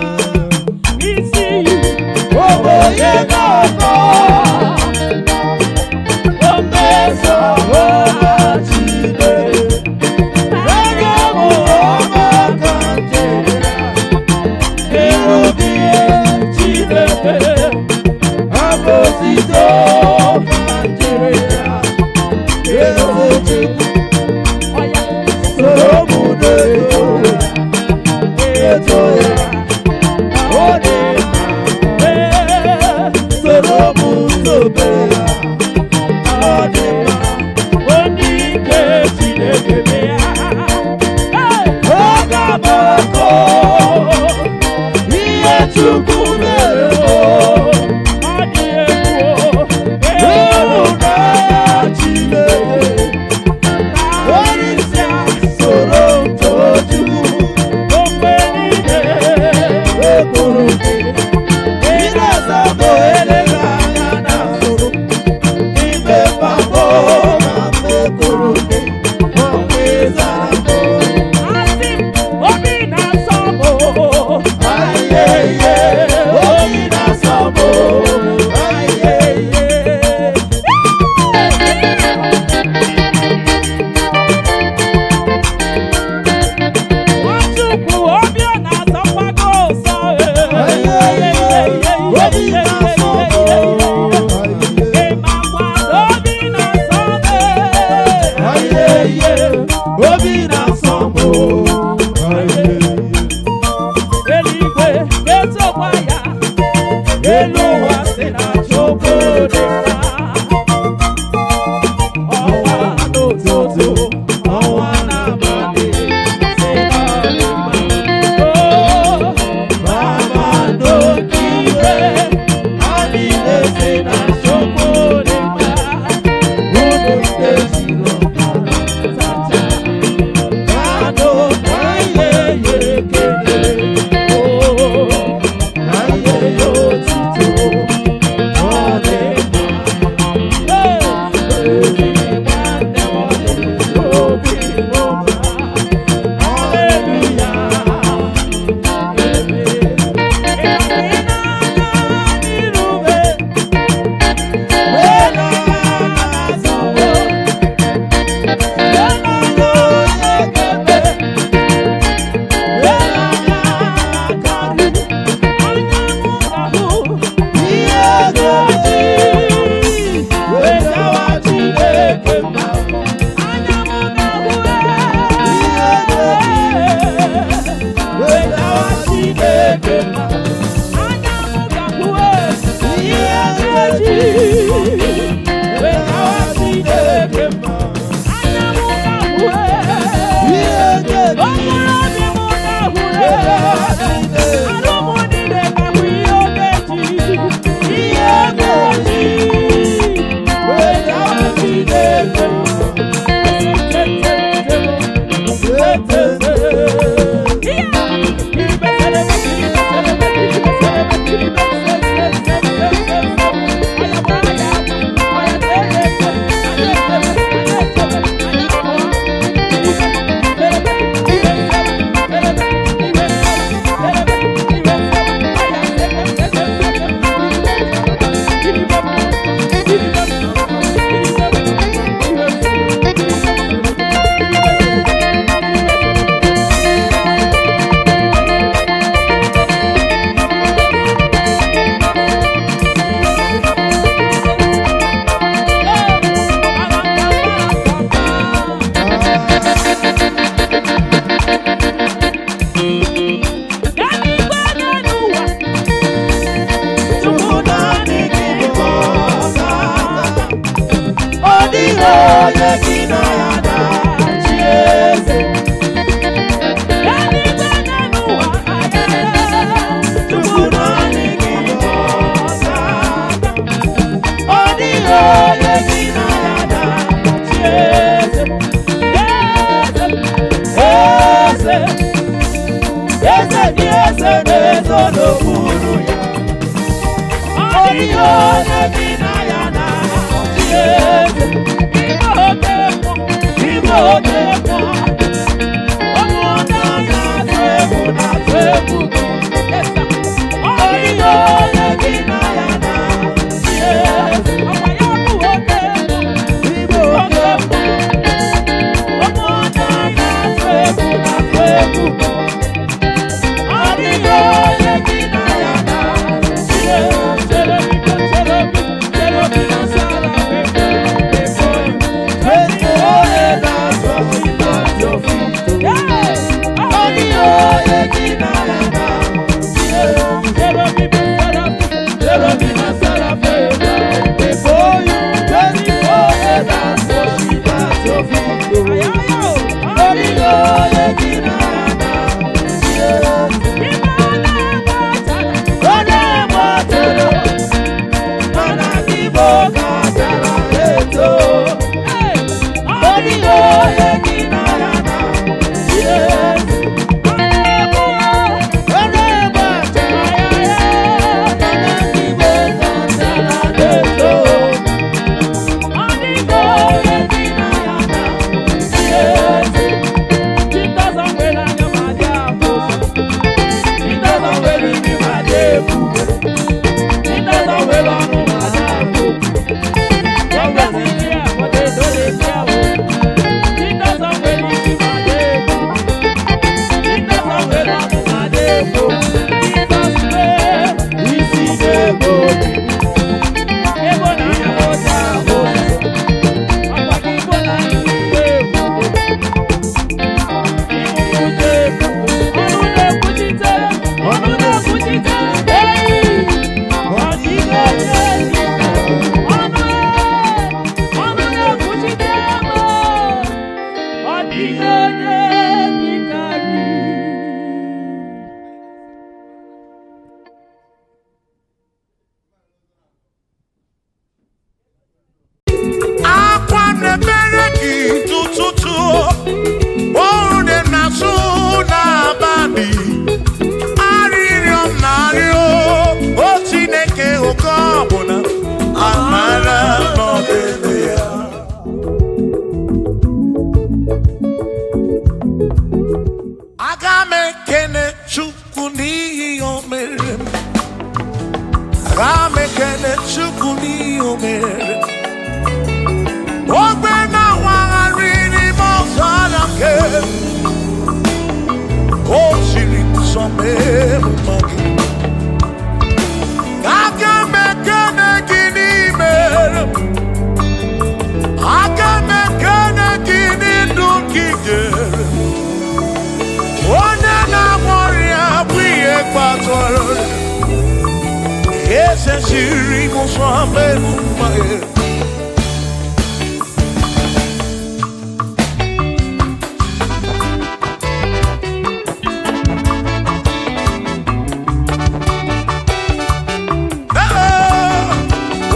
Isi oboye ga-akọ omezo ọma Chineke. Ege m ọma ka njere ịrụ gị Chineke abụ otito ka njere ya. Eze Chukwu ọya soro m na-eto ya, eto ya, ọ dị mma. ee Soro m tobe ya, ọ dị mma. Onye ike Chineke bịa. Hey! Aga m akọ ihe Chukwu mere m. Ọ dị egwu o. Ịhụnanya Chineke, Karịsịa soro m too Chukwu. okwe niile. Ekwuru gị, ị na-aza bụ eleghị anya na nsogbu. Ime mgbapụ na mmekwuru gị, ọ bụ ịzara m. Asị m, obi na-asọ m o. Ayeye, obi na-asọ m o. Ayeye. Nwachukwu, obi ọ na-asọkwa gị ụsọ, Ayeye, obi na-asọ m o. Ị makwa na obi na-asọ m, Ayeye, obi na-asọ m o. Ayeye. Eluigwe na-etokwa ya, elu ụwa sị na Chukwu dị mma. Ọnwa n'ụtụtụ, ọnwa n'abalị, sị na ọ dị mma. Oh, Kpakpando nke igwe, ha niile sị na Chukwu dị mma. Unu ndị zuru ọbara sacha, kado ka ihe ya ekele, oh, ka ihe ya otito, ọ dị mma. hey. Ezi nwanne m ọ dị obi m mma. Haleluya, amen. Ị na-aga n'irube, anyanwụ ga-ahụ anyanwụ ga-ahụ anyanwụ ga-ahụ anyanwụ ga-ahụ okporo obi m ga-ahụ arụ m niile ga-ahụ ihe ogeji ihe ogeji Ọ dịghị onye gị na ya na-achị eze. Chukwu naanị gị bụ ọkaka. Ọ dịghị onye gị na ya na-achị eze. Eze, eze, eze dị eze na-ezo n'okpuru ya. Ọ dịghị onye gị na ya na-achị eze. Ime oke mmụọ, ime oke mmụọ, Ana m ekene Chukwu n'ihi o mere m. Ana m ekene Chukwu n'ihi o mere m. Ogbe na-awagharị n'ime ọzara nke o siri nsọ mee m mma gị. Aga m ekene gị n'ime m. Aga m ekene gị n'ndụ gị nyere m. Onye na-agwọ ọrịa bụ ihe kpatara ọrịa. Eze siri m ụzọ mee m mma gị.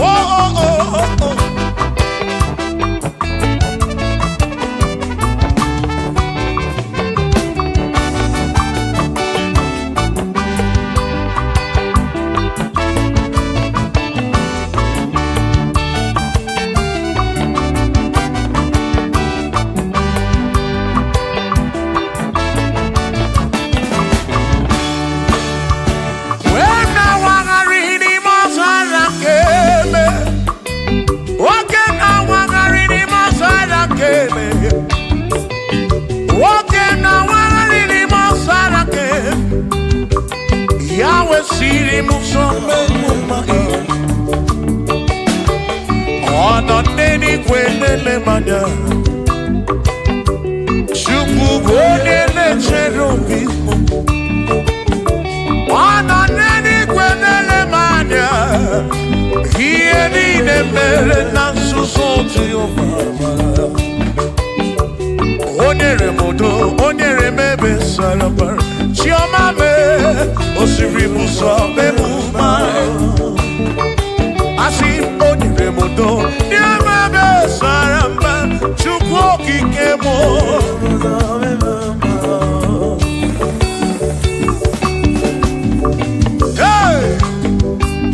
Oh, oh, oh, oh, oh. Wee na-awagharị n'ime ọzara nke eme. Nwoke na-awagharị n'ime ọzara nke eme. Nwoke na-awagharị n'ime ọzara nke eme. Ya wesịrị m ụzọ mee m mma. Ọ nọ n'eluigwe na-ele m anya. Chukwu bụ onye na-echere obi m. Ọ nọ n'eluigwe na-ele m anya. Ihe niile mere na nzuzo Jehova mara. O nyere m udo, o nyere m ebe sara mbara. Chiọma mee, o siri m ụzọ mee m mma. Asị m, o nyere m udo, nye m ebe sara mbara. Chukwu okike m. Hey!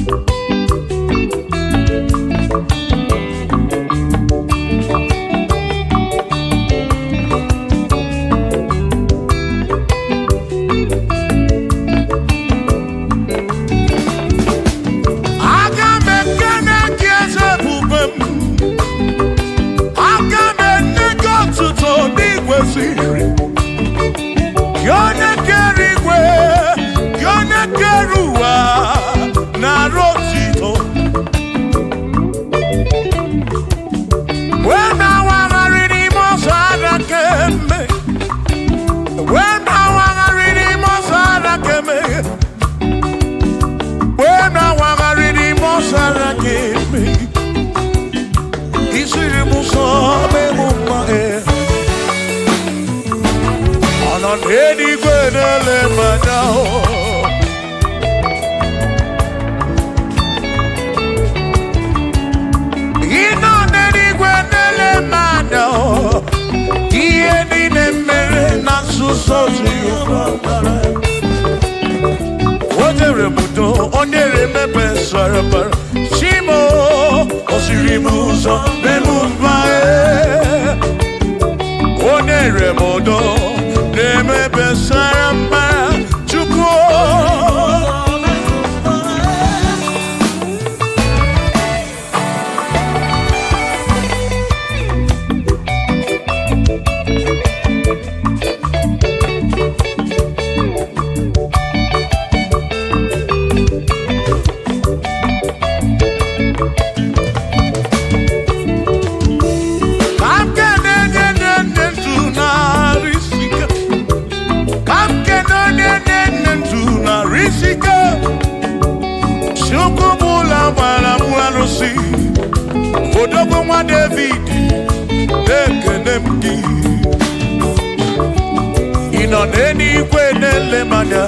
Aga m ekene gị eze ebube m. Aga m enye gị otuto n'ikwesịrị. Gị onye kere igwe, gị onye kere ụwa, na-arụ otito. Wee na-awagharị n'ime ọzara keme. Wee na-awagharị n'ime ọzara keme. Wee na-awagharị n'ime ọzara keme. Isiri m ụzọ mee m mma e. Ọ nọ n'eluigwe na-ele m anya o. Ị nọ n'eluigwe na-ele m anya o. Ihe niile mere na nzuzo Jehova mara. O nyere m udo, o nyere m ebe sara mbara. Chimo, o siri m ụzọ mee m mma e. O nyere m udo, na-eme ebe sara mbara. Chukwu. Ka m kene onye na-enye ndụ narị isi ike. Ka m kene onye na-enye ndụ narị isi ike. Chukwu bụ ụlọ gbara m arụsị. Odogwu nwa David, na-ekene m gị. Ị nọ n'eluigwe na-ele m anya.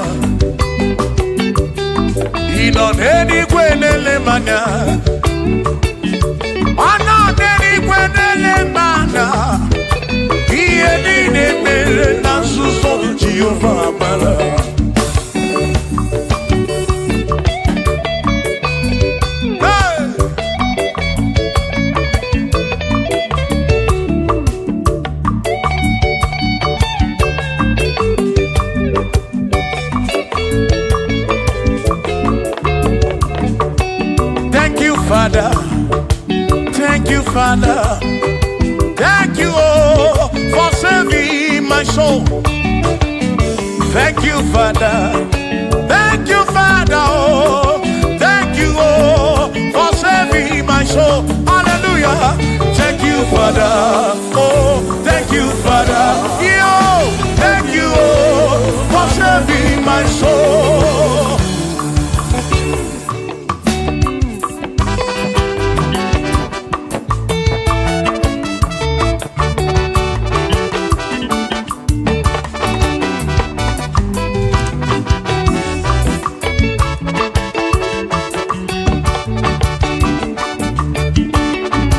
Ị nọ n'eluigwe na-ele m anya. Ọ nọ n'eluigwe na-ele m anya. Ihe niile mere na nzuzo Jehova mara. Hey! Father. Thank you, oh, for saving my soul. Thank you, Father. Thank you, Father. Oh, thank you, oh, for saving my soul. Hallelujah. Thank you, Father. Oh, thank you, Father. Yo, thank you, oh, for saving my soul.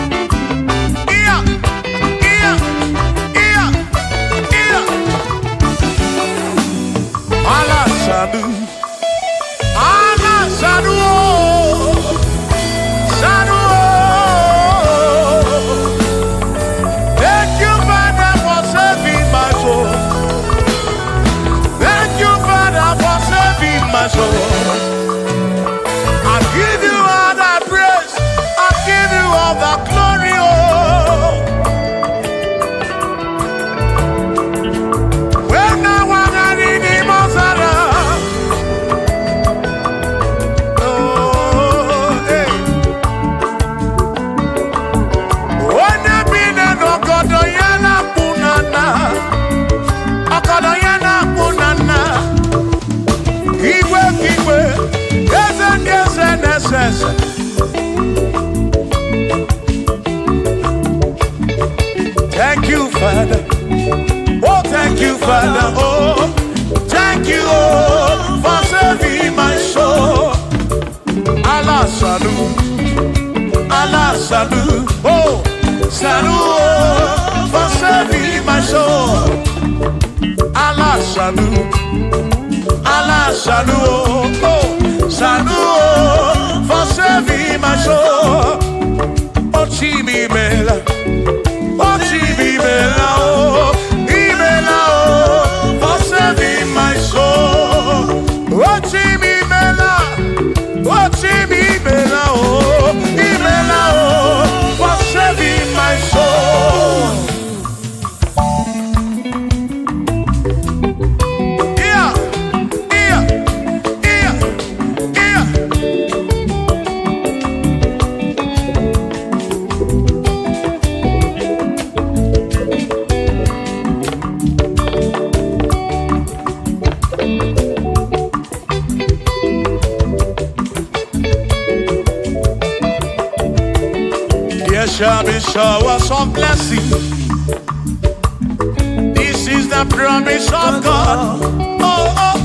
Yeah, yeah, yeah, yeah. Allah Sadu. Allah Sadu. Oh, Sadu. Oh. Thank you, Father, for saving my soul. Thank you, Father, for saving my soul. I give you all the praise. I give you all the glory. Oh. When I was in the Mozara. Oh, hey. Onye bi n'ọgọdọ ya na-akpụ na nna. Ọgọdọ ya na-akpụ na nna. Igwe ka igwe, eze ndị eze na-ese ese. Thank you, Father. Oh, thank you, Father. Oh, thank you, oh, for saving my soul. Allah Sadu, Allah Sadu, oh, Sadu, oh, for saving my soul. Allah Sadu, Allah Sadu, oh, oh, Sadu, oh, for saving my soul. Oh, Chimi Mela, oh, Chimi Mela, oh, Imela, oh, for saving my soul. Oh, Chimi Mela, oh, Chimi Mela, oh, Imela, oh, for saving my soul. Yeah. There shall be showers of blessing. This is the promise of God. Oh.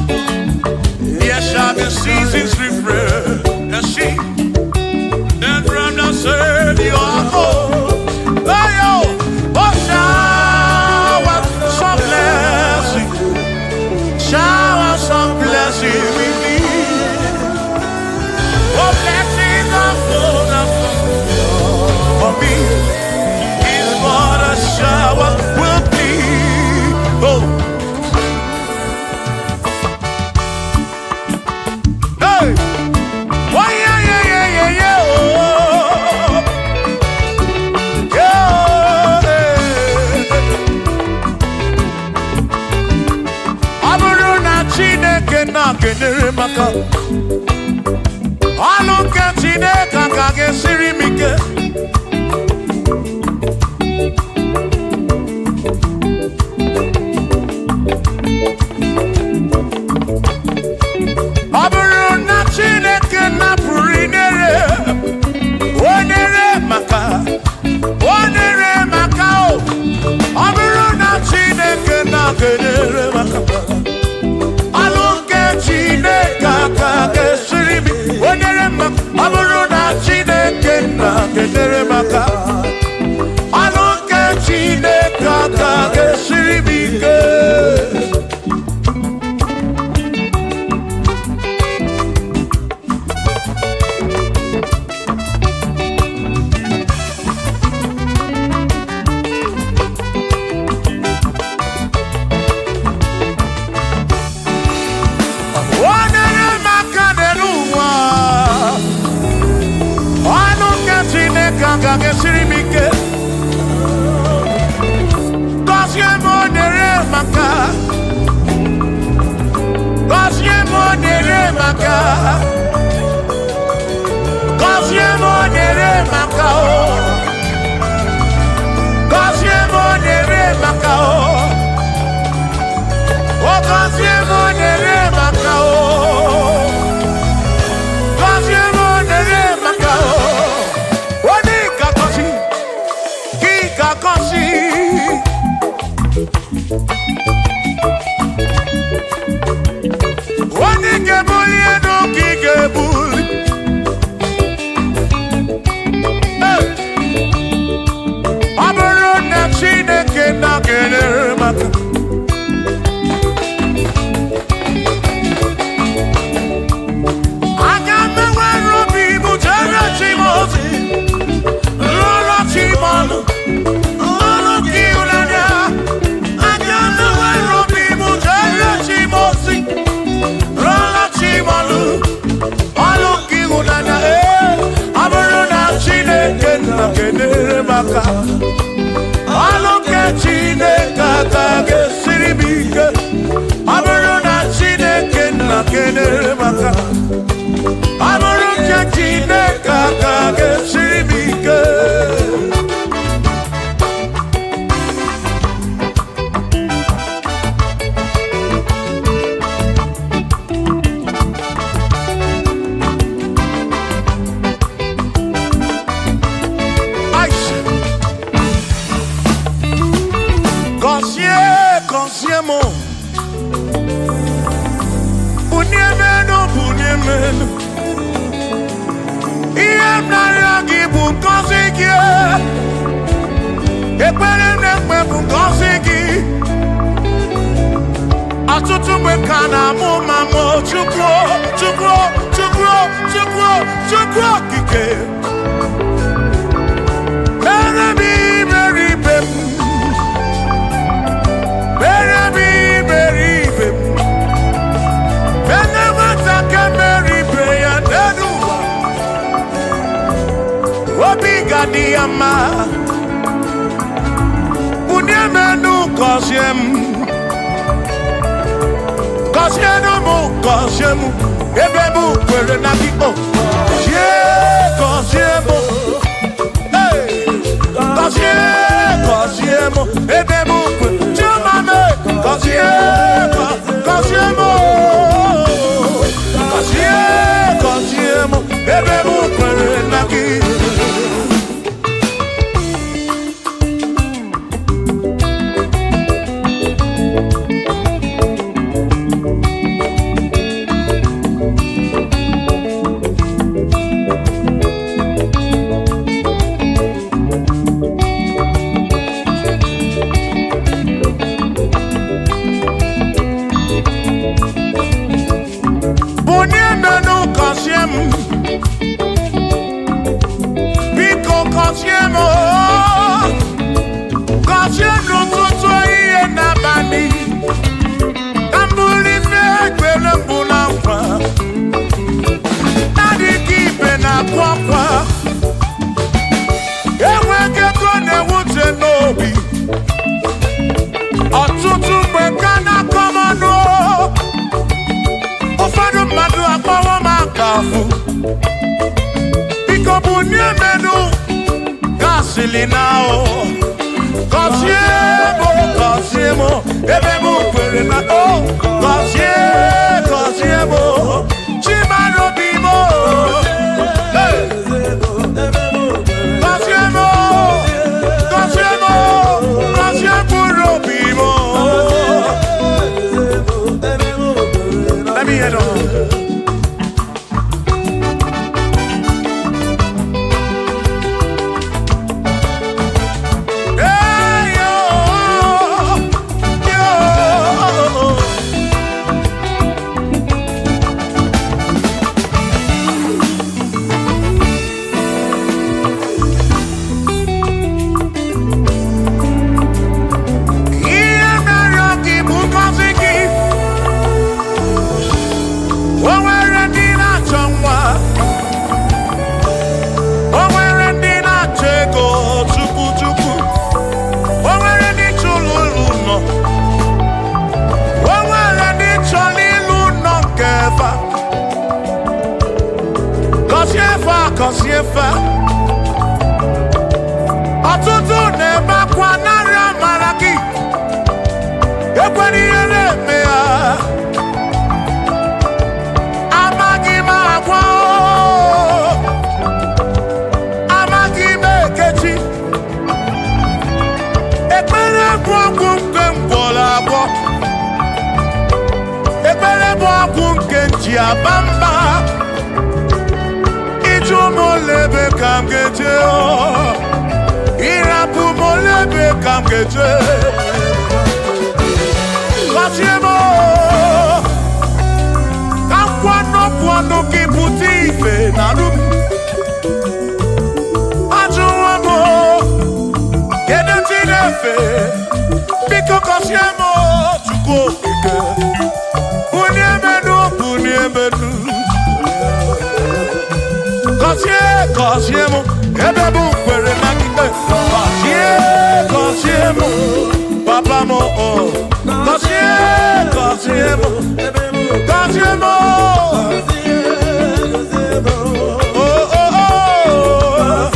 There shall be seasons refreshing. And from the Savior. Oh, oh, oh, shower some blessing. Shower some blessing with me. Oh, blessings are full for me. Is what a shower will be. Oh, hey, why, yeah, oh, yeah. Ọ bụrụ na Chineke na-kenyere m aka, ọlụ nke Chineke aka ga-esiri m ike. Ọ bụrụ na Chineke napụrụ inyere onyere maka onyere maka o, ọ bụrụ na Chineke na-kenyere maka, ọlụ nke Chineke aka ga-esiri m onyere maka. Ọ bụrụ na Chineke na-kenyere maka. Gọzie m, nyere m aka o. Gọzie m, nyere m aka o. O gọzie m, nyere m aka o. Gọzie m, nyere m aka o. Onye ka gọzi, gị ka gọzi. Onye ga-ebuli elu ka ị ga-ebuli. Hey! Ọ bụrụ na Chineke nọgidere maka aga m enwere obi m jere chi m ozi, lụrụ chi m ọlụ, ọlụ ka ịhụnanya. Aga m enwere obi m jere chi m ozi, lụrụ chi m ọlụ, ọlụ ka ịhụnanya. Ee, ọ bụrụ na Chineke nọgidere maka ọlụ nke Chineke aka ga-esiri m ike. Ọ bụrụ na Chineke nọgidere maka ọ bụrụ nke Chineke aka ga-esiri m ike. Aisha. Gọzie, gọzie m. Bunie m elu, bunie m elu. Ihe m na-arịọ gị bụ ngọzi gị. Ekpere m na-ekpe bụ ngọzi gị. Ọtụtụ mgbe ka na-amụ ma mụ Chukwu, Chukwu, Chukwu, Chukwu, Chukwu okike. Mere m iberibe m. Mere m iberibe m. Mere nwata ka mere ibe ya n'elu ụwa. Obi ga-adị ya mma. Bunie m enu, gọzie m. Gọzienụ m, gọzie m. Ebe m kwere na gị o. Gọzie, gọzie m. Hey! Gọzie, gọzie m. Ebe m kwere. Chioma m, gọzie, gọzie m. Gọzie, gọzie m. Ebe m kwere na gị. Bunie m enu, gọzie m. Biko gọzie m oo. Gọzie m n'ụtụtụ, ehihie n'abalị. Ka m bụrụ ife ekpere mbụ na nkwa. Na-adịghị ibe na-akụ akwa. Enweghị ego na-ewute n'obi. Ọtụtụ mgbe ka na-akọ m ọnụ. Ụfọdụ mmadụ akpọwọ m aka afụ. Biko bunie m enu, gasịlị na o. Gọzie m, gọzie m, ebe m kwere na o. Gọzie, gọzie m, Chimarobi m o. Hey! Gọzie m, gọzie m, gọzie mkpụrụ obi m o. Let me hear it all. Hey, yo, yo. Gọzie fa. Ọtụtụ na-ebe akwa narị amara gị. Ekwela ihe na-eme ya. Amaghị m agwa o. Amaghị m ekechi. Ekpere bụ ọgwụ nke m gwọrọ agwọ. Ekpere bụ ọgwụ nke m ji aba mba. Ịjụ m ole ebe ka m ga-eje o. Ịrapụ m ole ebe ka m ga-eje. Gọzie m o. Ka nkwa n'okwu ọnụ gị pụta ife na arụ m. Ajụwo m o. Kedu chi na-efe? Biko gọzie m o, Chukwu okike. Bulie m enu, bulie m enu. Gọzie, gọzie m, ebe m kwere na gị. Gọzie, gọzie m, papa m o. Gọzie, gọzie m, gọzie m o. Oh, oh, oh.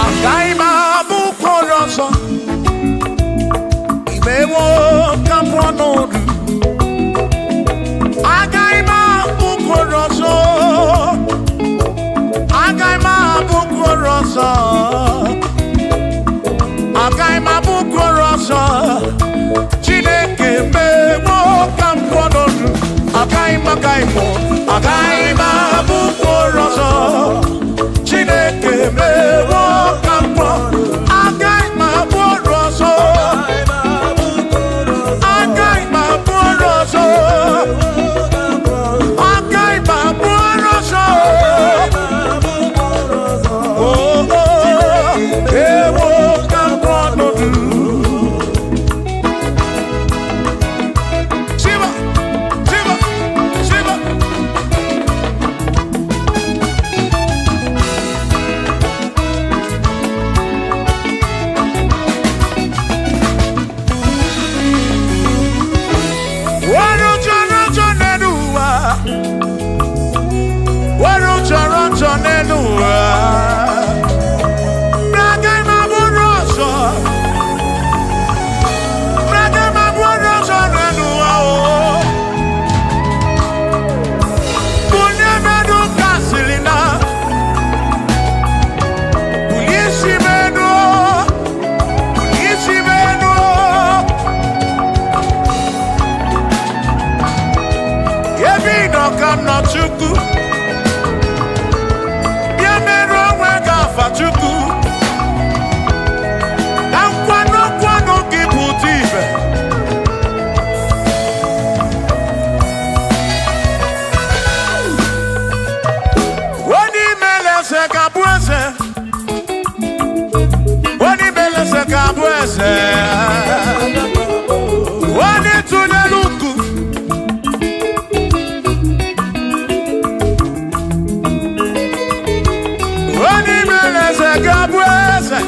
Agaghị m abụ ụkwụ ọzọ. Imewo ka m pụọ n'ọdụ. Agaghị m abụ ụkwụ ọzọ. Agaghị m abụ ụkwụ ọzọ. Agaghị m abụ ụkwụ ọzọ. Chineke mewo ka m pụọ n'ọdụ. Agaghị m, agaghị m, agaghị m abụ ụkwụ ọzọ. Chineke mewo ka m pụọ. Agaghị m abụ ọrụ ọzọ. Agaghị m abụ ọrụ ọzọ. Agaghị m abụ ọrụ ọzọ. Oh, oh, ewo ka m pụọ n'ọdụ. Shiva, Shiva, Shiva. Wọ́n jọrọ jọ nínú wa. Wọ́n jọrọ jọ nínú wa. Nàgẹ́ máa búrú ọ̀ṣọ́. Nàgẹ́ máa búrú ọ̀ṣọ́ nínú wa o. Kùnìyàn mẹ́nu kásìlì náà. Kùnìyàn sì mẹ́nu. Kùnìyàn sì mẹ́nu. Ebe ị nọ ka m nọ Chukwu. Bịa merụ onwe gị afa Chukwu. Ka nkwado nkwado gị pụta ibe. Onye imele eze ga-abụ eze. Onye imele eze ga-abụ eze. Onye tụnyere ukwu. Onye imele eze ga-abụ eze.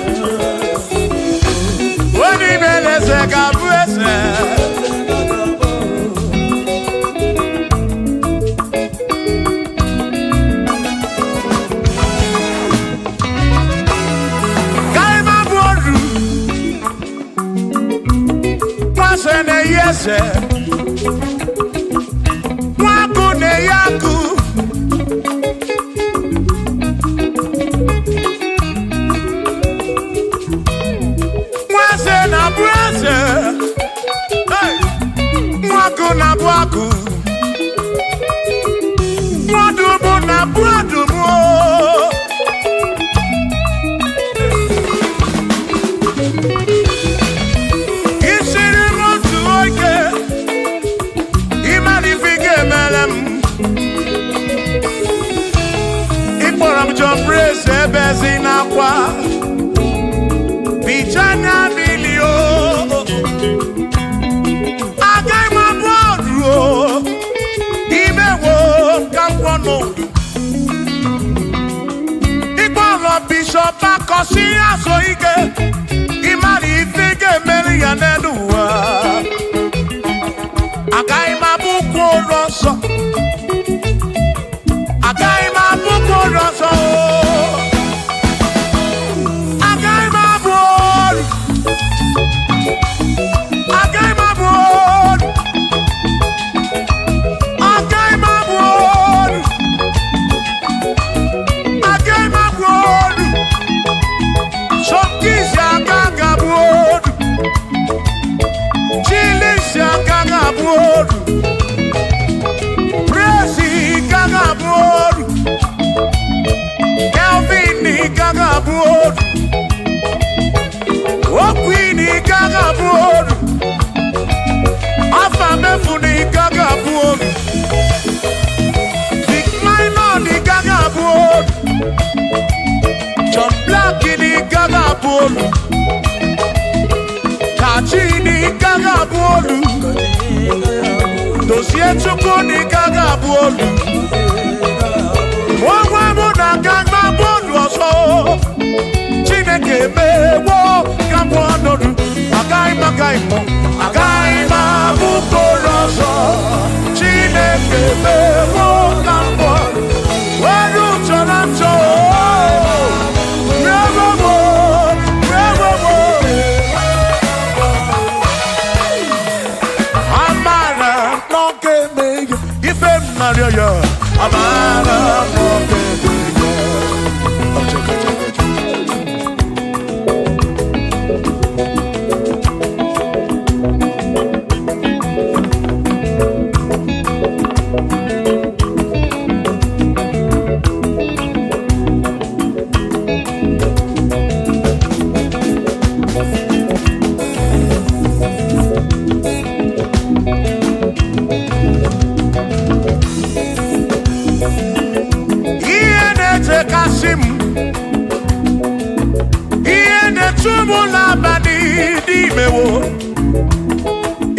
Onye imele eze ga-abụ eze. Ka ị ma bụ oru. Nwa na-eyi eze. Nwa agụ na-eyi agụ. Nwa eze na-abụ eze. Hey! Nwa agụ na-abụ agụ. Nwa ọdụm na-abụ ọdụm o. Isiri m Ebezi n'akwa, bichanya mmiri o. Agaghị m abụ ọrụ o, imewo ka m kwọ n'ụdụ. Ịkpọrọ Bishọp Akọsi azụ ike, ịmara ife ị ga-emeri ya n'elu ụwa. Agaghị m abụ ụkwụ ụlọ nsọ. Agaghị m abụ ụkwụ ụlọ nsọ o. Agaghị m abụ ọrụ. Agaghị m abụ ọrụ. Agaghị m abụ ọrụ. Agaghị m abụ ọrụ. Sọmkisi aka ga-abụ ọrụ. Chilisi aka ga-abụ ọrụ. Prezi ka ga-abụ ọrụ. Kelvin ka ga-abụ ọrụ. Okwini ka ga-abụ ọrụ. Afa mefuni ka ga-abụ ọrụ. Big Minor ka ga-abụ ọrụ. John Black ka ga-abụ ọrụ. Kachi ka ga-abụ ọrụ. Dozie Chukwu ka ga-abụ ọrụ. Nwa mụ na aka gba bọọlụ ọzọ. Chineke mewo ka m ọnọdụ. Agaghị m agaghị m agaghị m abụ mkpụrụ ọzọ. Chineke mewo ka m ọnọdụ. Were chọrọ nchọ. Rewo m, rewo m. Amara n'oge eme ya, ife m narịọ ya. Amara n'oge eme ya. Ihe na-echekasị m, ihe na-echu m n'abalị n'imewo,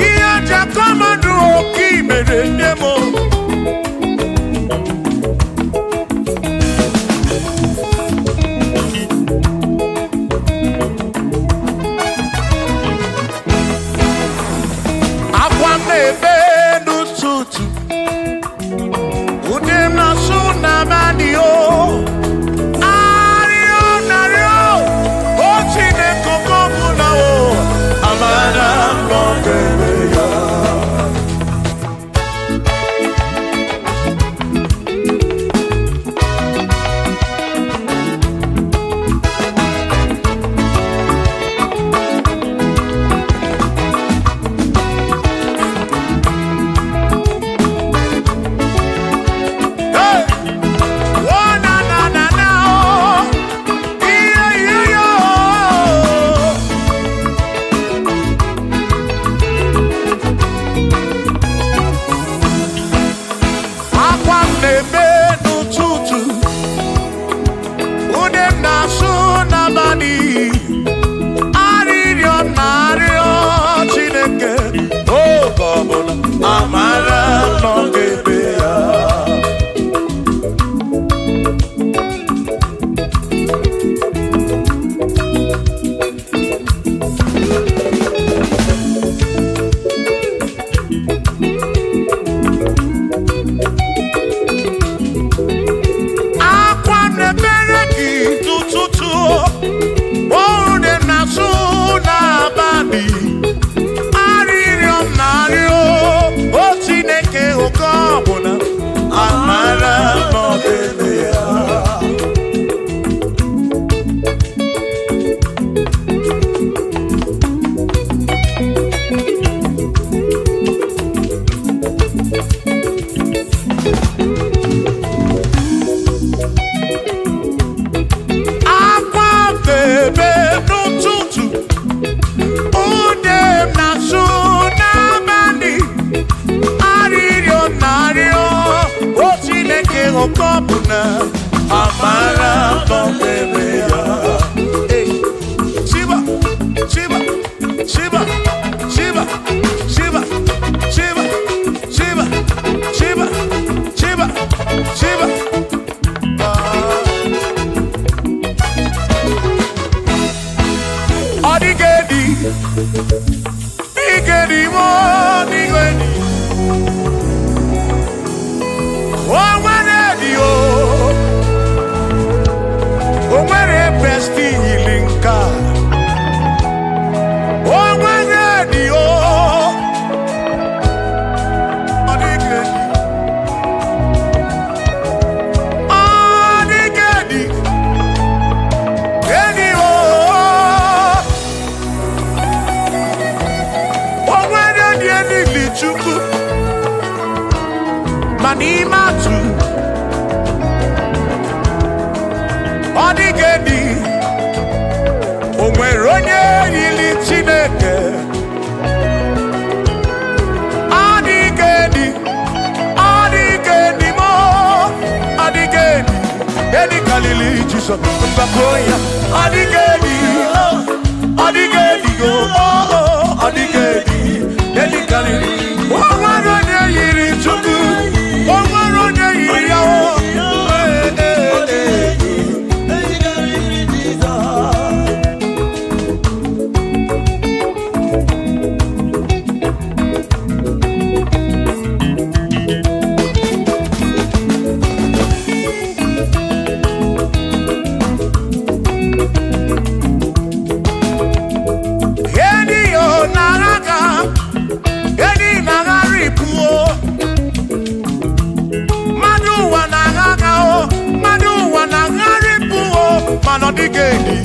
ihe ji akọmọdụ oke imere nne m. Akwa m na-ebe n'ụtụtụ, ụdị m na-asụ n'abalị o. Arịọ narịọ, o Chineke oke ọbụla o, amara m na ọ ga-eme ya. Hey! Oh, na, na, na, na, oh. Yeah, yeah, yeah, oh. Akwa m na-ebe n'ụtụtụ, ude m na-asụ n'abalị, arịrịọ m na-arịọ Chineke, oge ọbụla amara m na ọ ga-eme ya. Akwa na-ebere gị n'ụtụtụ, oru na-asụ n'abalị, arịrịọ m na-arịọ, o Chineke oke ọbụla, amara m na ọ ga-eme ya. Akwa bebe n'ụtụtụ, Ike dị m, n'igwe dị. O nwere dị o. O nwere besti yiri nke a. O nwere dị o. Ọ dịghị dị. Ọ dịghị dị. Enyi o. O nwere dị elili Chukwu. Ma n'ime atụ. Ọ dịghị dị. O nwere onye yiri Chineke. Ọ dịghị dị. Ọ dịghị dị mo. Ọ dịghị dị. Edi kalili Jisọs mgbakọ ya. Ọ dịghị dị. Ọ dịghị dị o. Ọ dịghị dị. Edi kalili. O nwere onye yiri Chukwu. O nwere onye yiri ya o. Ee, ee, ee. Eni yo naraga, eni nagari puo. Mmadụ ụwa na-agha o, mmadụ ụwa na-agharị pụo, mana ọ dịghị edi,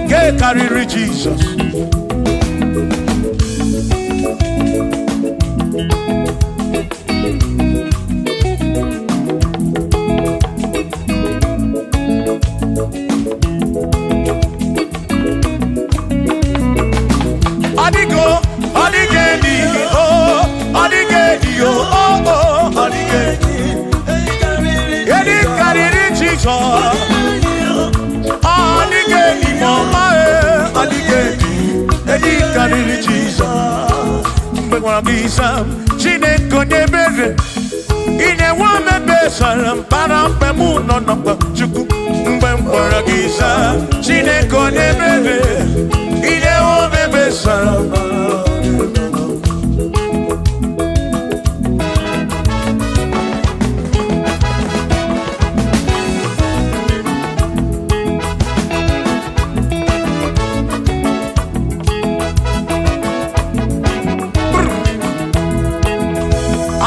nke karịrị Jizọs. Ọ dịgo, ọ dịghị edi, o, ọ dịghị edi, o, o, o, ọ dịghị edi. Edi karịrị Jizọs. Ọ dịghị edi ma ọma e, ọ dịghị edi, edi karịrị Jizọs. Mgbe gwara gị sam, Chineke onye ebere, ị na-enwe omebe sara mbara mgbe mụ nọ n'ọkpa Chukwu. Mgbe m gwara gị sam, Chineke onye ebere, ị na-enwe omebe sara mbara.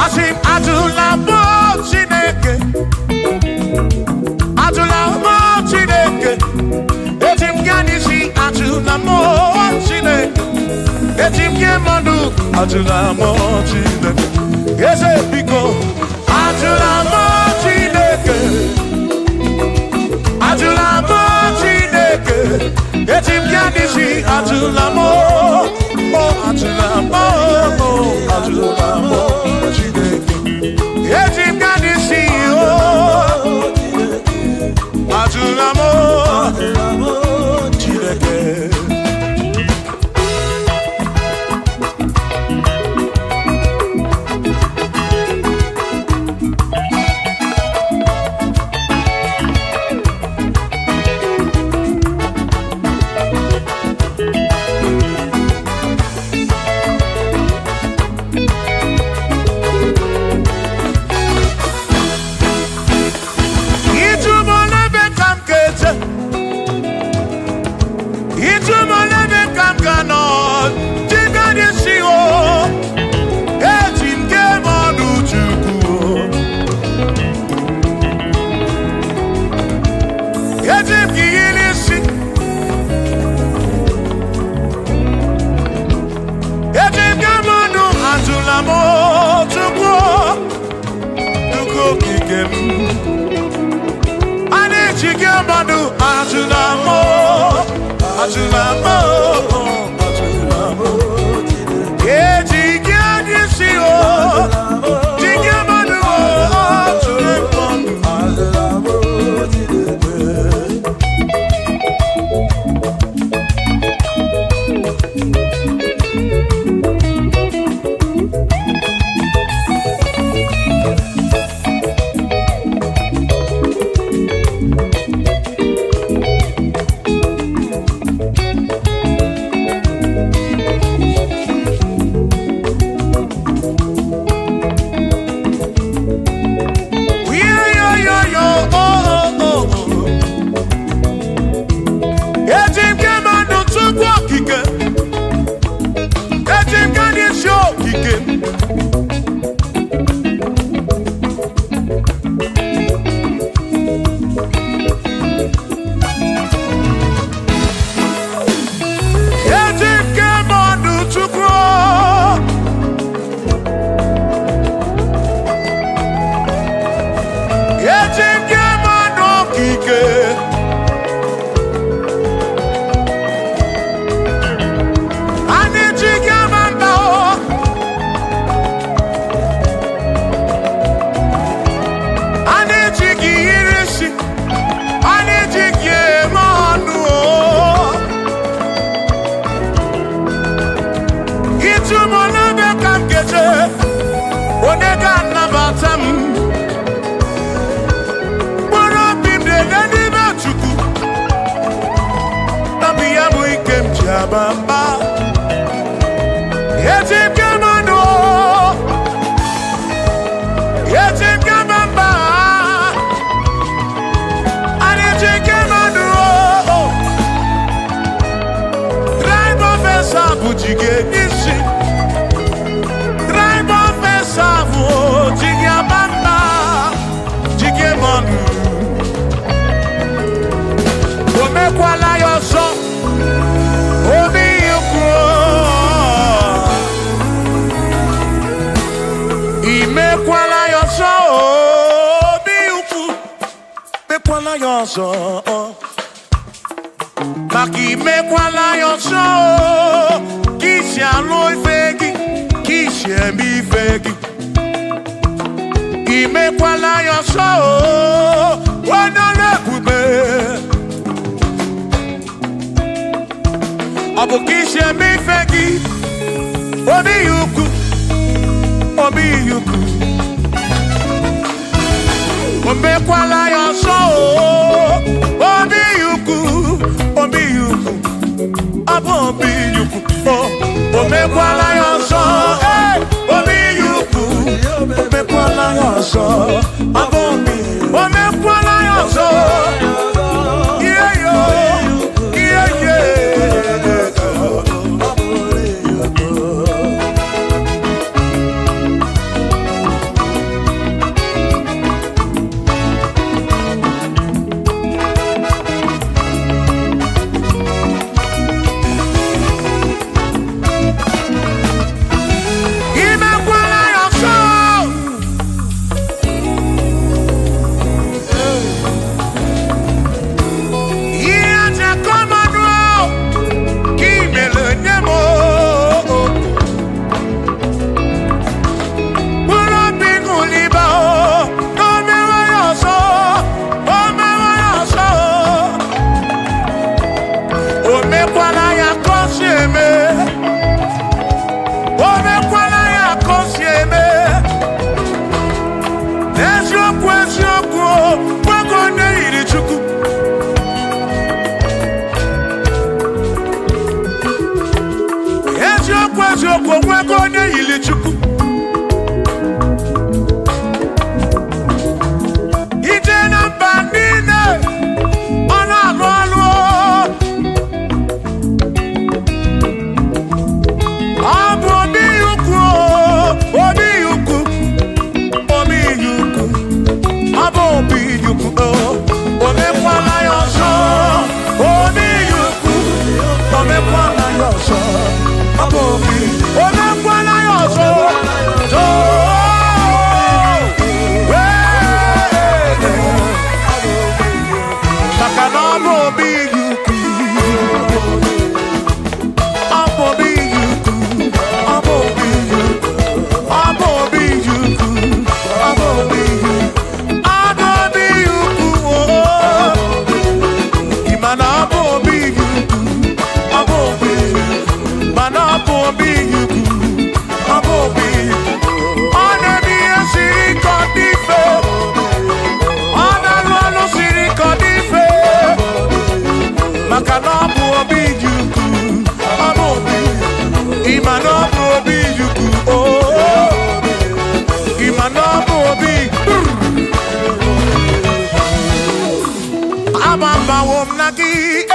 Asị m ajụla mụ Chineke, ajụla mụ Chineke, eji m gaa n'isi ajụla mụ Chineke, eji m gị mmadụ ajụla mụ Chineke, eze biko ajụla mụ Chineke, ajụla mụ Chineke, eji m gaa n'isi ajụla mụ, o ajụla mụ, o ajụla mụ Chineke. Eji m gaa n'isi o, ajụla m Chineke. Ịjụ m n'ebe ka m ga-eje, ịjụ m n'ebe ka m ga-anọ, jiga n'isi o, eji m gị m ọnụ Chukwu o. Eji m gị yiri isi, eji m gị m ọnụ ajụla m o, Chukwu o, Chukwu okike m. A na-eji gị mmadụ ajụla m o, ajụla m o, ajụla m o. Eji gị anya isi o, ji gị mmadụ o, ajụla m o. aba mba. Eji m gị mmanụ, eji m gị mba, anyị ji gị mmanụ. Driver fesa bụ ji gị isi. Driver fesa bụ ji gị aba mba, ji gị mmanụ. O mekwala ya ọzọ, obi ukwu. Imekwala ya ọzọ, obi ukwu. Mekwala ya ọzọ, maka imekwala ya ọzọ, ka isi alụ ife gị, ka isi eme ife gị. Imekwala ya ọzọ, onye ọrụ ebube. Ọ bụ ka isi eme ife gị, obi ukwu, obi ukwu. O mekwala ya ọzọ, obi ukwu, obi ukwu, ọ bụ obi ukwu. O mekwala ya ọzọ, ee, obi ukwu. O mekwala ya ọzọ, ọ bụ obi. O mekwala ya ọzọ. Ihe yo, ihe ye. Imekwala ya ọzọ. Ihe aja kọmanụ ka imere nye m. Mkpụrụ obi ṅụliba o mewe ya ọzọ, o mewe ya ọzọ. O mekwala ya ka o si eme. O mekwala ya ka o si eme. N'eziokwu, eziokwu, nwoke onye yiri Chukwu. Eziokwu, eziokwu, onwego onye yiri Chukwu. Ije na mba niile, ọ na-alụ ọlụ. Ọ bụ obi ukwu, obi ukwu, obi ukwu, ọ bụ obi ukwu. O mekwala ya ọzọ, obi ukwu. O mekwala ya ọzọ, ọ bụ obi. O mekwala ya ọzọ. Maka na ọ bụ obi ukwu, ọ bụ obi ukwu, ọ bụ obi ukwu, ọ bụ obi ukwu, ọ bụ obi ukwu, ọ bụ obi ukwu. Ị ma na ọ bụ obi ukwu, ọ bụ obi ukwu, mana ọ bụ obi ukwu, ọ bụ obi ukwu. Ọ na-eme ihe siri ike ọ dị mfe. Ọ na-alụ ọlụ siri ike ọ dị mfe. Maka na ọ bụ obi dị ukwu, ọ bụ obi. Ị ma na ọ bụ obi dị ukwu, oo. Ị ma na ọ bụ obi. Agbabawo m na gị,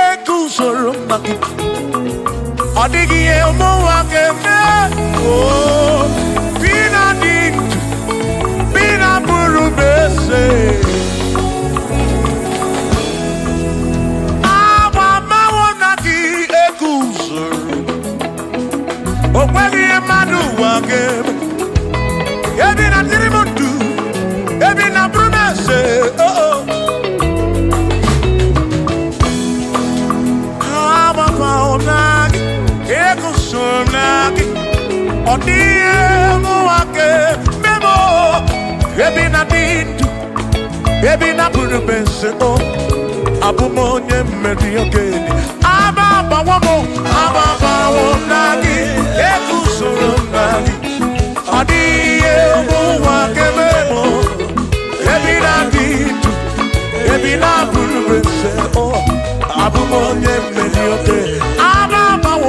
eguzoro m na gị. Ọ dịghị ihe ụmụnwa ga-eme. Oo, bi na dị ndụ, bi na bụrụ m eze. Agbabawo m na gị, eguzoro. O nweghị ihe mmadụ ụwa ga-eme. Ebi na dịrị m ndụ, ebi na bụrụ m eze. Oo. Agbabawo m na gị, eguzoro m na gị. Ọ dịghị ihe mụnwa ga-eme m. Ebi na dị ndụ, ebi na bụrụ m eze. O abụ m onye mmeri okenye. Aba agbawo m, aba agbawo m na gị, eguzoro m na gị. Ọ dịghị ihe ụwa ga-eme m. Ebi na dị ndụ, ebi na bụrụ m eze. O abụ m onye mmeri okenye. Aba agbawo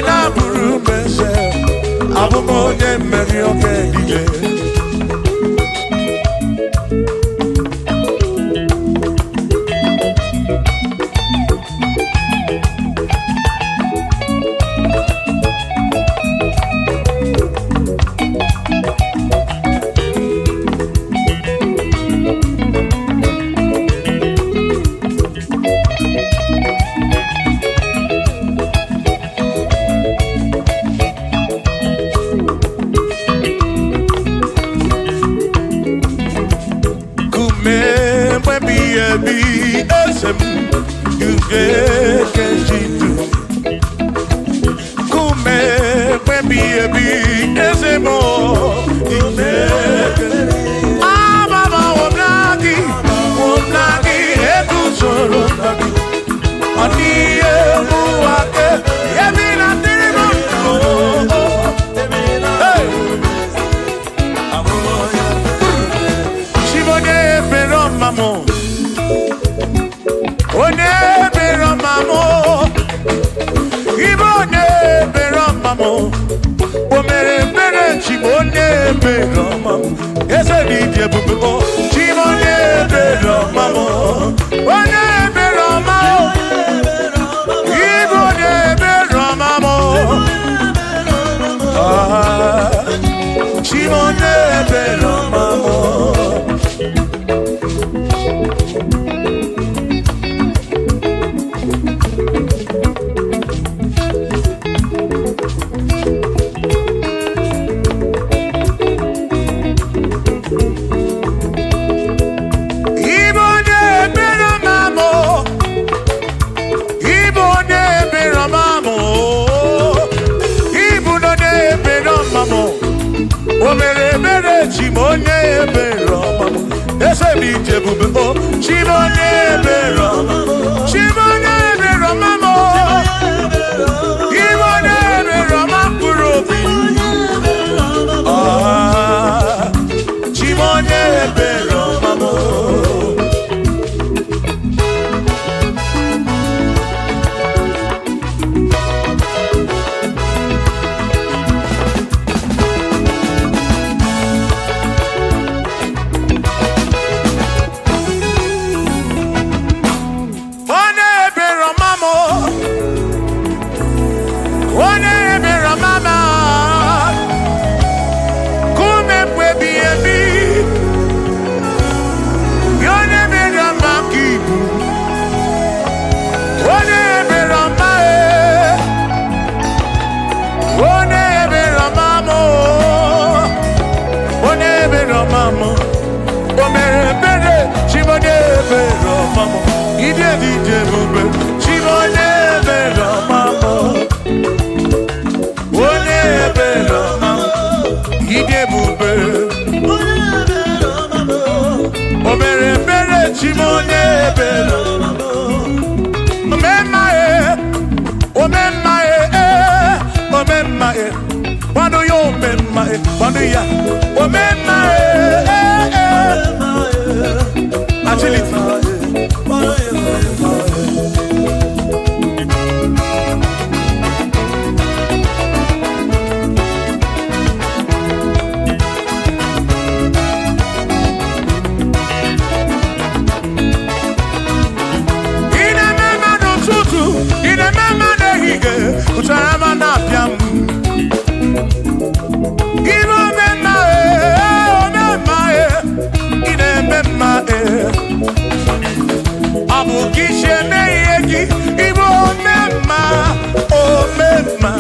na abụrụ m eze, abụ m onye mmeri oke dike. Kume mgbe ebi eze m ugekejidu. Kume mgbe ebi eze m ugeke. Amama womnagi, womnagi eguzoro na gị. Ọ dịghị egwu ake, ebi na dịrị m ndụ. Hey! Chibonye ebere ọma mụ, onye ebere ọma mụ, ibe onye ebere ọma mụ, o mere ebere chibo onye ebere ọma mụ, eze dị dị ebube o, chibo onye ebere ọma mụ, onye ebere ọma o, ibe onye ebere ọma mụ, ah, chibo onye ebere ọma mụ. Ibo onye ebere ọma mụ, ibo onye ebere ọma mụ, ibu onye ebere ọma mụ, o mere ebere chi m onye ebere ọma mụ, eze m ije ebube o, chi m onye ebere ọma, chi m onye ebere ọma mụ, ibo onye ebere ọma mkpụrụ obi, ah, chi m onye ebere ọma mụ. Onye ebere ọma mụ, onye ebere ọma m, kume mgbe ebighị ebi, ya onye ebere ọma ka ibu, onye ebere ọma e, onye ebere ọma mụ, onye ebere ọma mụ, o mere ebere chi m onye ebere ọma mụ, ide dị dị ebube chi m onye ebere ọma mụ, onye ebere ọma mụ, ide ebube, o mere ebere chi m onye ebere ọma mụ, omemma e, omemma e, e, omemma e, kwado ya omemma e, kwado ya omemma e, e, e. Agility. Ị na-eme mma n'ụtụtụ, ị na-eme mma n'ehihie, ụtara ma na-apịa m. Ị bụ omemma e, omemma e, ị na-eme mma e. Ọ bụ ka isi eme ihe gị, ị bụ omemma, omemma.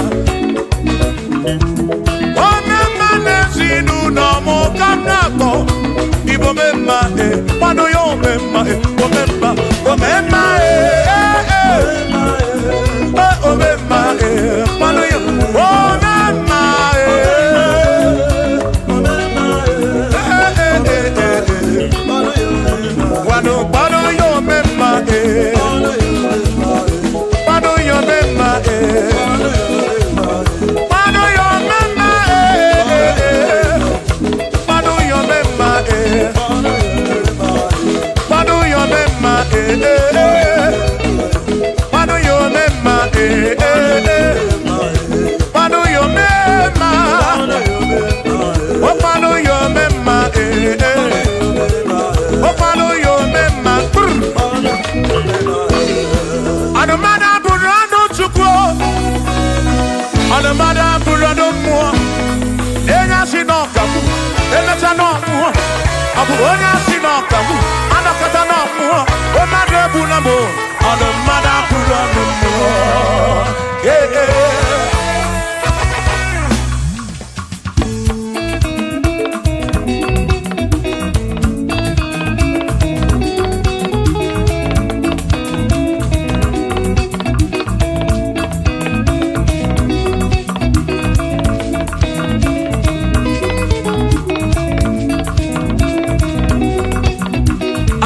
Omemma n'ezinụlọ m ka m na-akpọ. Ị bụ omemma e, kwado ya omemma e, omemma, omemma e, e, e. E, omemma e, kwado ya omemma e. E, e, e, e, e. Kwado, kwado ya omemma e. Kwado ya omemma e. Kwado ya omemma e, e, e. Kwado ya omemma e. Kwado ya omemma. Ọ bụ onye asị na ọkagbu anọkọta na ọmụọ mmadụ egbula m, ọnụ mmadụ abụrụ ọnụ mmụọ. Ee, ee.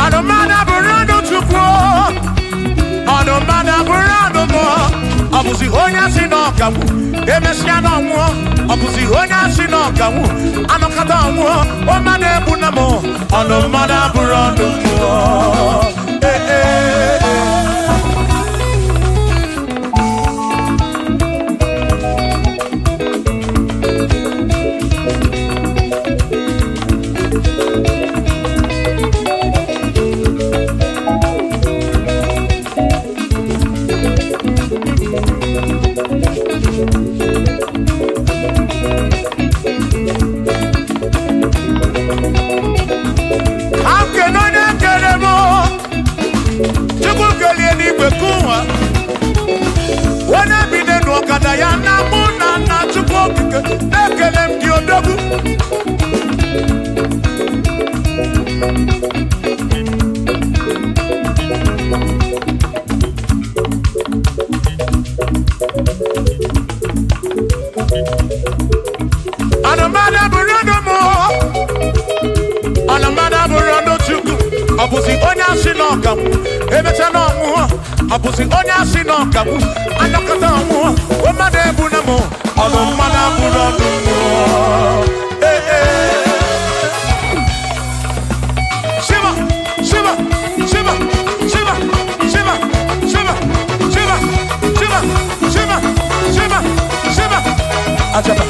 Ọnụmmadụ abụrụ ọnụ Chukwu, ọnụmmadụ abụrụ ọnụ mmụọ. Ọ bụzi onye asị na ọkagbu emesịa na ọnwụọ. Ọ bụzi onye asị na ọkagbu anọkọta ọnwụọ. Ọmmadụ egbu na m, ọnụ mmadụ abụrụ ọnụ mmụọ. Ee, ee, ee. Akene onye kere m, Chukwu kelie n'igwe kụwa, onye bi n'elu ọkada ya na mụ na nna Chukwu okike na-ekele m gị, odogwu. Anụmanụ bụrụ ọnụ mụ, ọnụmmadụ abụrụ ọnụ Chukwu. Ọ bụzi onye asị na ọkagbu emecha na ọnwụọ. Ọ bụzi onye asị na ọkagbu anọkọta ọnwụọ. Mmadụ egbu na mụ, ọnụ mmadụ abụrụ ọnụ mmụọ. Ee, ee. Shiva, shiva, shiva, shiva, shiva, shiva, shiva, shiva, shiva, shiva, shiva. Ajaba,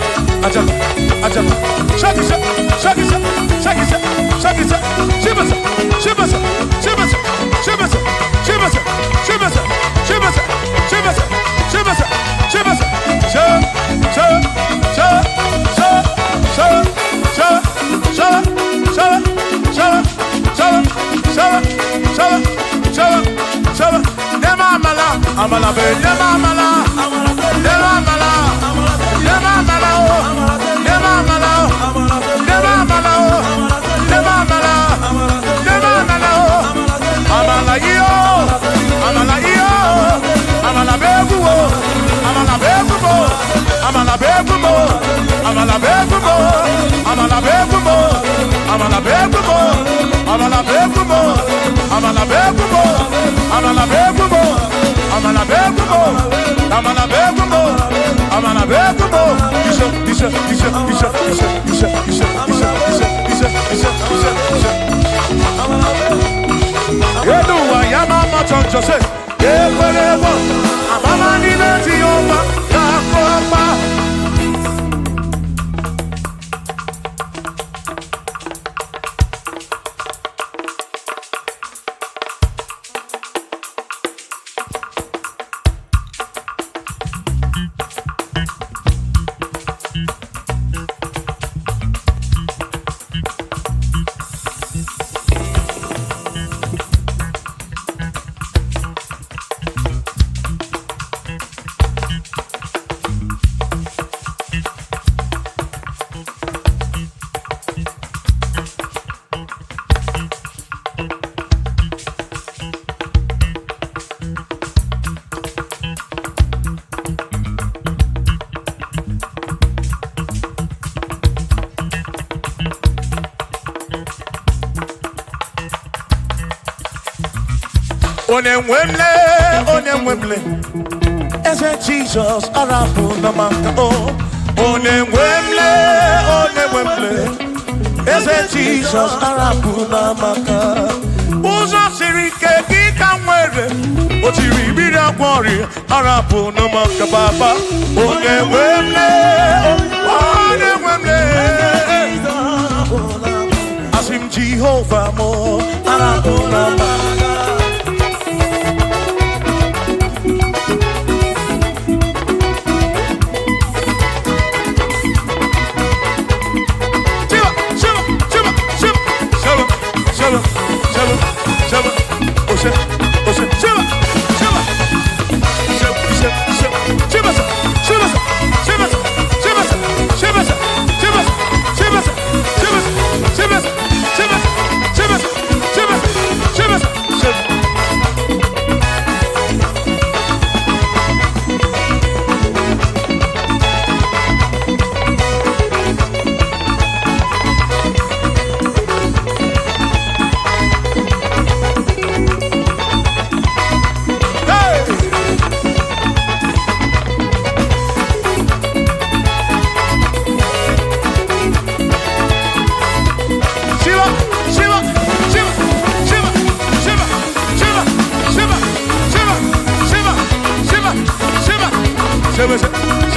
ajaba, ajaba. Shaki, shaki, shaki, shaki, shaki, shaki. Shiva, shiva, shiva, shiva, shiva, shiva, shiva, shiva, shiva, shiva. Sha, sha, sha, sha, sha, sha, sha, sha, sha, sha, sha, sha, sha, sha. Nema amala, amala be, nema amala, nema amala, nema amala o, nema amala o, nema amala o, nema amala, nema amala o, amala iyo, amala iyo, amala be egwu o, amala be egwu mo, amala be egwu mo, amala be egwu mo, amala be egwu mo, amala be egwu mo, amala be egwu mo, amala be egwu mo, amala be egwu mo, amala be egwu mo, amala be egwu mo, amala be egwu mo. Ise, ise, ise, ise, ise, ise, ise, ise, ise, ise, ise, ise, ise. Elu ụwa ya ma ama chọnchọ se ekwere egbo amama n'ime ji ya ụma ga-akụ ọma. Onye nwe mle, onye nwe mle, eze Jizọs arapụ na maka o. Onye nwe mle, onye nwe mle, eze Jizọs arapụ na maka. Ụzọ siri ike gị ka m nwere, o tiri mmiri agwọ ọrịa arapụ na maka baba. Onye nwe mle, onye nwe mle, asị m Jehova mụ arapụ na maka. Shiva, Shiva, Shiva, Shiva, Shiva,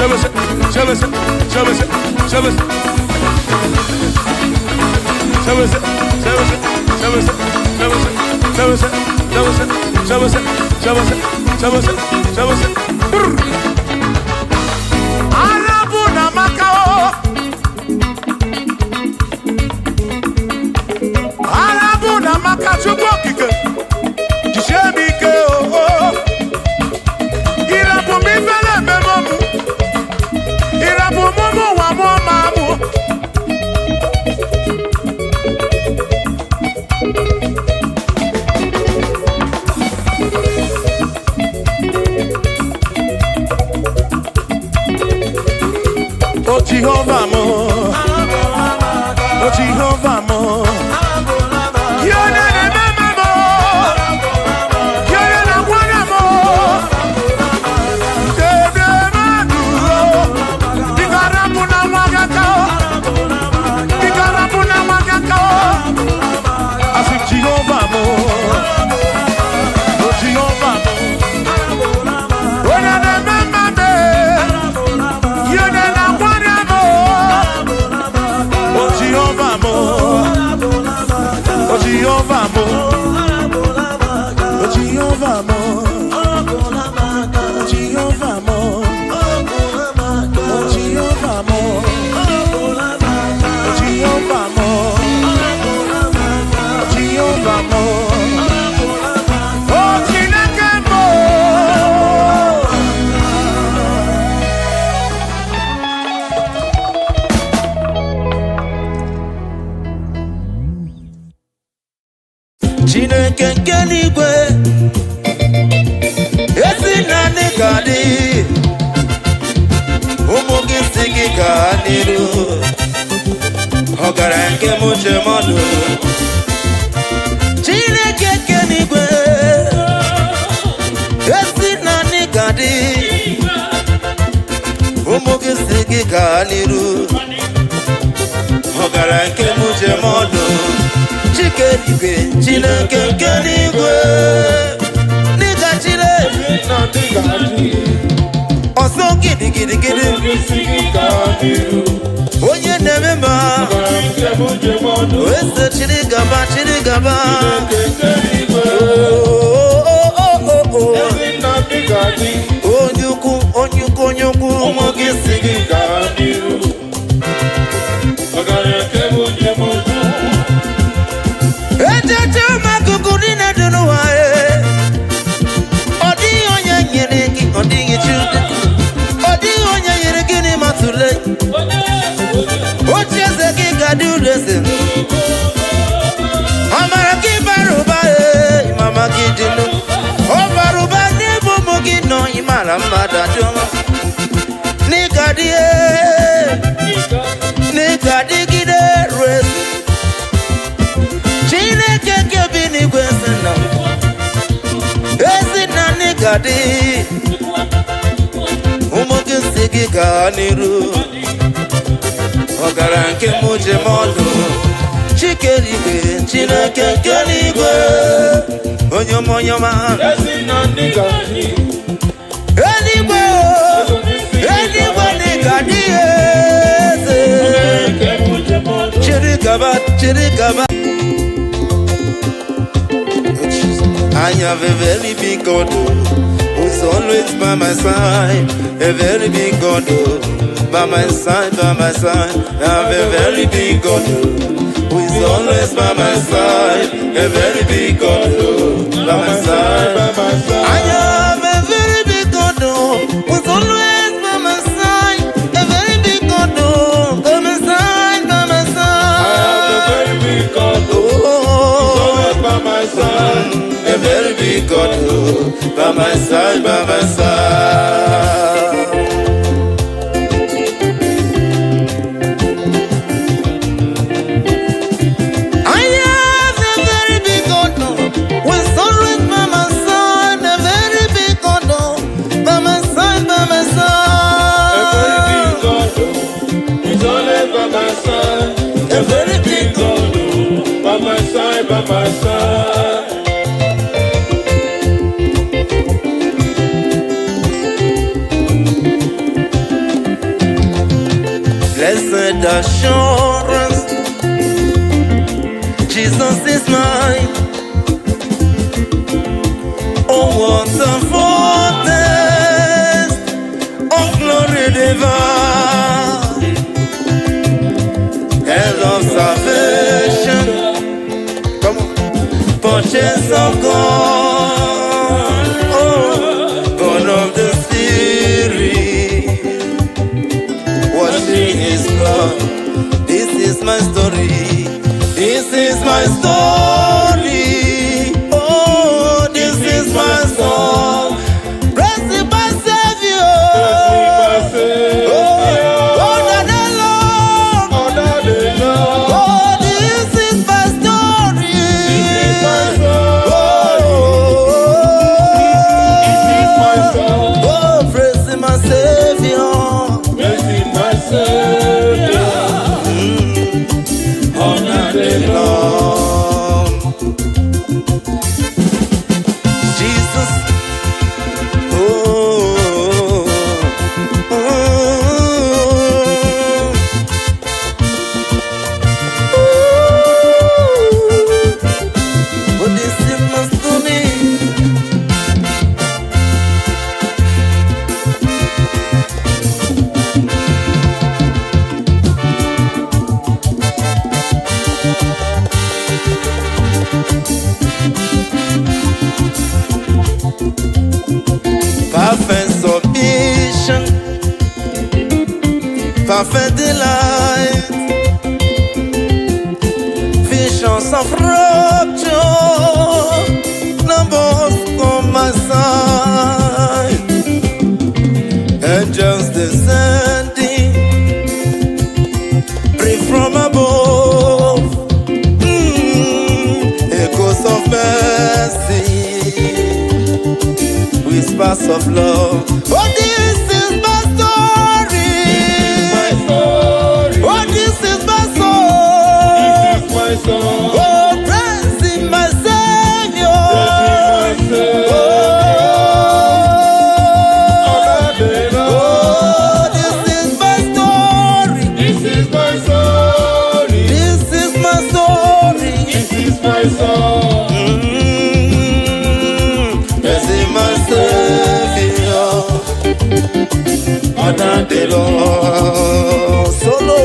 Chebese, chebese, chebese, chebese. Chebese, chebese, chebese, chebese, chebese, chebese, chebese, chebese, chebese, chebese. Brr. Arabu na maka o. Arabu na maka Chukwu okike. Jisie m ike o o. Irapụ m ifele ememe mụ. Irapụ m ụmụ ụwa mụọ ma mụ. O Jehovah mo. O Jehovah mo. Yone na mama mo. Yone na mwana mo. Jebe madu. Bikarabu na mwagaka. Bikarabu na mwagaka. Asi Jehovah mo. O Jehovah mo. Yone na mama me. Yone na mwana mo. O Jehovah mo. O Jehovah mo. O Jehovah mo. O Jehovah mo. O Jehovah mo. O Jehovah mo. O Jehovah mo. O Chineke mo. Chineke nke eluigwe, ezi naanị ka dị ụmụ gị si gị gaa n'iru, ọgaranya nke m uche mmadụ. Chineke nke eluigwe, ezi naanị ka dị ụmụ gị si gị gaa n'iru, ọgaranya nke m uche mmadụ. Chike igwe, Chineke nke n'igwe, n'ịga chile ọsọ gidigidigidi, onye na-eme ma eze, chiri gaba, chiri gaba. Oh, oh, oh, oh, oh. Onye ukwu, onye ukwu, onye ukwu, ụmụ gị si gị. Ọgaranya nke bụ njem ukwu. Echeche ụmụ akụkụ niile dị n'ụwa e. Ọ dịghị onye nyere gị, ọ dịghị chi, ọ dịghị onye nyere gị n'ịma tụle. Oche eze gị ga-adị ụlọ eze. Amara gị bara ụba ee, mama gị dị nụ. Ọ bara ụba n'ebe ụmụ gị nọ, ịmara mmadụ adịọma. N'ịga dị ee, n'ịga dịgide ruo eze. Chineke nke bi n'igwe sị na ezi na n'ịga dị ụmụ gị si gị gaa n'iru, ọgara nke m ji m ọdụ. Chike igwe, Chineke nke n'igwe, onye ọma, onye ọma. Ezi na ndị ga-adị. Eluigwe o, eluigwe n'ịga dị eze. Nke bụ njem ọdụ. Chiri gaba, chiri gaba. I have a very big God oh, who's always by my side. A very big God oh, by my side, by my side. I have a very big God oh, who is always by my side. A very big God oh, by my side. By my side. I have a very big God oh, who's always by my side. A very big God oh, by my side, by my I have a side. very big God oh, Oh. always by my side. A very big God oh, by my side, by my side. I have a very big God oh, with always by my side. A very big God oh, by my side, by my A very big side. God oh, he's always by my side. A very big God oh, by my side, by my side. Assurance. Jesus is mine. Oh, what a foretaste of glory divine, head of salvation, come on, purchase of God, oh, born of the Spirit, washed in His blood. This is my story. This is my story. Oh, this is my song. Praise my Savior. Oh, oh, the Lord. Oh, this is my story. Oh, oh, praise my Savior. Lord. Jesus. Oh, oh, oh. Oh, this is my story. Perfect submission, perfect delight, visions of rapture, numbers on my side, angels descending, bring from above, echoes of mercy, whispers of love. Oh, this is my story. Oh, this is my song. Oh, praising my Savior. Oh, oh, this is my story. This is my story. This is my story. This is my song. Praising my Savior. Honor the Lord. Solo.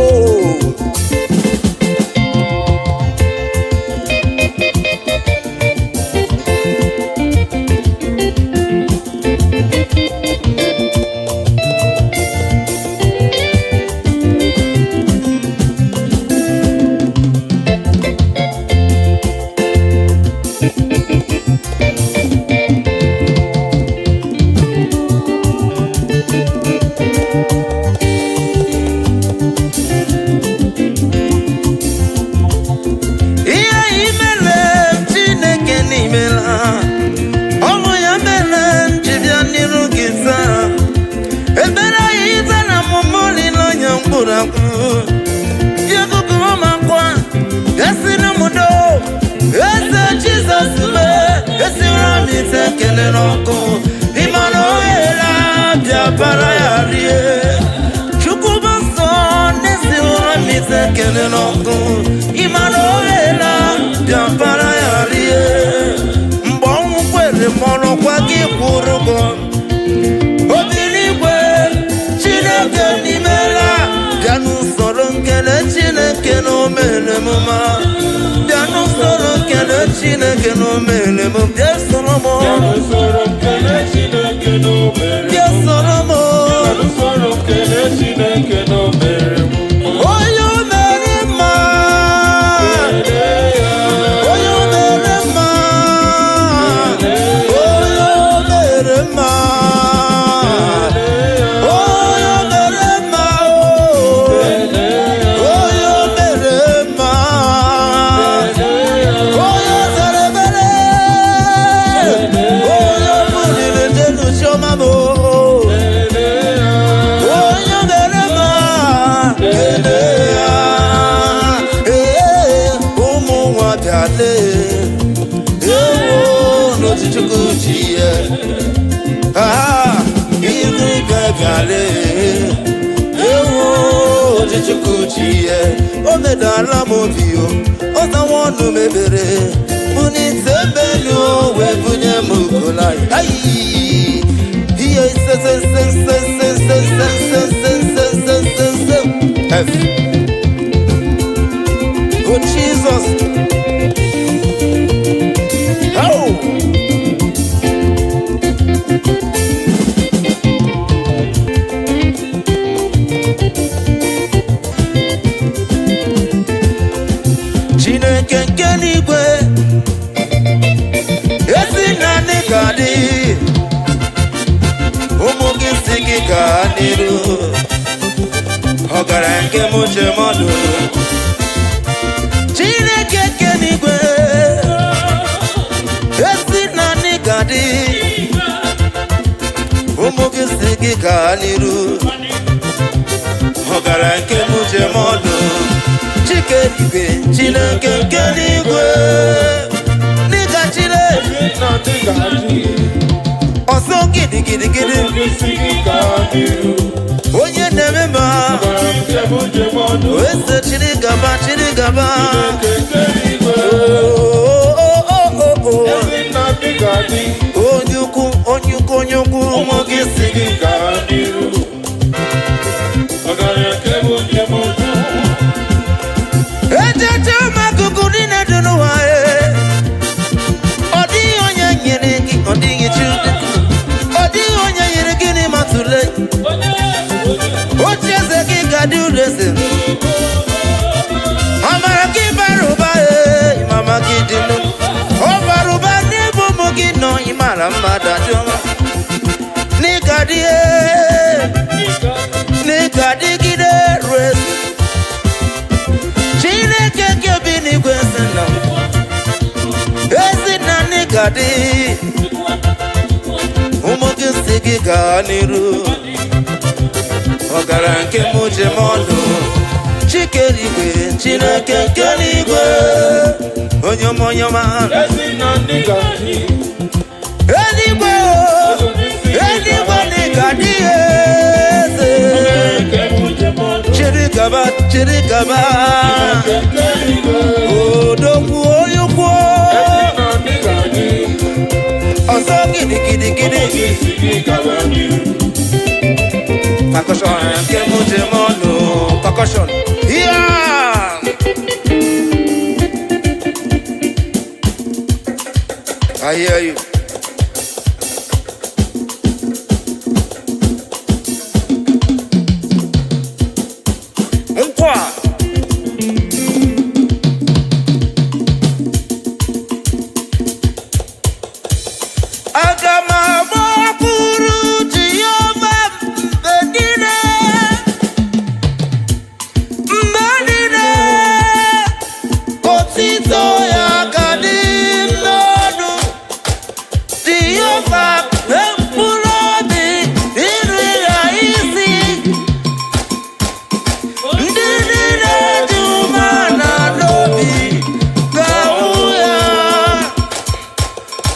Ihe imere Chineke n'imela, ọ bụ ya mere m ji bịa n'iru gị taa. Ebere ya ize na mụmụ olileanya mkpụrụ akwụ bịa m akwa esiri m do eze Jizọs mee esiri m ite ekele n'ọkụ ịmara ohere bịa bara ya rie. Chukwu bụ nsọ na-esiwara m ite ekele n'ọkụ ịmara ohere bịa bara ya rie. Mgbe ọnwụ kwere m ọrọkwa gị kwụrụ ụgwọ obi n'igwe. Chineke n'imela, bịa n'usoro nkele Chineke na o mere m mma. Bịa n'usoro nkele Chineke na o mere m. Bịa soro m. Usoro nkele Chineke na o mere. Bịa soro m. Usoro nkele Chineke na o mere m. Onye o mere mma. Kelee ya. Onye o mere mma. Onye o mere mma. Onye o mere mma o. Onye o mere mma. Onye o zere ebere. Onye o buliri n'elu chiọma m o. Ewedala m obi o, ọzawa ọnụ mebere bunite mbelu o, wee bunye m ukolai. Ihe ise se se se se se se se se se se se se F. Oh Jesus. Oh. Chineke nke n'igwe, ezi naanị ka dị ụmụ gị si gị gaa n'iru, ọgaranya nke m uche mọdụ. Chineke nke n'igwe, ezi naanị ka dị ụmụ gị si gị gaa n'iru, ọgaranya nke m uche mọdụ. Chike igwe, Chineke nke n'igwe, n'ịga chile ọsọ gidigidigidi, onye na-eme ma eze, chiri gaba, chiri gaba. Oh, oh, oh, oh, oh. Onye ukwu, onye ukwu, onye ukwu, ụmụ gị si gị. Ejeje ụmụ akụkụ niile dị n'ụwa e. Ọ dịghị onye nyere gị, ọ dịghị chi, ọ dịghị onye nyere gị n'ịma tụle. Oche eze gị ga-adị ụlọ eze. Amara gị bara ụba ee, mama gị dị nụ. Ọ bara ụba n'ebe ụmụ gị nọ, ịmara mmadụ adị ọma. N'ịga dị ee, n'ịga dịgide ruo eze. Chineke nke bi n'igwe sị nọ, ezi na n'ịga dị ụmụ gị si gị gaa n'iru, ọgara nke m ji m ọnụ. Chike n'igwe, Chineke nke n'igwe, onye ọma, onye ọma. Eluigwe o, eluigwe n'ịga dị eze. Chiri gaba, chiri gaba. Odogwu, onye ukwu, ọzọ gidigidigidi. Percussion nke m ji m ọnụ, percussion. Yeah! I hear you. Nkwa. Aga m agbakwuru Jehova mgbe niile, mgbe niile, otito ya ga dị m n'ọnụ. Jehova, mkpụrụ obi iri ya isi, ndị niile dị umeala n'obi ga-ahụ ya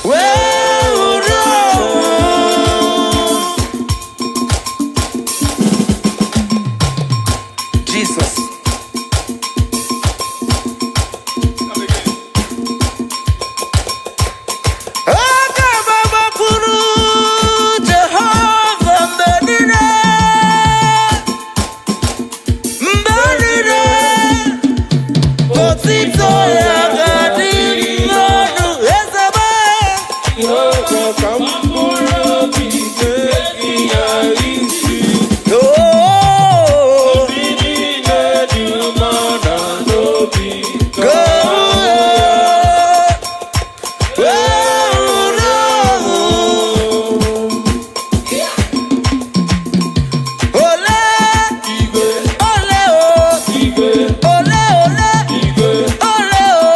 wee hụrụ ọhụ. Jesus. Aga m agbakwuru Jehova mgbe niile, mgbe niile, otito ya ga-adị m n'ọnụ. Eze m. Ka mkpụrụ obi na-egi ya isi. Oh, ndị niile dị umeala n'obi go, wee hụrụ ọhụ. Ole, igwe ole o, igwe ole, ole, igwe ole o.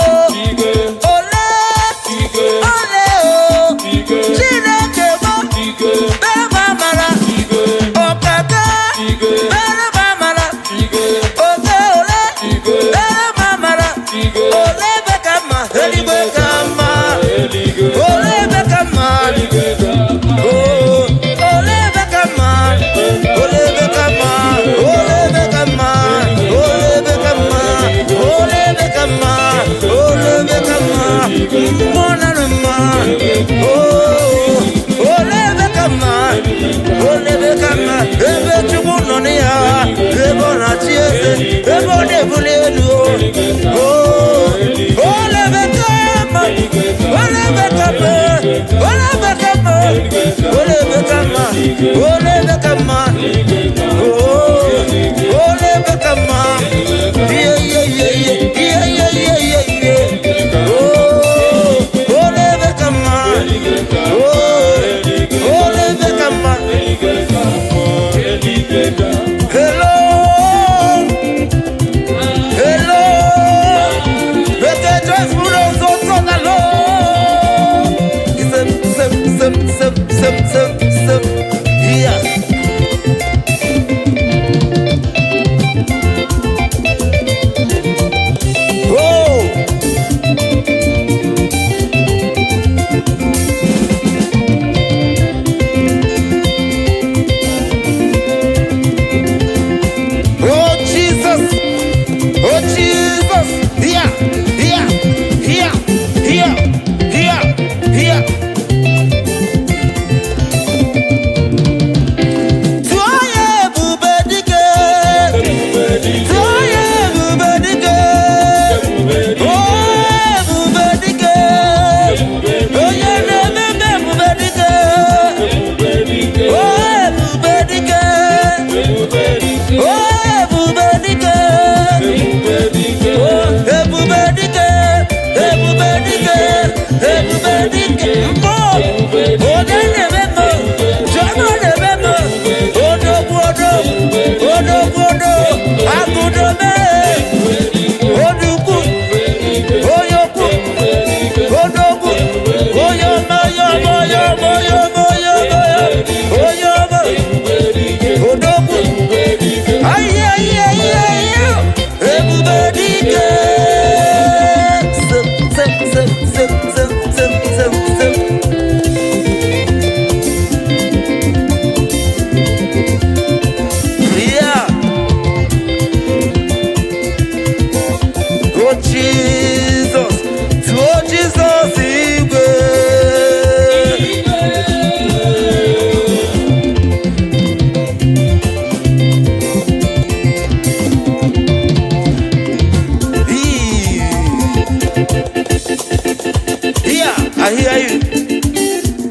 I hear you.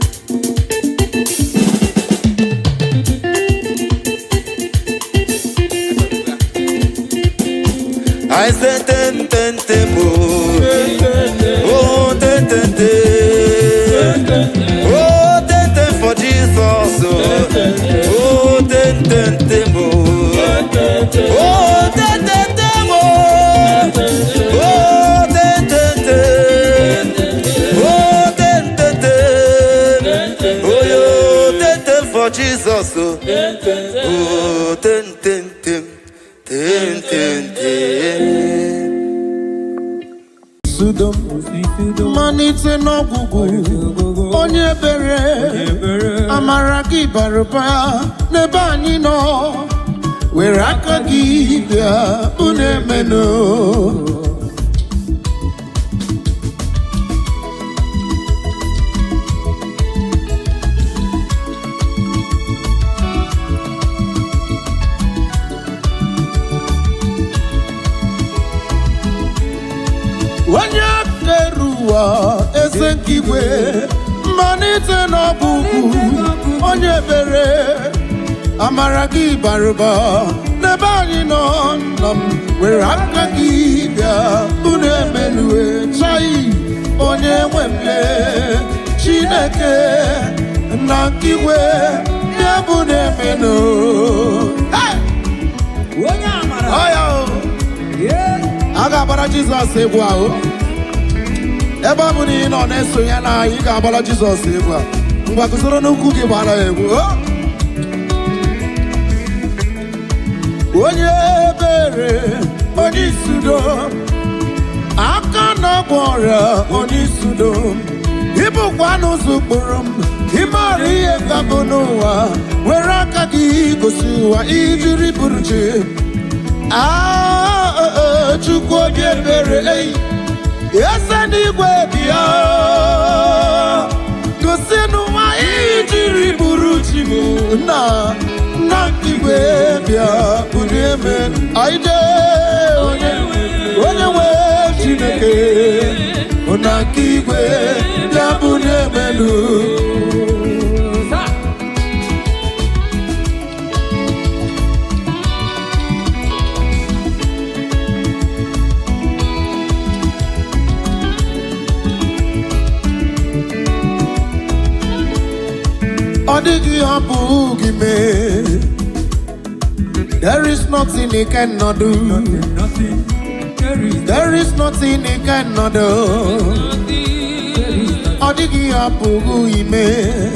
I say ten ten ten oh, oh ten ten ten, oh ten ten for Jesus oh, oh ten ten ten oh, oh ten ten ten oh, oh ten ten ten, oh ten ten ten, oh yo ten ten for Jesus oh, oh ten ten ten, ten ten ten. Sodom, malite n'ọgwụgwụ, onye ebere, amara gị bara ụba n'ebe anyị nọ, were aka gị bịa unu emenụ. Onye kere ụwa, eze nke igwe, mmalite n'ọgwụgwụ, onye ebere, amara gị bara ụba n'ebe anyị nọ. Nna m, were aka gị bịa unu emelue chai. Onye nwe mle Chineke na nke igwe, bịa bụ na-emenụ. Hey! Onye amara. Ọ ya o. A ga-agbara Jizọs egwu ahụ. Ebe ọ bụ na ị nọ na-esonye na anyị, ị ga-agbara Jizọs egwu a. Ngwa, guzoro n'ukwu gị, gbara ya egwu. O! Onye ebere, onye isudo aka na-agwọ ọrịa, onye isudo ịbụkwa n'ụzọ ụkpụrụ m, ịmara ihe ga-abụ n'ụwa, were aka gị gosi ụwa ijiri bụrụ chi. Ah, oh, oh, Chukwu obi ebere, ei, eze n'igwe bịa gosi n'ụwa ijiri bụrụ chi m. Nna, nna nke igwe, bịa bulie eme anyị jee. Onye, onye nwe Chineke na nke igwe, bịa bulie emelu. Ọ dịghị hapụ gị mee. There is nothing he cannot do. There is nothing he cannot do. Ọ dịghị hapụ gị mee.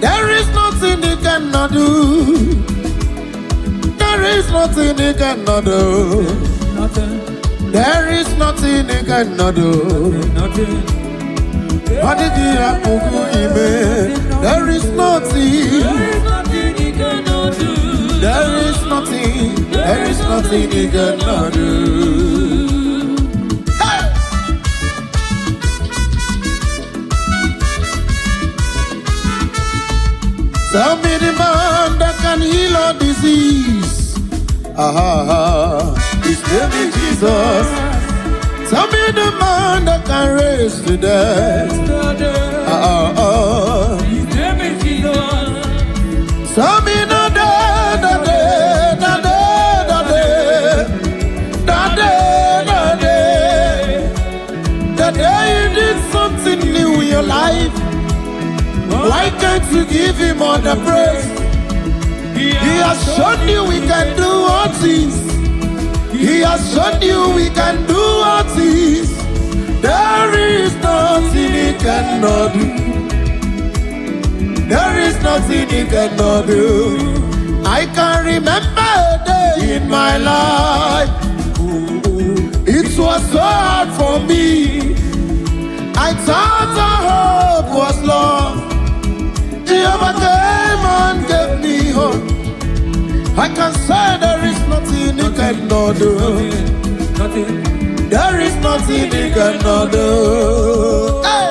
There is nothing he cannot do. There is nothing he cannot do. There is nothing he cannot do. Ọ dịghị hapụ gị mee. There is nothing. There is nothing, there is nothing he cannot do. Hey! Tell me the man that can heal all disease. Aha, his name is Jesus. Tell me the man that can raise the dead. Ah, ah, ah. Tell me the day, the day, the day, the day, the day, the day, the day you did something new in your life. Why can't you give him all the praise? He has shown you we can do all things. He has shown you we can do all things. There is nothing he cannot do. There is nothing he cannot do. I can remember a day in my life. It was so hard for me. I thought our hope was lost. Jehovah came and gave me hope. I can say there is nothing he cannot do. There is nothing he cannot do. Hey!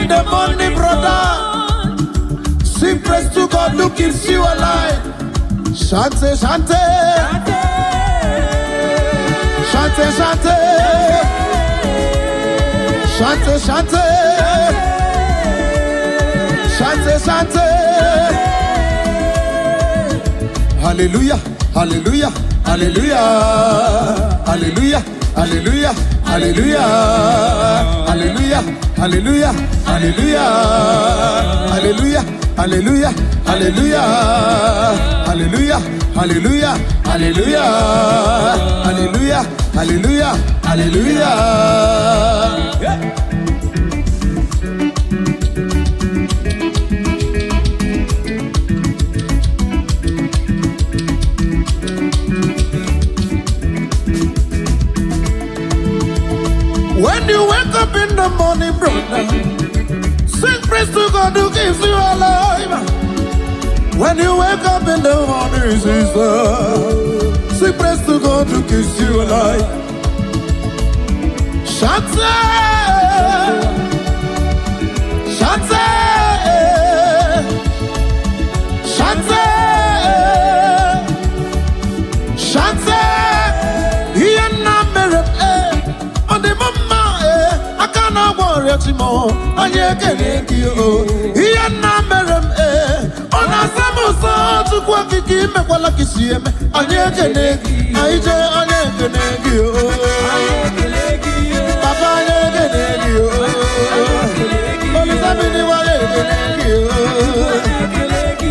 in the morning, brother, sing praise to God who keeps you alive. Chante, chante, chante, chante, chante, chante, chante, chante. Hallelujah, hallelujah, hallelujah, hallelujah, hallelujah, hallelujah, hallelujah, hallelujah, hallelujah, hallelujah, hallelujah, hallelujah, hallelujah, hallelujah, hallelujah, hallelujah, hallelujah, hallelujah. When you wake up in the morning, brother, sing praise to God who keeps you alive. When you wake up in the morning, sister, sing praise to God who keeps you alive. Chante, chante, chante, chante. Ihe nna mere m, ee, ọ dị m mma, ee, aka na-agwọ ọrịa chi m, anyị ekele gị o. Ihe nna mere m, ee, ọ na-asa m ụsọ. Chukwu Okike, imekwala ka isi eme, anyị ekele gị. Anyị jee, anyị ekele gị o. Papa, anyị ekele gị o. Olisamini, anyị ekele gị o.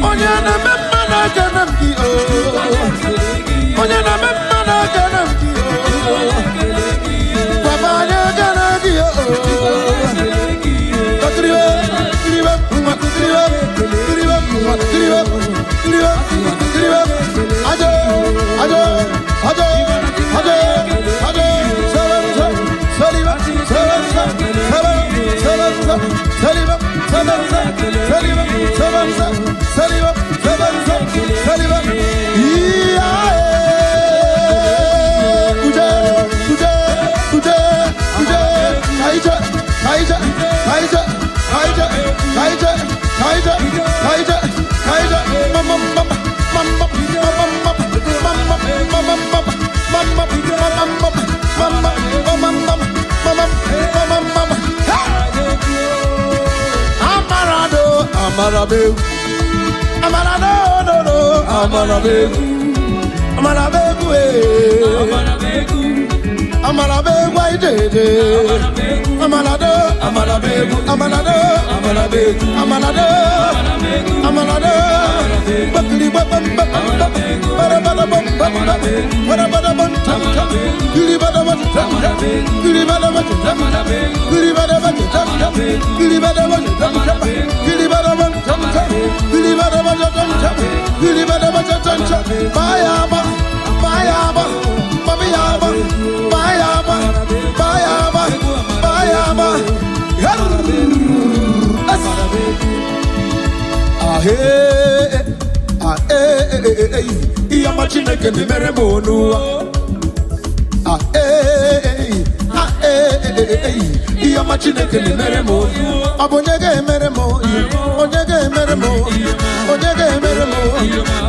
Onye na-eme mma, na-ekele m gị o. Onye na-eme mma, na-ekele m gị o. Papa, anyị ekele gị o. Kiribe, kiribe, kiribe, kiribe, kiribe, kiribe, kiribe. Ajo, ajo, ajo, ajo, ajo. Seven, seven, seliba, seven, seven, seven, seven, seliba, seven, seven, seliba, seven, seven, seliba, seven, seven, seliba. Iya, eh. Uje, uje, uje, uje. Kaije, kaije, kaije, kaije, kaije, kaije, kaije, kaije. Mama, mama, mama, mama, mama, mama, mama, mama, mama, mama, mama, mama, mama, mama, mama. Hey! Amarado, amarabe, amarado, no, no, amarabe, amarabe, eh. Amarabe, why did amarado, amarabe, amarado, amarabe, amarado, amarado. Bakili, ba ba ba ba, ba ba ba ba ba ba, ba ba ba ba tam tam, gili ba ba ba tam tam, gili ba ba ba tam tam, gili ba ba ba tam tam, gili ba ba ba tam tam, gili ba ba ba tam tam, gili ba ba ba tam tam, gili ba ba ba tam tam. Bayaba, bayaba, bayaba, bayaba, bayaba, bayaba. As. Ahe, ah, eh, eh, eh, eh, ihe ọma Chineke na-emere m n'ụwa. Ah, eh, eh, ah, eh, eh, eh, ihe ọma Chineke na-emere m. Ọ bụ onye ga-emere m? Onye ga-emere m? Onye ga-emere m?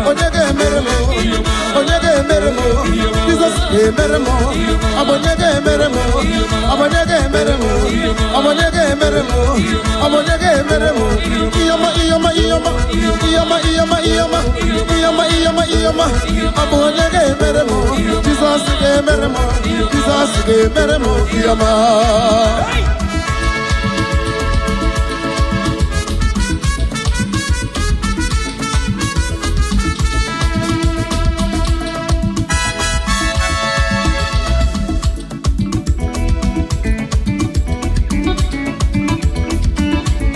Onye ga-emere m? Onye ga-emere m? Jizọs ga-emere m. Ọ bụ onye ga-emere m? Ọ bụ onye ga-emere m? Ọ bụ onye ga-emere m? Ọ bụ onye ga-emere m? Ihe ọma, ihe ọma, ihe ọma, ihe ọma, ihe ọma, ihe ọma, ihe ọma, ihe ọma, ihe ọma. Ọ bụ onye ga-emere m? Jizọs ga-emere m. Jizọs ga-emere m ihe ọma.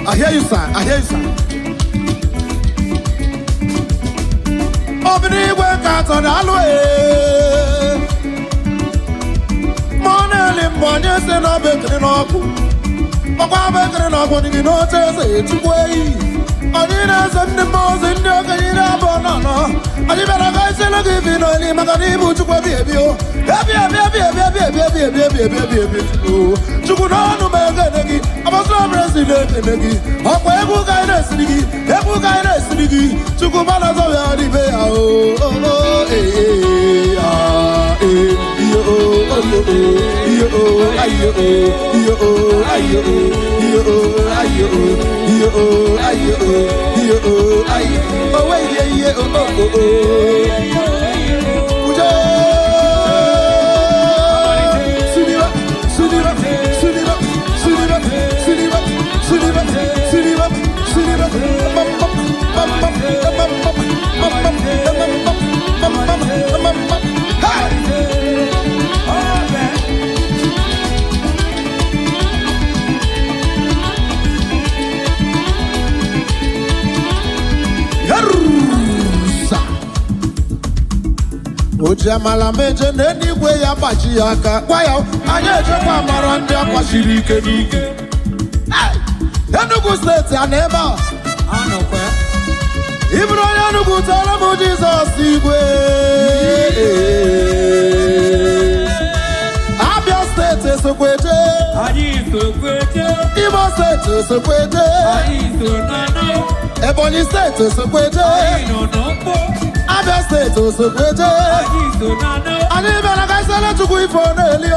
I hear you, sir. I hear you, sir. Obi n'igwe ka atọ na-alụ ee. Ma ọ na-eli mbụ onye si na ọbụ ekele n'ọkụ. Ọkwa bụ ekele n'ọkụ dị gị n'oche eze Chukwu eyi. Anyị na-eze ndị mmụọ ozi, ndị okenye 24. Anyị bịara ka anyị sịrị gị bi n'oli maka na ịbụ Chukwu ebi ebi o. Ebi ebi ebi ebi ebi ebi ebi ebi ebi ebi ebi ebi Chukwu. Chukwu n'ọnụ m ekene gị, agbasara president ekene gị. Ọkwa egwu ka anyị na-esiri gị, egwu ka anyị na-esiri gị. Chukwu mana zọbịa dịbe ya o. O, o, ee, ee, ah, ee, iyo, o, o, o, o, iyo, o, ayo, o, iyo, o, ayo, o, iyo, o, ayo, o, iyo, o, ayo, o, iyo, o, ayo, o, we, iye, iye, o, o, o, o. Uje! Suniba, suniba, suniba, suniba, suniba, suniba, suniba, suniba, bam, bam, bam, bam, bam, bam, bam, bam, bam, bam, bam, bam, bam, bam. Hey! Yerusa. O ji amala meje n'eluigwe ya gbaji ya aka gwa ya anyị ejekwa amara ndị akwachiri ike n'ike. Hey! Enugu Steeti a na ebe a ịbụrụ onye Enugu tọrọ m Jizọs igwe. Abia Steeti esokweje. Imo Steeti esokweje. Ebonyi Steeti esokweje. Abia Steeti osokweje. Anyị bịara ka isele Chukwu ife ọ na-eli o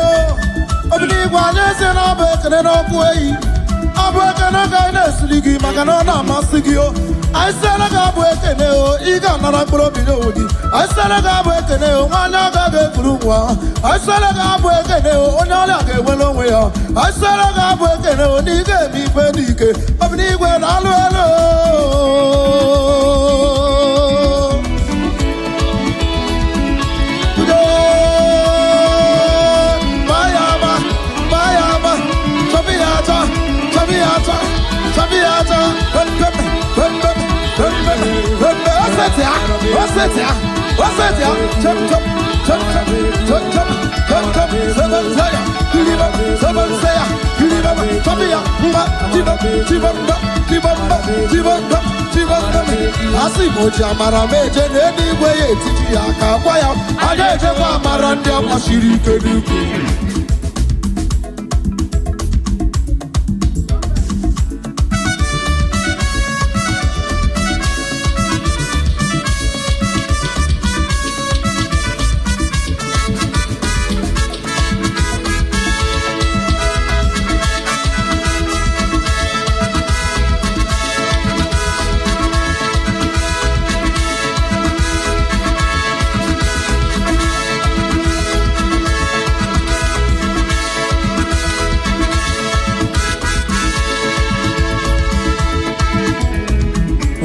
obiligwe. Anyị esi na ọ bụ ekene n'ọkụ eyi, ọ bụ ekene ka anyị na-esiri gị maka na ọ na-amasị gị o. Anyị siere gị abụ ekene o, ị ga-anara mkpụrụ obi n'onwe gị. Anyị siere gị abụ ekene o, nwaanyị agaghị ekuru nwa. Anyị siere gị abụ ekene o, onye ọrịa ga-enwere onwe ya. Anyị siere gị abụ ekene o, na ị ga-eme ife n'ike obiligwe na-alụ elu o. Udo, Mayama, Mayama, Chabiata, Chabiata, Chabiata, Pem, pem, pem, pem, pem, pem, pem, pem, Osetia, Osetia, Osetia, Chum, chum, chum, chum, chum, chum, chum, chum, Seven Saya, Kiliba, Seven Saya, Kiliba, Chabia, Mba, Chiba, Chiba, Chiba, Chiba, Chiba, Chiba, asị m oji amara m eje n'eluigwe ya etiti ya aka gwa ya anyị ejekwa amara ndị akwachiri ike n'ukwu.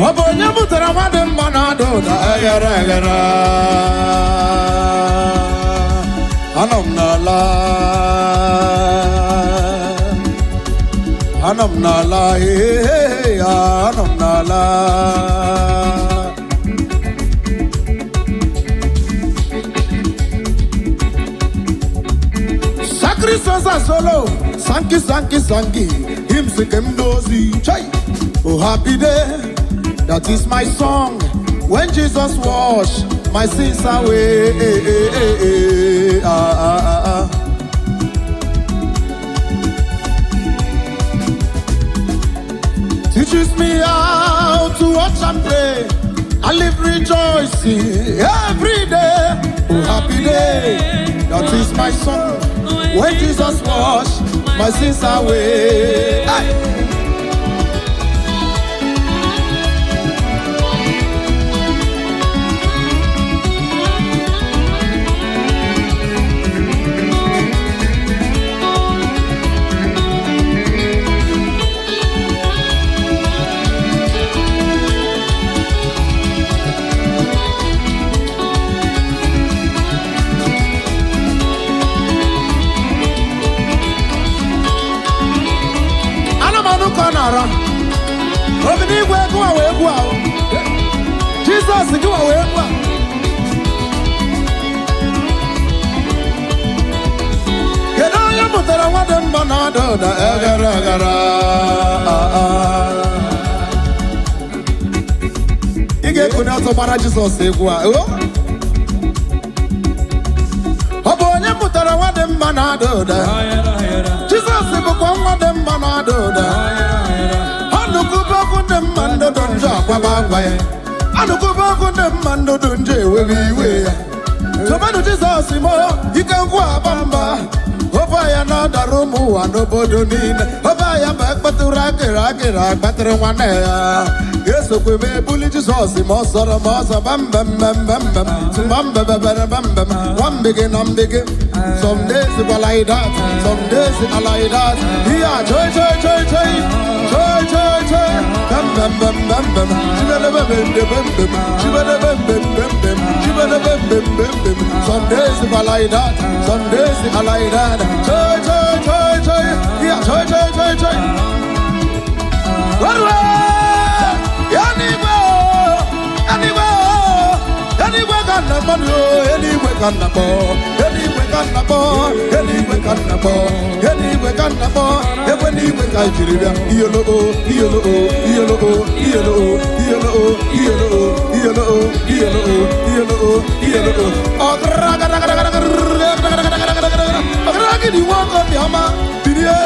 Ọ bụ onye butere nwa dị mma na-ada ụda eghere eghere. Anọ m n'ala, anọ m n'ala, ee, anọ m n'ala. Sacrifice solo, sanki sanki sanki, hymns dozi chai. Oh, happy day, that is my song. When Jesus wash my sins away. Eh, eh, eh, eh, ah, ah, ah, ah. Teaches me how to watch and pray. I live rejoicing every day. Oh, happy day, that is my song. When Jesus wash my sins away. Hey! Ana m anụ ka ọ na-ara obi n'igwe gụwa wee gwu ahụ. Jizọs gụwa wee gwu a. Kedu onye mụtara nwa dị mma na ada ụda eghere eghere? Ah, ah. ọtọ gbara Jizọs egwu a o. Ọ bụ onye mụtara nwa dị mma na-ada ụda. Jizọs bụkwa nwa dị mma na-ada ụda. Anụkụba okwu dị mma, ndụdụ njọ akwaba akwa ya. Anụkụba okwu dị mma, ndụdụ njọ ewewe iwe ya. Tomanụ Jizọs mo ike nkwụ aba mba. Ofe ya na-adara ụmụ ụwa n'obodo niile. Ofe ya bụ ekpetụrụ akịrị akịrị akpatịrị nwanne ya. Esokwe m ebuli Jizọs ma ọ sọrọ ma ọsọ bambambambambam tụmambebebere bambam nwambigi na mbigi. Some days go like that, some days I like that. Yeah, choi choi choi choi choi choi choi. Bam bam bam bam bam. Chibele bam bam bam bam. Chibele bam bam bam bam. Chibele bam bam bam bam. Some days go like that, some days I like that. Choi choi choi choi. Yeah, choi choi choi choi. Warwe! Eluigwe o! Eluigwe o! Eluigwe ka nna mmadụ o! Eluigwe ka nna kpọ! Eluigwe ka nna kpọ! Eluigwe ka nna kpọ! Eluigwe ka nna kpọ! Ekwe n'igwe ka jiri bịa. Iyolo o, iyolo o, iyolo o, iyolo o, iyolo o, iyolo o, iyolo o, iyolo o, iyolo o, iyolo o. Ọgịrịgịrịgịrịgịrịgịrịgịrịgịrịgịrị nwoke obiọma. Bilie,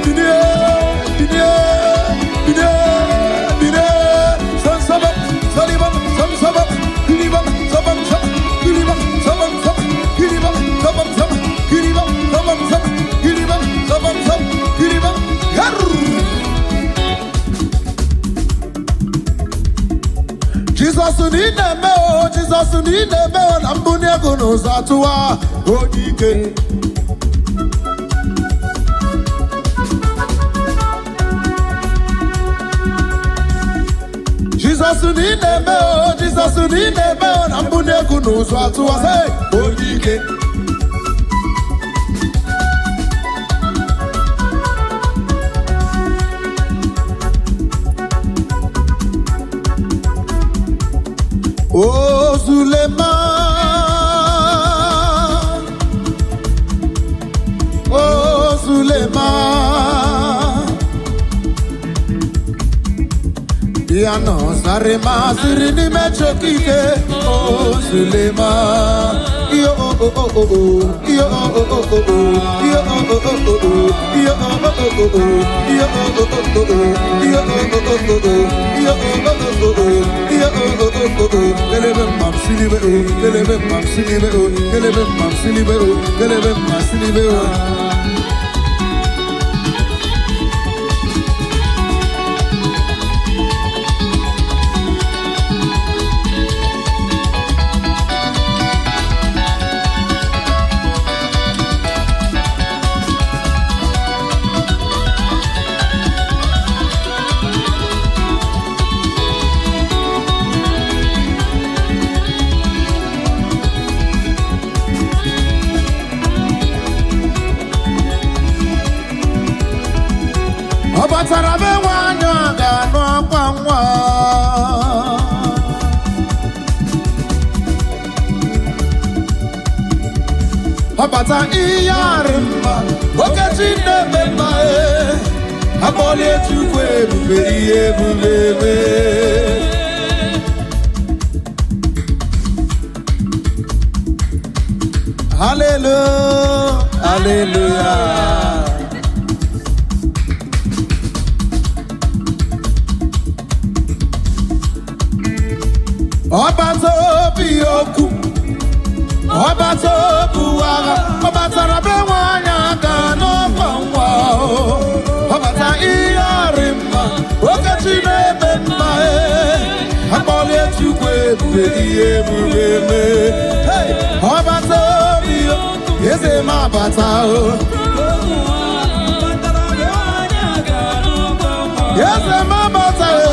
bilie, bilie, bilie, bilie. Sọnsọbọ, sọlịbọ, sọmsọbọ, kilibọ, sọbọm sọm, kilibọ, sọbọm sọm, kilibọ, sọbọm sọm, kilibọ, sọbọm sọm, kilibọ, sọbọm sọm, kilibọ. Yarr! Jizọs na ị na-eme o, Jizọs na ị na-eme o, na mbunye ego n'ụzọ atụwa onye ike. Jizọs na ị na-eme o, Jizọs na ị na-eme o, na mbunye ego n'ụzọ atụwa, hey, onye ike. O Zulema, O Zulema, ya nọ sarima siri n'ime chokike. O Zulema, iyo o o o o o, iyo o o o o o, iyo o o o o o, iyo o o o o o, iyo o o o o o, iyo o o o o o, iyo o o o o o, iyo o o o o o. Kelebe mam silibe o, kelebe mam silibe o, kelebe mam silibe o, kelebe mam silibe o. Ọ batara be nwanyị a ga-anụ akwa nwa. Ọ bata ihe arị mma, okechi na-eme mma e. Akpọlie Chukwu ebube, ihe ebube eme. Hallelujah, hallelujah. Ọba tó bí okwu, ọba tó bu agha, ọ batara be nwanyị aka n'ọkwa nwa o. Ọ bata ihe ọrị mma, okechi na-eme mma e. Akpọlie Chukwu ebube, ihe ebube mee. Hey! Ọba tó bí okwu, eze m abata o. Eze m abata e.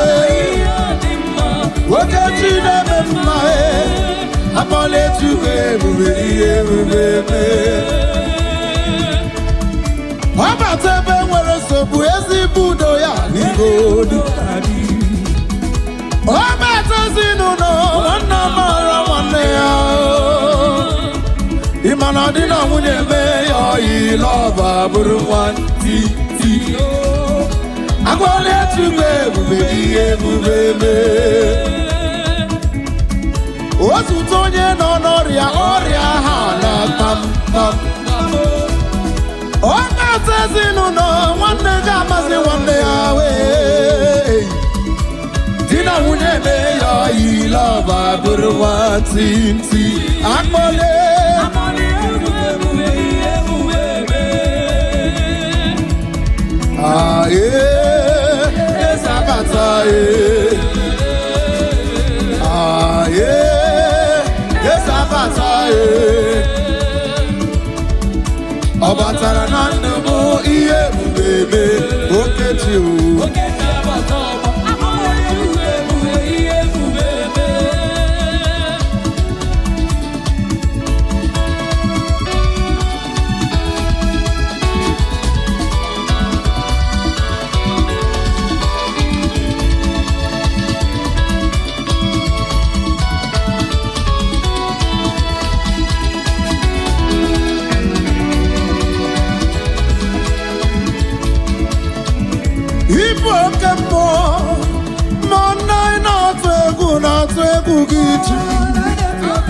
Okechi na-eme mma e. Akpọlie Chukwu ebube, ihe ebube mee. Ọ bata ebe nwere nsogbu, ezigbo udo ya n'igodu. Ọ bata ezinụlọ, nwanne mara nwanne ya. Ịma na di na nwunye mee ya ọyị lọba bụrụ nwa ti ti. Agwọla Chukwu ebube, ihe ebube mee. Ozute onye nọ n'ọrịa, ọrịa ha na kpamkpam. Ọ ga-ata ezinụlọ, nwanne ga-amasị nwanne ya wee. Di na nwunye mee ya ilọba bụrụ nwa tinti akpọle. Ah, eh, eze abata, eh. Ah, eh, eze abata, eh. Ọ batara na ndụ m ihe ebube mee okechi o. Ịbụ oke mmụọ, mmụọ nna anyị na-atụ egwu na-atụ egwu gị chi.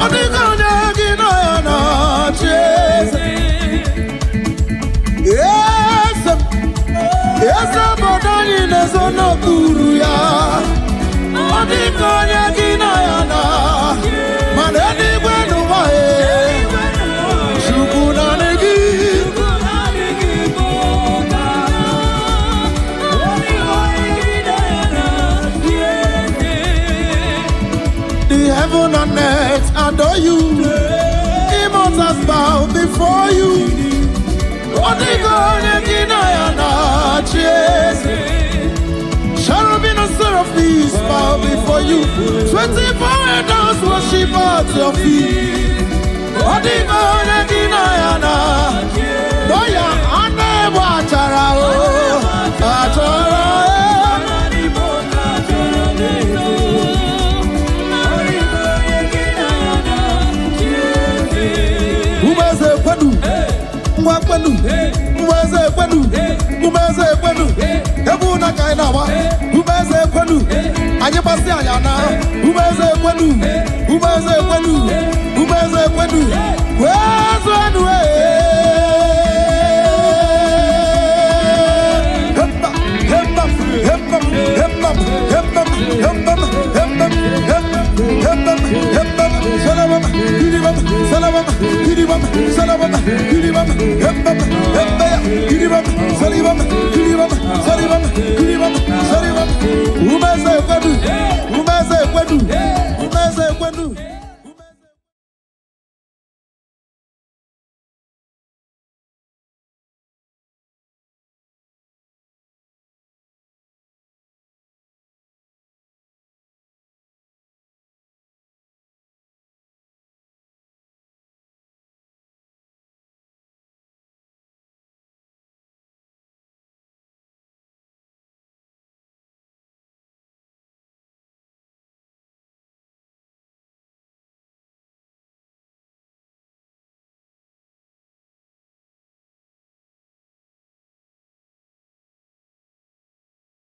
Ọ dịghị onye gị na ya na-achị eze. Eze m, eze obodo anyị na-ezo n'okpuru ya. Ọ dịghị onye gị na ya na, mana eluigwe n'ụwa ya, Chukwu naanị gị. The heaven and earth adore you. Immortals bow before you. Ọ dịghị onye gị na ya na-achị eze. Cherubim and seraphims bow before you. 24 elders worship at your feet. Ọ dịghị onye gị na ya na. Dọya anụ egbu achara o. Achara e. Umeze kwenu, ngwa kwenu, umeze kwenu, umeze kwenu, ebu na ka anyị na-agba, umeze kwenu, anyị gbasị anya na, umeze kwenu, umeze kwenu, umeze kwenu, kwezuenu ee. Hemba, hemba, hemba, hemba, hemba, hemba, hemba, hemba, hemba, hemba, salamam, kiribam, salamam, kiribam, salamam, kiribam, hembam,